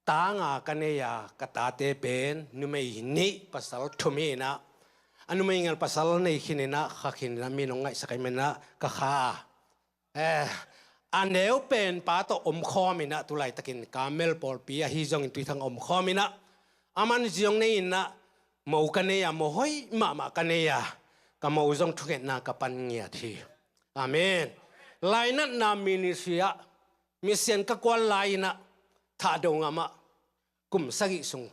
ta nga ka nei a, ka tate pen numei nih pasal thum hi in a, a numei ngel pasal nei khin in a, kha khin in a, mi nong ngaihsak ahih manin a ka kha a. Eh, a neu pen pa tawh omkhawm in a, tu laitakin Kamel pawlpi ahi zongin Tuithang omkhawm in a, aman zi hong nei in a, mo ka nei a, mo hoih mahmah ka nei a, ka mo zong thungetna ka pan ngiat hi. Amen. Lainatna ministry ah mission ka kuan lai in a, Thahdo ngam ah kum sagih sung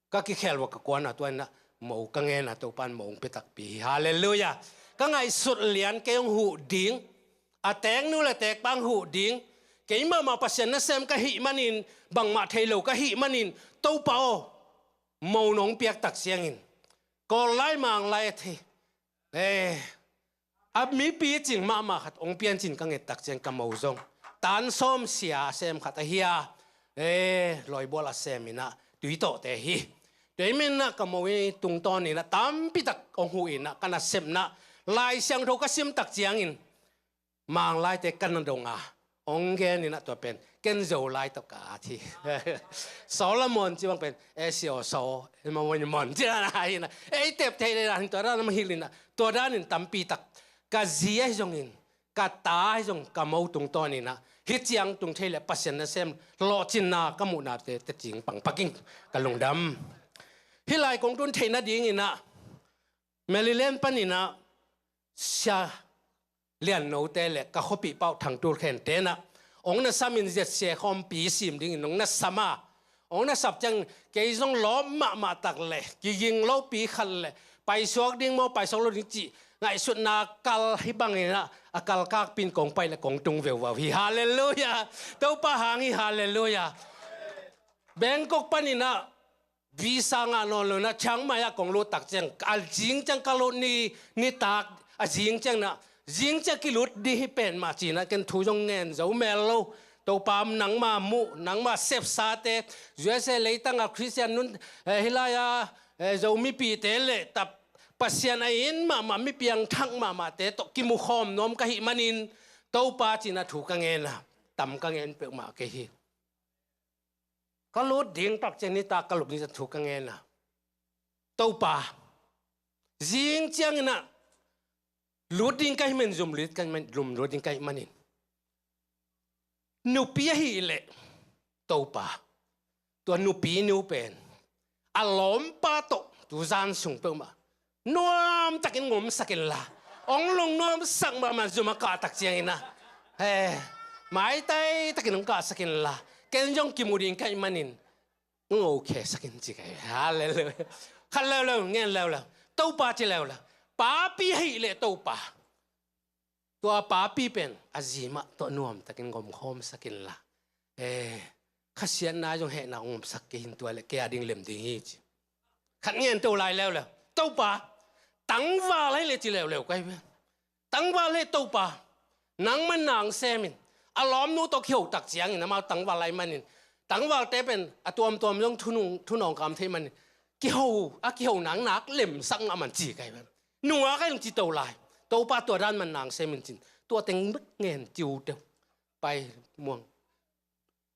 ka kikhel uh a ka kuan a, tua in a mo ka ngen a, Topa in mo hong pia takpi hi. Halleluiah. Ka ngaihsut lian, kei hong huh ding, a teknu le tekpa hong huh ding, kei mahmah Pasian nasem ka hih manin, bangmah thei lo ka hih manin, Topa aw, mo nong piak tak ciangin, Kawl lai Mang lai a thei, eh, a mipi cing mahmah khat hong piancil ka nget tak ciang ka mo zong tan sawm sia a sem khat ahi a, eh, lawibual a sem in a, Tuitawhte hi. Tua ahih manin a ka mo i tungtawn in a, tampi tak hong huh in a, ka nasepna, Lai Siangtho ka sim tak ciangin Mang laite ka na dong a, hong gen in a, tua pen ken Zolai tawh ka at hi. Solomon ci bang pen, eh, sio so, eh, Mamon Mon ci a na hi in a, eh, i tep thei le dan, tua dan mah hilh in a, tua danin tampi tak ka zi ahi zongin, ka ta ahi zong, ka mo tungtawn in a, hih ciang tung thei leh Pasian nasem lawhcinna ka muhnate tecing pangpakin ka lungdam. Hih lai kong tun theih nadingin a, Maryland panin a, Sia Liannote le ka khuapih pau Thang Tul Khente in a, hong na samin Z C A khawmpi sim dingin hong na sam a, hong na sap ciang kei zong lawp mahmah tak le, kiging lopi khat le, paisuak ding maw, paisuak lo ding cih ngaihsutna kal hi bangin a, a kalkakpin kong pai le kong tung veuvau hi. Halleluiah. Topa hang hi. Halleluiah. Bangkok panin a, visa ngah nawn lo in a, Chiang Mai ah kong lut tak ciang, a zing ciang ka lut ni, nitak a zing ciang in a, zing ciang kilut ding hi pen mah ci in a, ken thu zong ngen zo mel lo. Topa, nangma muh, nangma sepsate, U S A leitang a Khristian nun, eh, hih lai a, eh, Zomipite le tap, Pasian a it mahmah, mi piangthak mahmahte tawh kimukhawm nuam ka hih manin, Topa ci in a thu ka ngen a, tam ka ngen peuhmah kei hi. Ka lut ding tak ciang, nitak ka lut ding ciang thu ka ngen a, Topa, zing ciangin a lut ding ka hih manin, zum lut ka hih manin, zum lut ding ka hih manin, nupi ahih leh, Topa, tua nupi nu pen a lawmpa tawh tu zan sung peuhmah nuamtakin hong omsak inla, hong lungnuamsak mahmah, zum a kah tak ciangin a, eh, maitai takin hong kahsak inla, ken zong kimu ding ka hih manin hong oksak in ci ka hi. Halleluiah. Khat leuleu, ngen leuleu, Topa ci leuleu. Papi ahih leh, Topa, tua papi pen a zi mah tawh nuamtakin gomkhawmsak inla, eh, khasiatna zong hehna hong omsak kei in, tua leh kei a ding lem ding hi ci. Khat ngen to lai leuleu, Topa, Tangval hi le ci leuleu ka hi ve. Tangval hi Topa, nangman nang sem in. A lawmnu tawh kiho tak ciangin amau tangval ahih manin, tangvalte pen a tuamtuam zong thunung, thunawng kam thei manin, kiho, a kiho nang nak lemsak mah man ci ka hi ve. Nungak a hong ci to lai. Topa tua dan man nang sem in cin. Tua teng bek ngen ciu teu. Pai muang.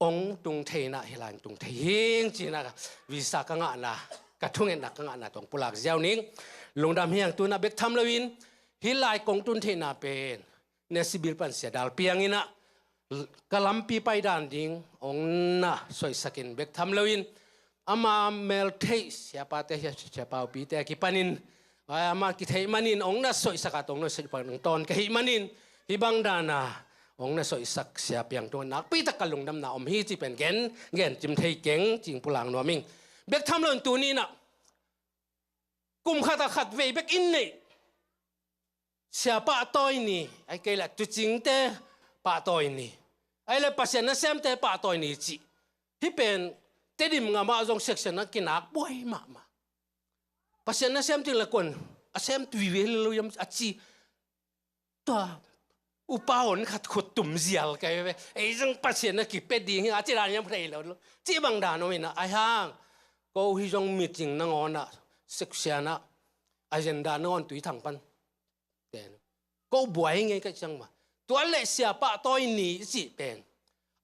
Ong tung theina hi lai tung thei hing cina ka visa ka ngahna, ka thungetna ka ngahna tawh pulak ziau ning. Lungdam hiang tuna bek tham loin, hi lai kong tun theina pen Nasibil pan Sia Dal Piang ina ka lampi pai dan ding ong na soisakin bek tham loin, ama mel theih siapate, sia, siapaupite a kipanin, ai, ama kitheih manin ong na soisak a tong na soisak nang tawn ka hih manin, hih bang dana ong na soisak sia piang tungah nakpi tak ka lungdamna om hi cih pen gen, gen cim thei keng cing pulang nuam ing. Bek tham loin tuni na kum khat a khat vei bek in neih. Sia pahtawi ni, ai kei le tucingte pahtawi ni, ai le Pasian nasemte pahtawi ni cih. Hih pen Tedim ngam ah zong section a kinak buai mahmah. Pasian nasem ting le kuan a sem vive lo yam a ci. Tua upa hon khat khut tum zial ka hi ve. Ei zong Pasian na kipia ding hi a ci dan yam thei lo lo. Ci bang dan om ina ai hang. Ko hi zong meeting nangawn ah section ah agenda nangawn tui thang pan. Ten. Ko buai ngei ka ciang ma. Tua le sia pahtawi ni cih pen.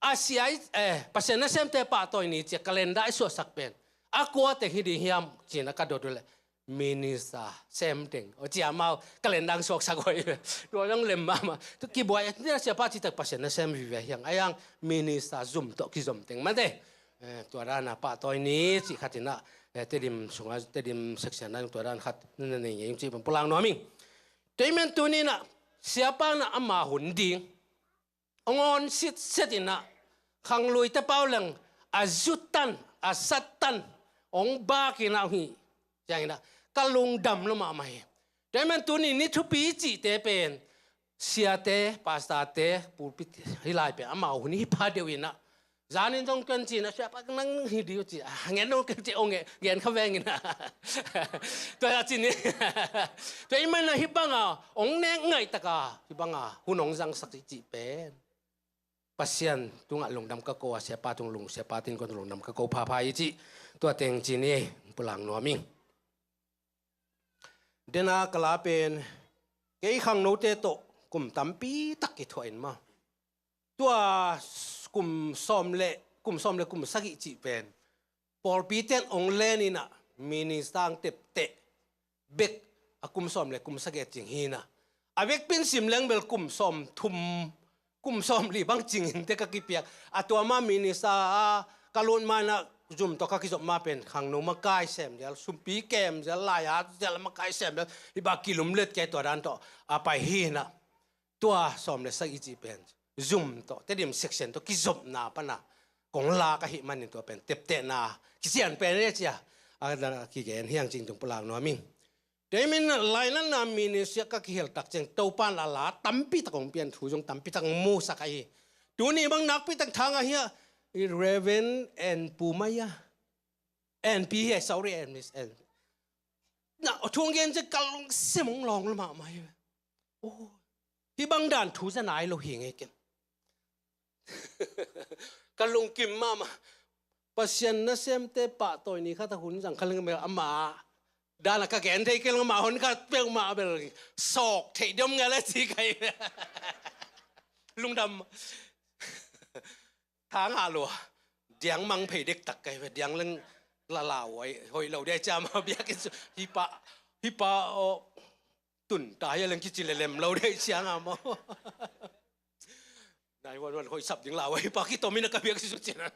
A sia i, eh, Pasian nasemte pahtawi ni cih a calendar i suahsak pen. A kua teng hi ding hiam cina ka dot uh le. Minister sem teng. O cia mau calendar suaksak hoi. Tua dang lem mahmah. Tu kibuai, ni a sia pah cih tak Pasian nasem vive hiang. A yang minister zum tawh kizom teng mate. Eh, tua dana pahtawi ni cih khat ina, eh, Tedim sunga, Tedim section na tua dan khat na nei ngei cih pulang nuam ing. Tua i men tuni na, siapa na ama hun ding. Ong on sitset ina, khangluite pau leng, a zutan, a sattan, ong bak ina hi. Ciang ina, ka lungdam lo mahmah hi. Tua i men tuni ni thupi cihte pen, siate, pastorte, pulpit hi lai pen, amau hun hi pha deuh ina. Zanin zong tuan cina, siapa nang hi diu ci, ah, ngen lo ken ci, ong ngen kha veng ina. Tua ya cini. Tua i men na hi banga, ong nek ngai taka, hi banga, hun ong zangsak ci ci pen. Pasian tungah lungdam ka ko a, siapa tung lung, siapa tin kon lungdam ka ko phapha i ci. Tua teng cini, pulang nuam ing. Dena ka la pen, kei khangnote tawh kum tampi tak kithuah in ma. Tua s-, kum sawm le, kum sawm le kum sagih cih pen. Pawlpi ten ong len ina minister ang tepteh bek a kum sawm le kum sagih a cing hi na. A vekpin sim leng bel kum sawm thum, kum sawm li bang cingin te ka kipiak. A tua ma minister a ka lut ma ina zum tawh ka kizop ma pen khangno makai sem dial, sumpi kem dial, laihat dial makai sem dial, hi ba kilum let kei tua dan tawh a pai hi na. Tua sawm le sagih cih pen zum tawh, Tedim section tawh kizopna pana kong lak ahih manin tua pen teptehna kician pen e cia. A kigen hiang cing tung pulang nuam ing. Tua i men lainatna ministry ka kihel tak ciang Topan a la tampi tak ong pian thu zong tampi tak ong musak ahi. Tuni bang nakpi tak thang ahi a, i Reverend N Pu mai a. N P hi, sorry, N Miss N. Na, thung gen ciang ka lungsim ong lawng lo mahmah hi. Oh, hi bang dan thu za nai lo hi ngei ken. Ka lungkim mahmah. Pasian nasemte pahtawi ni khat a hun zang kha leng mel ama. Dan a ka gen thei kei leng ama hon khat peuhmah bel sawk theih diam ngal a ci kai. Lungdam. Thang a lua. Diang mang phei dektak kai ve, diang leng la lau ai, hoih lo dia ciam a biakinn su. Hi pa, hi pa aw. Tun ta hia leng kici lelem lo dei ciang a maw. Nai wan wan hoih sap ding lau, hi pa kitom ina ka biak su cina.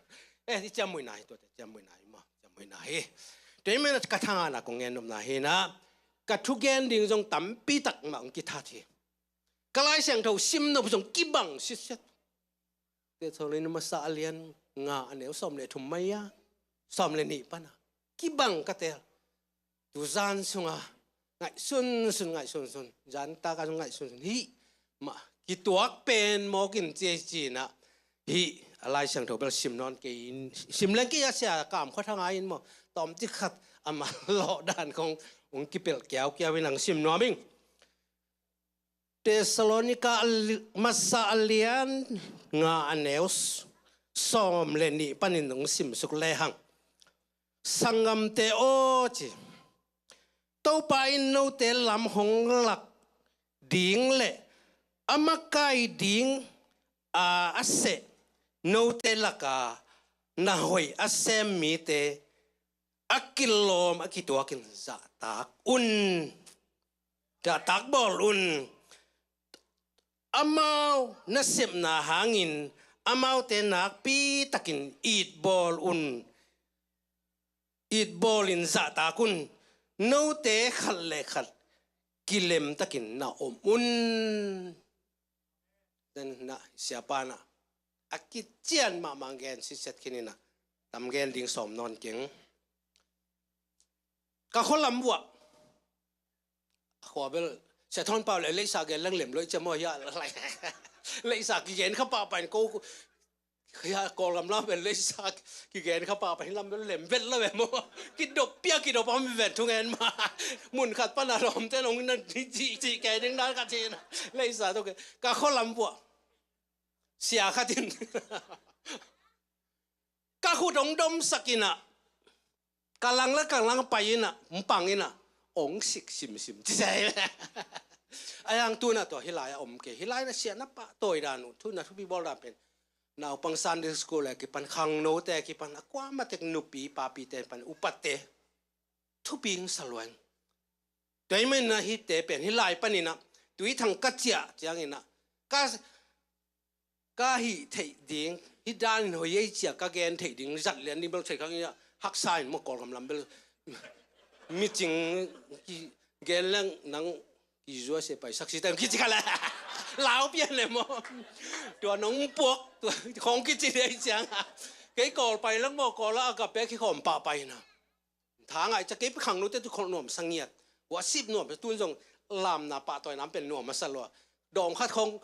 Eh, i ciam mui nai, tua te ciam mui nai maw, ciam mui nai. Te mena ka thang ana kong ngen nopna hi na. Ka thugen ding zong tampi tak mah ong kithat hi. Ka Lai Siangtho sim nop zong kibang sitset. Thesalonika masa a lian nga a neu sawm le thum mai a, sawm le nih pana. Kibang ka tel. Tu zan sunga ngaihsunsun, ngaihsunsun. Zan taka zong ngaihsunsun. Hih mah kituak pen mawk in ci ei cina. Hih a Lai Siangtho bel sim nawn kei in. Sim leng kei a sia kam khuathang a in maw. Tawm cik khat amah lawh dan kong Hong kipelh kiaukiau in hong sim nuam ing. Thessalonika a li-, masa a lian nga a neu s-, sawm le nih panin hong simsuk lehang. Sanggamte aw ci. Topa in note lam hong lak ding le a makai ding a, a seh note laka na hoih a sem mite a kilawm a kituakin zahtak un. Zahtak bawl un. Amau nasepna hangin amaute nakpitakin it bawl un. It bawlin zahtak un. Note khat le khat kilemtakin na om un. Tua in ah siapa in ah a kician mahmah gen sitset khin in ah, tam gen ding sawm nawn keng. Ka khua lam vuah. Khua bel Sia Thawn Pau le Leisa gen leng lem lo i ci maw hia. Leisa kigen kha pahpah in ko hia, Kawlgam lam bel Leisa kigen kha pahpah in lam bel lem vet lo ve maw. Kidop pia kidop om vet thungen mah. Mun khat pan a lawmte nong na ci ci kei ding dan khat ci na. Leisa tawh kei ka khua lam vuah. Sia khat in ka khut hong domsak in ah, ka lang le ka lang pai in ah, hong pang in ah, hong sik simsim ci se. A yang tu in ah tua hih lai-ah om kei, hih lai-ah sia na pahtawi dan uh, thu na thupi bawl dan pen naupang Sunday school a kipan, khangnote a kipan, a kuamah tek nupi papite pan upate thupi hong sa lua ing. Tua ahih manin ah hihte pen hih lai panin ah Tuithang ka ciah ciangin ah ka ka hih theih ding, hih dan in hoih ei ci-a ka gen theih ding zat lian ding bel theih kha ing a, haksa in maw, Kawlgam lam bel micing kigen leng nang kizua se paisak si teng kici kha le. Lau pian le maw. Tua nong puak tua khong kici dei ciang a, kei Kawl pai leng maw, Kawl a ka pek hi khawm pah pai na. Tha ngai ca kei pi khangnote tu khol nuam sa ngiat. Worship nuam sa, tun zong lamna pahtawi nam pen nuam a sa lua. Dawm khat khong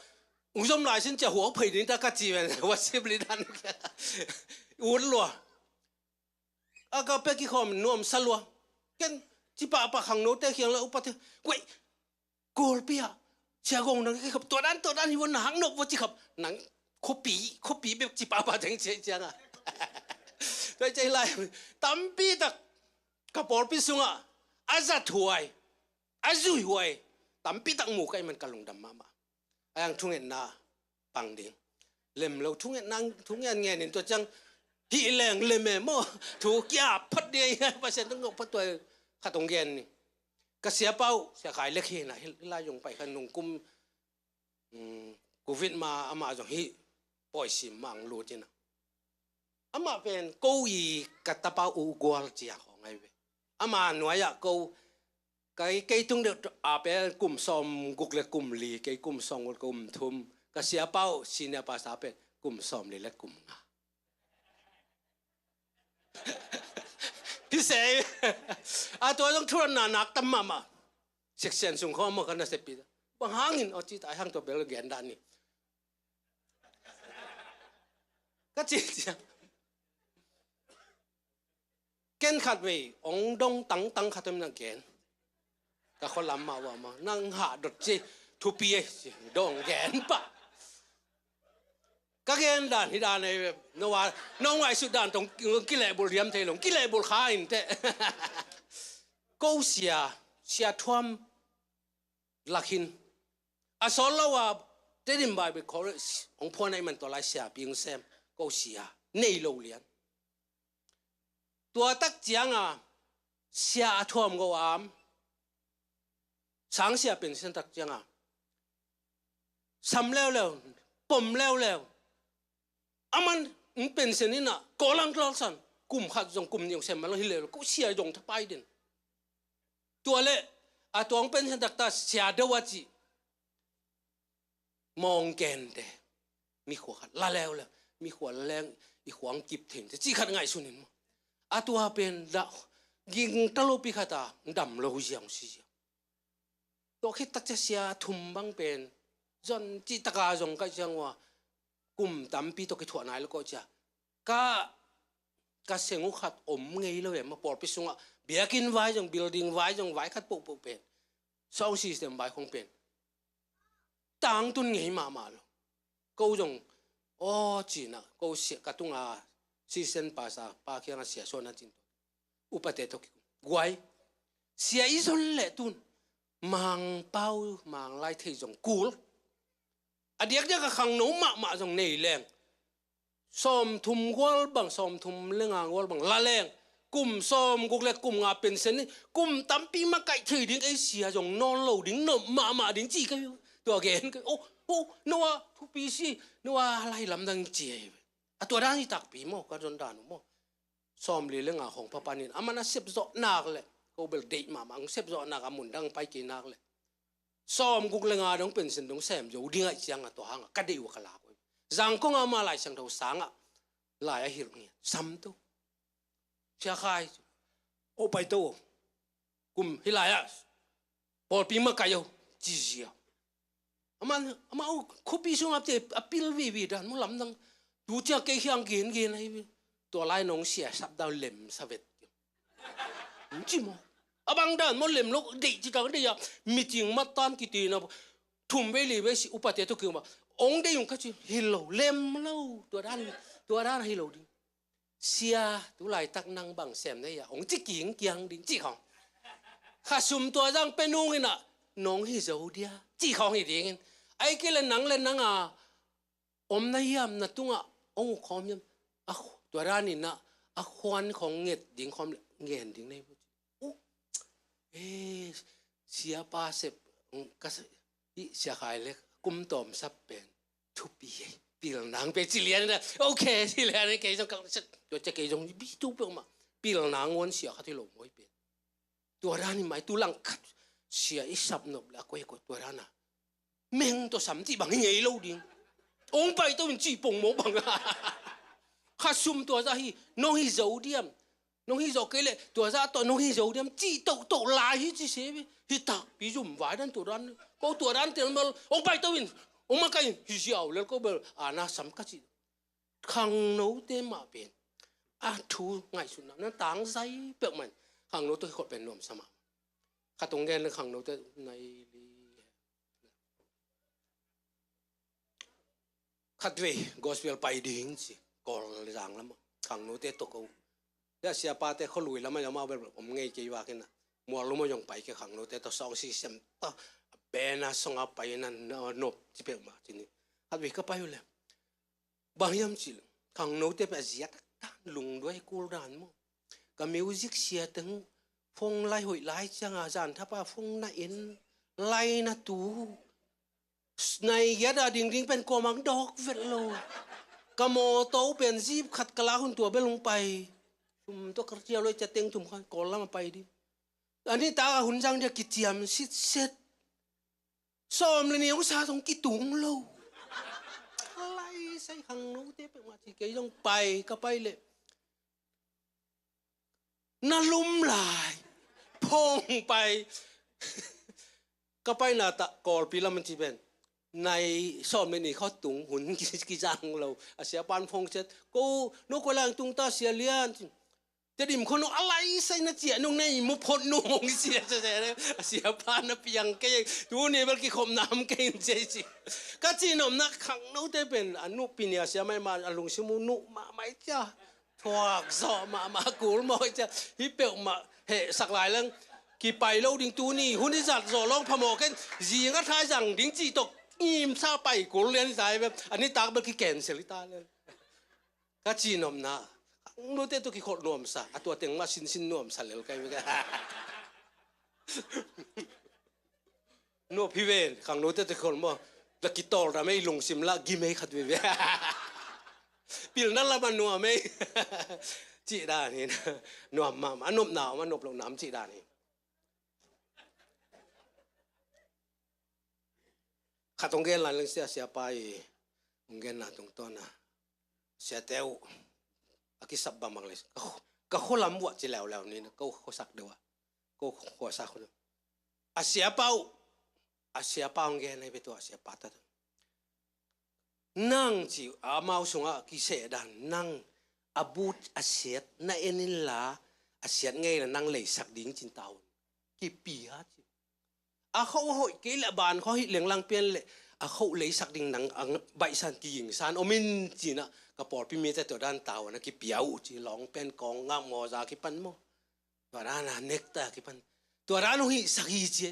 ung zom lai sin cia huak phei ding ta ka ci ven. Worship leader ut lua. A ka pek kikhawm nuam sa lua. Ken ci pahpah khangnote khiang la upate. Kuai Kawlpi ah sia gong nang kikhap tua dan tua dan hi vua, na hang nop vua ci khap, nang khuapi khuapi bek ci pahpah teng cia ciang a. Tua cia lai tampi tak ka pawlpi sungah a zathuai, a zuihuai tampi tak mu ka i man ka lungdam mahmah. A yang thungetna pang ding. Lem lo thungetna, thungen ngen in tua ciang hih leng lem e maw. Thu kia phat ding a, Pasian tung nop phat tua khat hong gen ni. Ka siapa uh, Sia Khai Lek hi na, hih lai zong pai kha nung kum, mm, Covid ma amah zong hih pawisim mah ang lut hi na. Amah pen ko i ka tapa uh gual cia khawng ai ve. Amah nuai-ah ko, kei, kei tung deuh a pen kum sawm guk le kum li, kei kum sawm guk le kum thum, ka siapa uh senior pastor pen kum sawm li le kum nga. Hi se. A tua zong thuranna nak tam mahmah. Section sung khawng maw ka na sepi. Bang hangin aw ci ta ai hang tua bel gen dan ni. Ka ci ciang. Ken khat vei ong dong tangtang khat om na gen. Ka khua lam mah uh a maw nang hah dot ci thupi e ci dong gen pah. Ka gen dan hi dan ei ve. No a, no ngaihsut dan tong kilehbulh hiam thei lo, kilehbulh kha in teh. Ko sia, Sia Thuam Lak Hin. A sawt lo a Tedim Bible College hong phuan ahih man tua lai siapi hong sem, ko sia nei lo lian. Tua tak ciang a Sia a Thuam Go Am, sang sia pension tak ciang a sam leuleu, pom leuleu. Aman hong pension in a Kawlang Lalsan kum khat zong kum nih hong sem man lo hi leuleu, ko sia zong thapai den. Tua le a tua hong pension tak ta Sia Do a ci. Mawng kente, mi khua khat la leuleu, mi khua la leng i khua hong kip thei te ci khat ngaihsun in maw. A tua pen dah ging ta lopi khat a dam lo ziang si ziang. Tua khit tak cia sia thum bang pen zon ci taka zong ka ciang ua kum tampi tawh kithuah nai lo ko cia. Ka, ka seng uh khat om ngei lo em a pawlpi sungah Biakinn vai zong, building vai zong, vai khat pohpoh pen, sound system vai khong pen tangtun ngei mahmah lo. Ko zong, aw, ci-in ah, ko sia, ka tunga assistant pastor pa kiangah sia suan a cin tua, upate tawh kikum. Guai, sia i zon leh tun Mangpau, Manglai thei zong kul. A diakdiak a khangno mahmah zong nei leng, sawmthum gual bang, sawmthum le nga gual bang la leng, kum sawmguk le kum nga pension ni, kum tampi makaih thei ding, ei sia zong nawn lo ding, nop mahmah ding ci ka hi. Tua gen ka hi. Oh, oh, no a thupi si, no a lai lamdang ci hi. A tua dan hi takpi maw, ka zon dan uh maw. Sawmli le nga khong pha panin, aman a sepzawh nak leh, ko bel deih mahmah, sepzawh nak a mun dang pai kei nak leh, sawmguk le nga dong pension dong sem zo ding ahih ciangah tua hangah ka deih uh a ka lak uh. Zangkong ah ama Lai Siangtho sangah lai a hilh ngiat. Sam to. Sia Khai, aw pai to. Kum hih lai-ah pawlpi makaih o, ci zia. Amah, amah uh khuapi sungah te a pil vivi dan maw, lamdang. Tu ciang kei khiang gengen ahi ve. Tua lai nong sia sap dan lem sa vet, ci maw. A bang dan maw, lem lo, deih ci tang deih a. Meeting mattan kitina, thum vei li vei si upate tawh kikum a, ong deih ung ka ci. Hi lo, lem lo. Tua dan, tua dan hi lo ding. Sia, tu laitak nang bang sem na hia, ong ci kingkiang ding, ci khawng. Khasum tua zang pia nung in ah, nong hi zo dia, ci khawng hi ding in. Ahih kei leh nang le nang a om na hiam, na tungah ong uh khawm hiam. A khu-, tua dan in ah, a khuan khawng nget ding khawm leh ngen ding na hi. Uh, eh, siapa sep, mm, ka sa-, i Sia Khai le kum tawm sap pen thupi hi. Pilna hong pia ci lian na. Ok, ci lian na, kei zong ka, tua cia kei zong bi tu peuhmah. Pilna hong sia khat hi lo maw hi pen. Tua dan hi mai, tu langkhat sia i sap nop le a koikoi tua dan a, meng tawh sam cih bang hi ngei lo ding. Ong pai to in cih pongmawk bang. Khasum tua zah hi, nong hi zo diam. Nong hi zo kei leh tua zah tawh nong hi zo diam, cih tohtoh lai hi ci se ve. Hi takpi zum vai dan tua dan. Ko tua dan tel mal, ong pai to in, ong makaih in, hi ziau lel ko bel, a na sam ka ci. Khangnote mah pen a thu ngaihsutna na tangzai peuhmah in, khangnote khawh pen nuamsa mah. Khat ong gen le khangnote nai li. Khatvei gospel pai ding ci, Kawlzang lamah, khangnote tawh ko. Sia siapate khualui lamah zong amau bel om ngei kei vak in ah, mual lum ah zong pai kei, khangnote tawh sawng sisem tawh, a band a sawng a pai in ah, nop ci peuhmah ci ni. Khatvei ka pai uh leh, bang hiam cih leh, khangnote pen a ziat dan, lungduai kul dan maw. Ka music sia teng, phone lai hoih lai ciang a, zan thapa phone na en, lai na tu. Nai giat a dingding pen kuamah dawk vet lo. Ka mawtaw pen jeep khat ka lak hun tua bel hong pai. Sum tawh ka cia lo i cia teng thum kha Kawl lamah pai ding. A nitak a hun zang dia kiciam sitset. Sawm le nih hong sa zong kitung lo. Lai sai khangnote peuhmah ci, kei zong pai, ka pai leh na lum lai. Phone pai. Ka paina tah Kawlpi lam an ci pen, nai sawm le nih khawng tung, hun ki, kizang lo. A siapan phone ciat, ko, no koi lai tung ta Sia Lian ci. Tedim khawng no a lai sai na ciah nung, na i mu phot nung hong sia sia sia. A siapa na piang kei, tuni bel kikhop nam kei in ci ci. Ka cihnopna khangnote pen a nupi ni a sia mai ma, a lungsim uh nuh mahmah i cia. Thuak zawh mahmah kul mawh i cia. Hih peuhmah hehsak lai leng, kipai lo ding tuni, hun i zat zawh lawng phamawh ken, zing a thaizang ding cih tawh ngimsa pai kul lian i ta hi ve. A nitak bel ki cancel i ta lian. Ka cihnopna, khangnote tawh kikholh nuamsa, a tua teng mah sinsin nuamsa lel ka hi ve. Nuap hi ven, khangnote tawh kikholh maw. La kitawl dam ei, lungsim lah gim ei khat veve. Pilna lamah nuam ei. Cih dan hi na. Nuam mahmah, a nopna om, a nop lohna om cih dan hi. Khat hong gen lai leng sia, siapa i hong genna tungtawn a, siate uh a kisap bangbang le, ka khu-, ka khualam uh ah ci leuleu ni na, ko khuasak deuh ah, ko khuasak uh. A siapa uh, a siapa hong gen ahi ve tua, a siapa ta. Nang ci, amau sungah kiseh dan, nang a but a siat na en inla, a siat ngei le nang leisak ding cin tau. Kipia ci. A khoh a hoih kei le a ban khoh hih lenglang pian le a khoh leisak ding nang a baihsan kigingsan om in cinah ka pawlpi mite tua dan tau na kipia uh ci. Lawng pen kawng ngak mawza kipan maw? Tua dan a nekta kipan. Tua dan uh hihsak hi ci.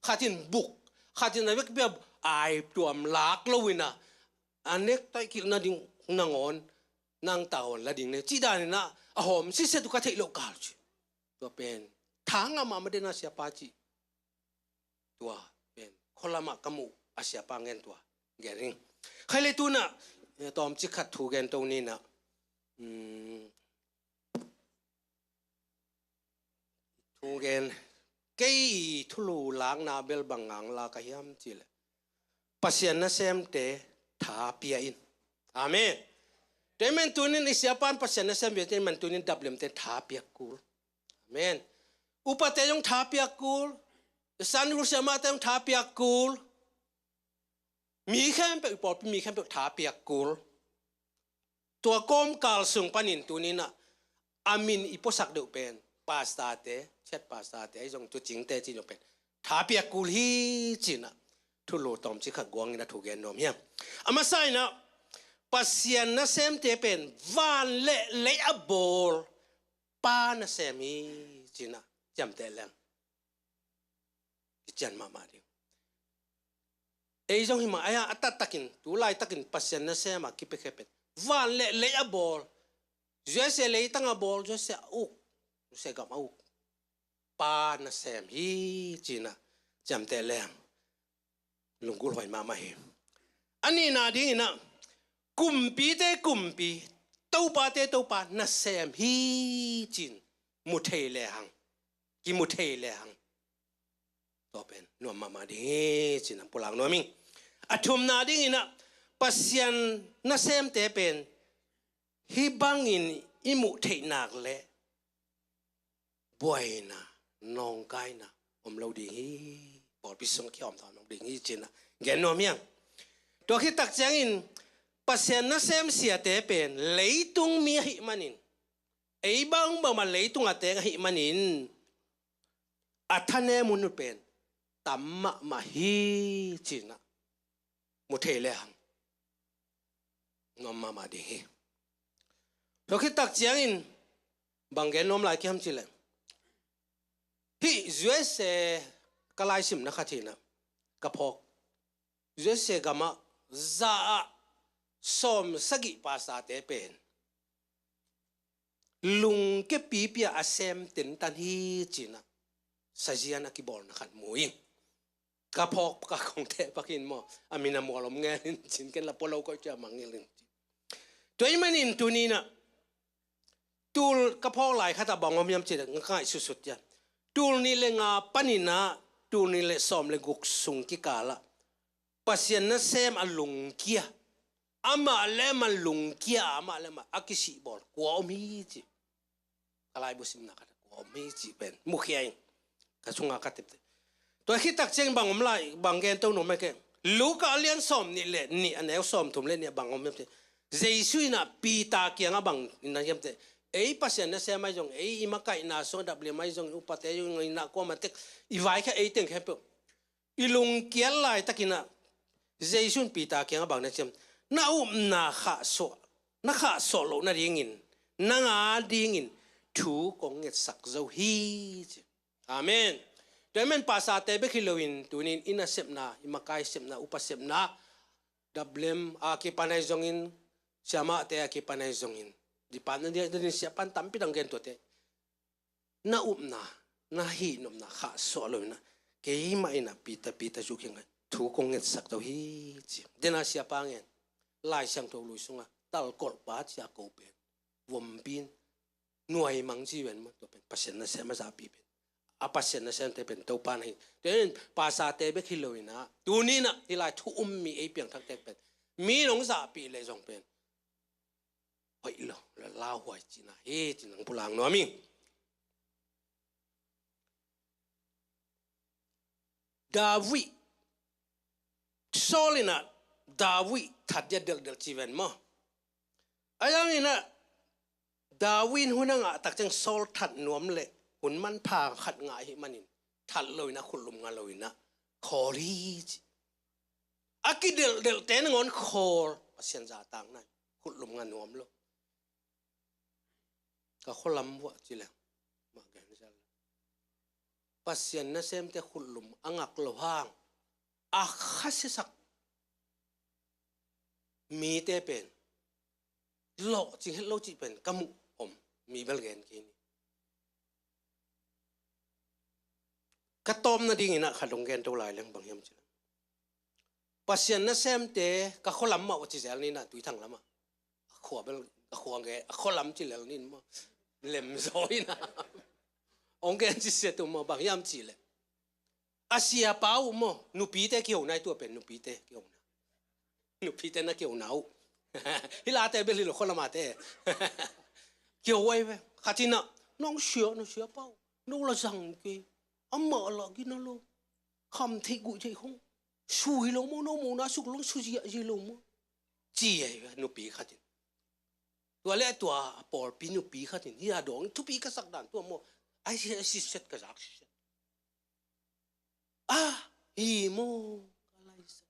Khatin buk, khatin a vekpia ai tuam lak lo inah a nekta kilhna ding nangawn nang tau la ding ne ci dan inah a hawm siset uh ka theih loh kal ci. Tua pen thangah mahmah den a siapa ci. Tua pen khualamah ka muh a siapa ngen tua gen ring. Khai le tunah tawmcik khat thu gen to ninah, um, thu gen kei i thulu lakna bel bang ngang la ka hiam cile Pasian nasemte tha pia in. Amen. Tua i man tunin i siapan Pasian nasem bia tua i man tunin daplemte tha piak kul. Amen. Upate zong tha piak kul. San ul siamate zong tha piak kul. Mi khempeuh i pawlpi mi khempeuh tha piak kul. Tua kawmkal sung panin tuninah a min i puasak deuh pen pastate, chet pastate ahi zong tucingte ci deuh pen tha piak kul hi cinah thulu tawmcik khat guangin a thu gen nuam hiam? A masa inah Pasian nasemte pen van le lei a bawl Pa nasem hi cinah ciamteh leng kician mahmah ding. Ei zong hi mah ai a taktakin tu laitakin Pasian nasem a kipiakhia pen van le lei a bawl, zuaise leitang a bawl, zuaise a uk, zuaise gam a uk Pa nasem hi cinah ciamteh leng lunggulh huai mahmah hi. A nihna dinginah kumpite kumpi, topate topa nasem hi cin mu thei lehang, kimu thei lehang tua pen nuam mahmah ding hi cinah pulak nuam ing. A thumna dinginah Pasian nasemte pen hih bangin i muh theih nak leh buaina, nawngkaina om lo ding hi. Pawlpi sung kiawm tawh nong ding hi cinah gen nuam hiang. Tua khit tak ciangin Pasian nasem siate pen leitung mi ahih manin ei bangbang mah leitung a teng ahih manin a thanem hun uh pen tam mahmah hi cinah mu thei lehang nuam mahmah ding hi. Tua khit tak ciangin bang gen nuam lai kiam cileh hih zuaise ka laisimna khat hinah ka phawk zuaise gamah za ah sawm sagih pasate pen lungke pipia a sem tentan hi cinah sazian a kibawlna khat mu in ka phawk ka kong teh pakin maw a min a mual om ngel in cin ken la pua lo koih cia mangngil in ci. Tua i manin tuninah tul ka phawk lai khatah bang om hiam cih nga ka ngaih susut cia tul nih le nga paninah tul nih le sawm le guk sung kikalah Pasian nasem a lungkia amah le amah lungkia amah le amah a kisihbawl kua om hi ci. Ka laibu simna khat kua om hi ci pen mukhia in ka sunga ka tepte. Tua khit tak ciang bang om lai bang gen to nuam mai ke Luka a lian sawm nih le nih a neu sawm thum le nih a bang om hiam te Jesu inah Peter kiangah bang inah hiam te ei Pasian nasem ahi zong ei i makaihna sung a dapliam ahi zong i upate zong inah kuamah tek i vaikhia ei teng khempeuh i lungkiat laitakinah Jesu in Peter kiangah bang na ciam na upna khahsuah na khahsuah loh nadingin nang a dingin thu kong ngetsak zo hi ci. Amen. Tua i men pasate bek hi loin tunin i nasepna i makai sepna upa sepna daplem a kipan ahi zongin siamahte a kipan ahi zongin department dia danin siapan tampi dang gen tuate na upna na hihnopna khahsuah lo inah keimah inah Peter Peter zu kiangah thu kong ngetsak to hi ci. Dena siapa ngen Lai Siangtho lui sungah talkolhpa cia ko pen vompi in nuaimang ci ven maw tua pen Pasian nasem a zahpih pen a Pasian nasemte pen Topa na hi. Tua in pasate bek hi lo inah tuninah hih lai thu um mi ei piangthakte pen mi nong zahpih leh zong pen hoih lo la lauhuai cihna hi ci nang pulak nuam ing. David Saul inah David that dia delhdel ci ven maw? A yang inah David in hun a ngah tak ciang Saul that nuam le hun manpha khat ngah ahih manin that lo in ah, khutlum ngah lo in ah khawl hi ci. A kidelhdelhte nangawn khawl, Pasian zahtakna in khutlum ngah nuam lo. Ka khualam vuah ci leng mah gen zel. Pasian nasemte khutlum a ngak loh hang a khasiasak mite pen lawhcing het lo cih pen ka muh om mi bel gen kei ni. Ka tawpna dingin ah khat dong gen to lai leng, bang hiam cih leh Pasian nasemte ka khualam mah uh ci zel ni in ah, Tuithang lamah. A khua bel, a khua nge, a khualam ci lel ni in maw. Lem zaw in ah. Hong gen ci sia tu maw, bang hiam cih leh a siapa uh maw, nupite kiho nai, tua pen nupite kiho na. Nupite na kiho na uh. Hih late bel hi lo, khualam ate. Kiho ai ve. Khat in ah, nong sia, nong siapa uh, no la zang kei. Amah la gina lo. Kham theih guih theih khong. Su hi lo maw, no mawhna suk lo, su ziahziah lo maw, ci ai ve nupi khat in. Tua leh tua a pawlpi nupi khat in, hih a dawng thupi ka sak dan tua maw. Ai si, ai si set ka zak si set. Ah, hi maw, ka lai sa.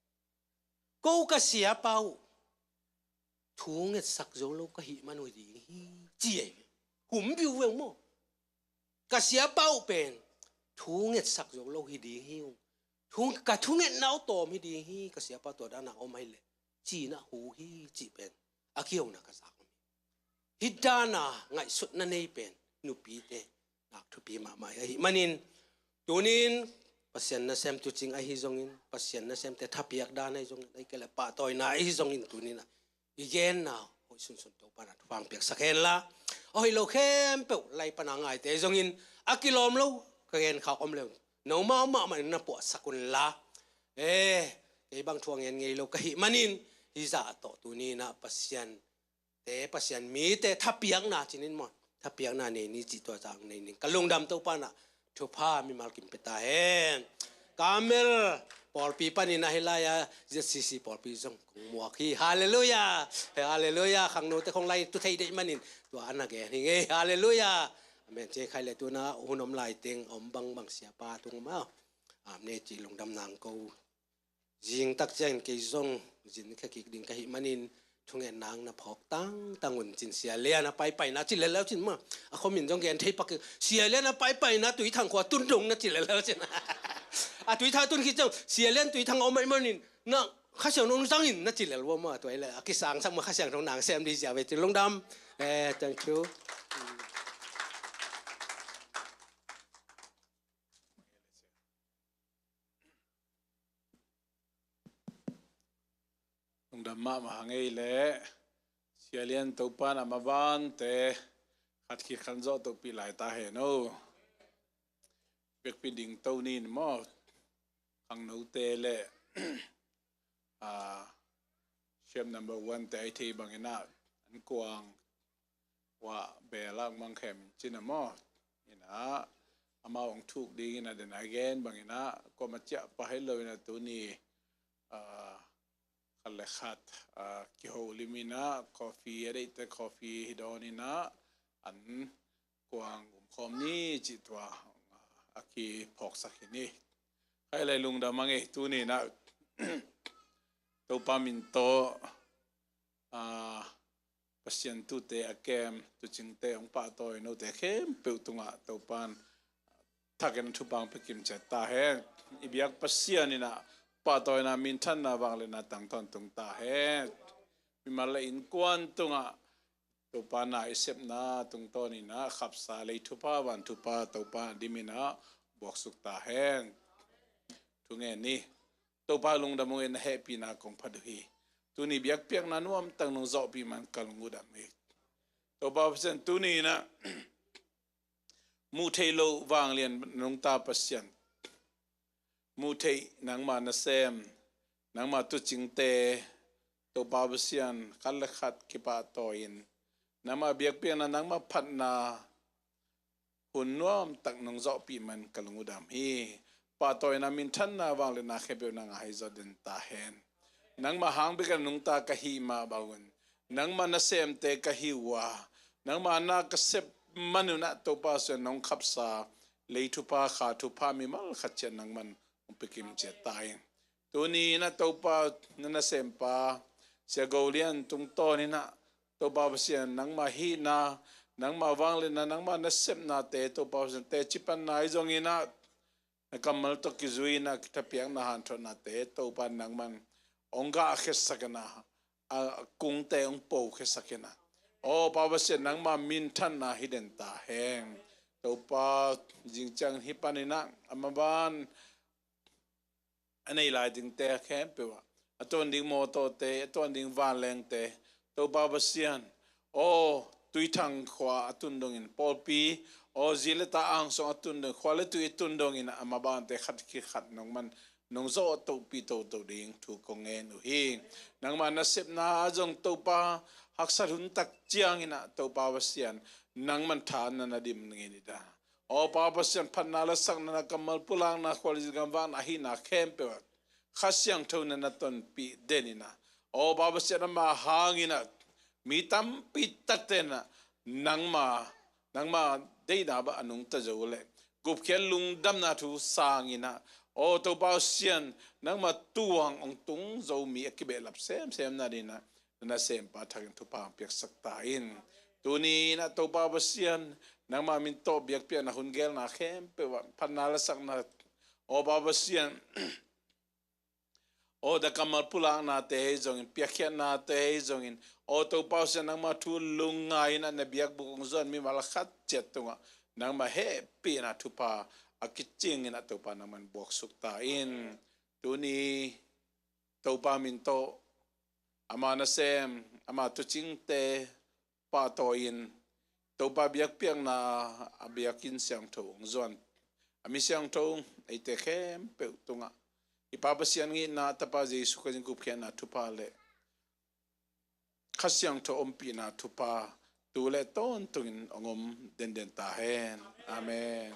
Ko ka siapa uh thu ngetsak zo lo ka hih man uh hi ding hi, ci ai ve. Hum biu ve uh maw. Ka siapa uh pen thu ngetsak zo lo hi ding hi ung. Thu, ka thungetna uh tawm hi ding hi, ka siapa tua dana om ahih leh, ci-in ah hu hi cih pen a kihona ka zak om hi. Hih dana ngaihsutna nei pen nupite nak thupi mahmah hi. Ahih manin tunin Pasian nasem tuucing ahi zongin, Pasian nasemte thapiak dan ahi zongin, ahih kei leh pahtawina ahi zongin, tunin ah i genna hoih sunsun Topa in ah thupha piaksak hen la, a hoih lo khempeuh lai pana ngaite zongin, a kilawm lo ka genkhak om le uh, nomau mahmah in na puahsak un la. Eh, kei bang thu a ngen ngei lo ka hih manin, hih zah tawh tunin ah Pasian te, Pasisian mite thapiakna cih in maw, thapiakna nei ni cih tua zah nei ning. Ka lungdam, Topa in ah thupha mimal kim pia ta hen. Carmel pawlpi panin ah hih lai-a Z C C pawlpi zong kong muak hi. Halleluiah. Halleluiah. Khangnote khong lai tu thei deih manin tua a na gen hi ngei. Halleluiah. Amen. Ci khai leh tu-in ah hun om lai teng om bangbang siapa tung maw, amen ci lungdam nang ko. Zing tak ciangin kei zong zin kha kik ding ka hih manin, thungetna na phawk tangtang un cin, Sia Lian a paipaina ci lel leu cin maw. A khuamin zong gen thei pak kik, Sia Lian a paipaina Tuithang khua tun dong na ci lel leu cin. A Tuithang tun khit ciang, Sia Lian Tuithang a om ahih manin na Kha Siangtho zang in na ci lel uh maw. Tua hi leh a kisangsak maw, Kha Siangtho nang sem ding zia ve cin, lungdam. Eh, thank you. Lungdam mahmah hang ei leh, Sia Lian, Topa in a mavante khat khit khat zawh tohpih lai ta hen aw. Biakpih ding to ni in maw, khangnote leh, ah, siap number one te a i theih bangin ah, an kuang uah bel ah mang khem cin a maw. In ah, amau hong thuk dingin a, den a gen bangin ah, kuamah ciah pah hi lo in ah tuni, ah, khat le khat, ah, kiholim in ah, coffee a deihte coffee hi dawn in ah, an kuang umkhawm ni cih tua a kiphawksak hi ni. Khai lai lungdam a ngei tuni in ah, Topa min tawh, ah, Pasian tuute a kem, tuucingte hong pahtawi note khempeuh tungah Topa in thakin thupha pia kim ciat ta hen. I biak Pasian in ah pahtawina, minthanna, vangliatna tang tawntung ta hen. Mimal le innkuan tungah Topa na i sepna tungtawn in ah khapsa lei thupha, van thupha Topa dim in ah buaksuk ta hen. Thu ngen ni. Topa lungdam ung ei, na hehpihna kong phat uh hi. Tuni biakpiakna nuamtak nong zawhpih man ka lung uh dam hi. Topa Pasian, tuni in ah muh theih loh vanglian nungta Pasian, muh theih nangma nasem, nangma tuucingte, Topa Pasian, khat le khat kipahtawi in, nangma biakpiakna, nangma phatna hun nuamtak nong zawhpih man ka lung uh dam hi. Pahtawina, minthanna, vangliatna khempeuh nang a hi zaw den ta hen. Nangma hang bek a nungta ka hih mah bangun, nangma nasemte ka hi uh a, Nangma na ka sep man un ah Topa Pasian nong khapsa, lei thupha, kha thupha, mimal khat ciat nangman hong pia kim ciat ta in. Tuni in ah Topa na nasempa Sia Go Lian tungtawn in ah Topa Pasian nangma hihna, nangma vangliatna, nangma nasepnate Topa Pasian teci panna ahi zongin ah na kammal tawh kizui in ah kithapiakna hanthawnate Topa nangman hong gahkhiatsak in ah, a kungte hong pohkhiatsak in ah, aw Pa Pasian nangma minthanna hi den ta hen. Topa zingciang hih panin ah a maban a nei lai dingte khempeuh ah, a tuan ding mawtawte, a tuan ding vanlengte, Topa Pasian, aw Tuithang khua a tun dongin pawlpi, aw zi le ta angsong a tun dongin, khua le tui a tun dongin ah a mabante khat khit khat nangman nong zawh tohpih toto ding thu kong ngen uh hi. Nangma nasepna ah zong Topa haksat hun tak ciangin ah Topa Pasian nangman tha na na dim ngei ni ta. Aw Pa Pasian phatna lasakna, na kammal pulakna, khualzin gamvakna ahihna khempeuh ah Kha Siangtho na na tonpih den in ah, aw Pa Pasian ama hangin ah mi tampi takte in ah nangma, nangma deihna bang a nungta zo leh gupkhiat lungdamna thu sangin ah, aw Topa Pasian nangma tuang hong tung zo mi a kibehlap semsem nadingin ah na nasempa thakin thupha hong piaksak ta in. Tuni in ah Topa Pasian nangma min tawh biakpiakna hun gelna khempeuh ah phatna lasakna, aw Pa Pasian, aw da kammal pulaknate hi zongin, piakkhiatnate hi zongin, aw Topa Pasian nangma thu lungngai in ah na biakbuk hong zuan mimal khat ciat tungah nangma hehpihna thupha a kicing in ah Topa nangman buaksuk ta in. Tuni Topa min tawh ama nasem, ama tuucingte pahtawi in Topa biakpiakna a biakinn siangtho hong zuan a mi siangtho eite khempeuh tungah i Pa Pasian ngitna, Tapa Jesu Khrih gupkhiatna thupha le Kha Siangtho ompihna thupha tu le tawntungin hong om denden ta hen. Amen.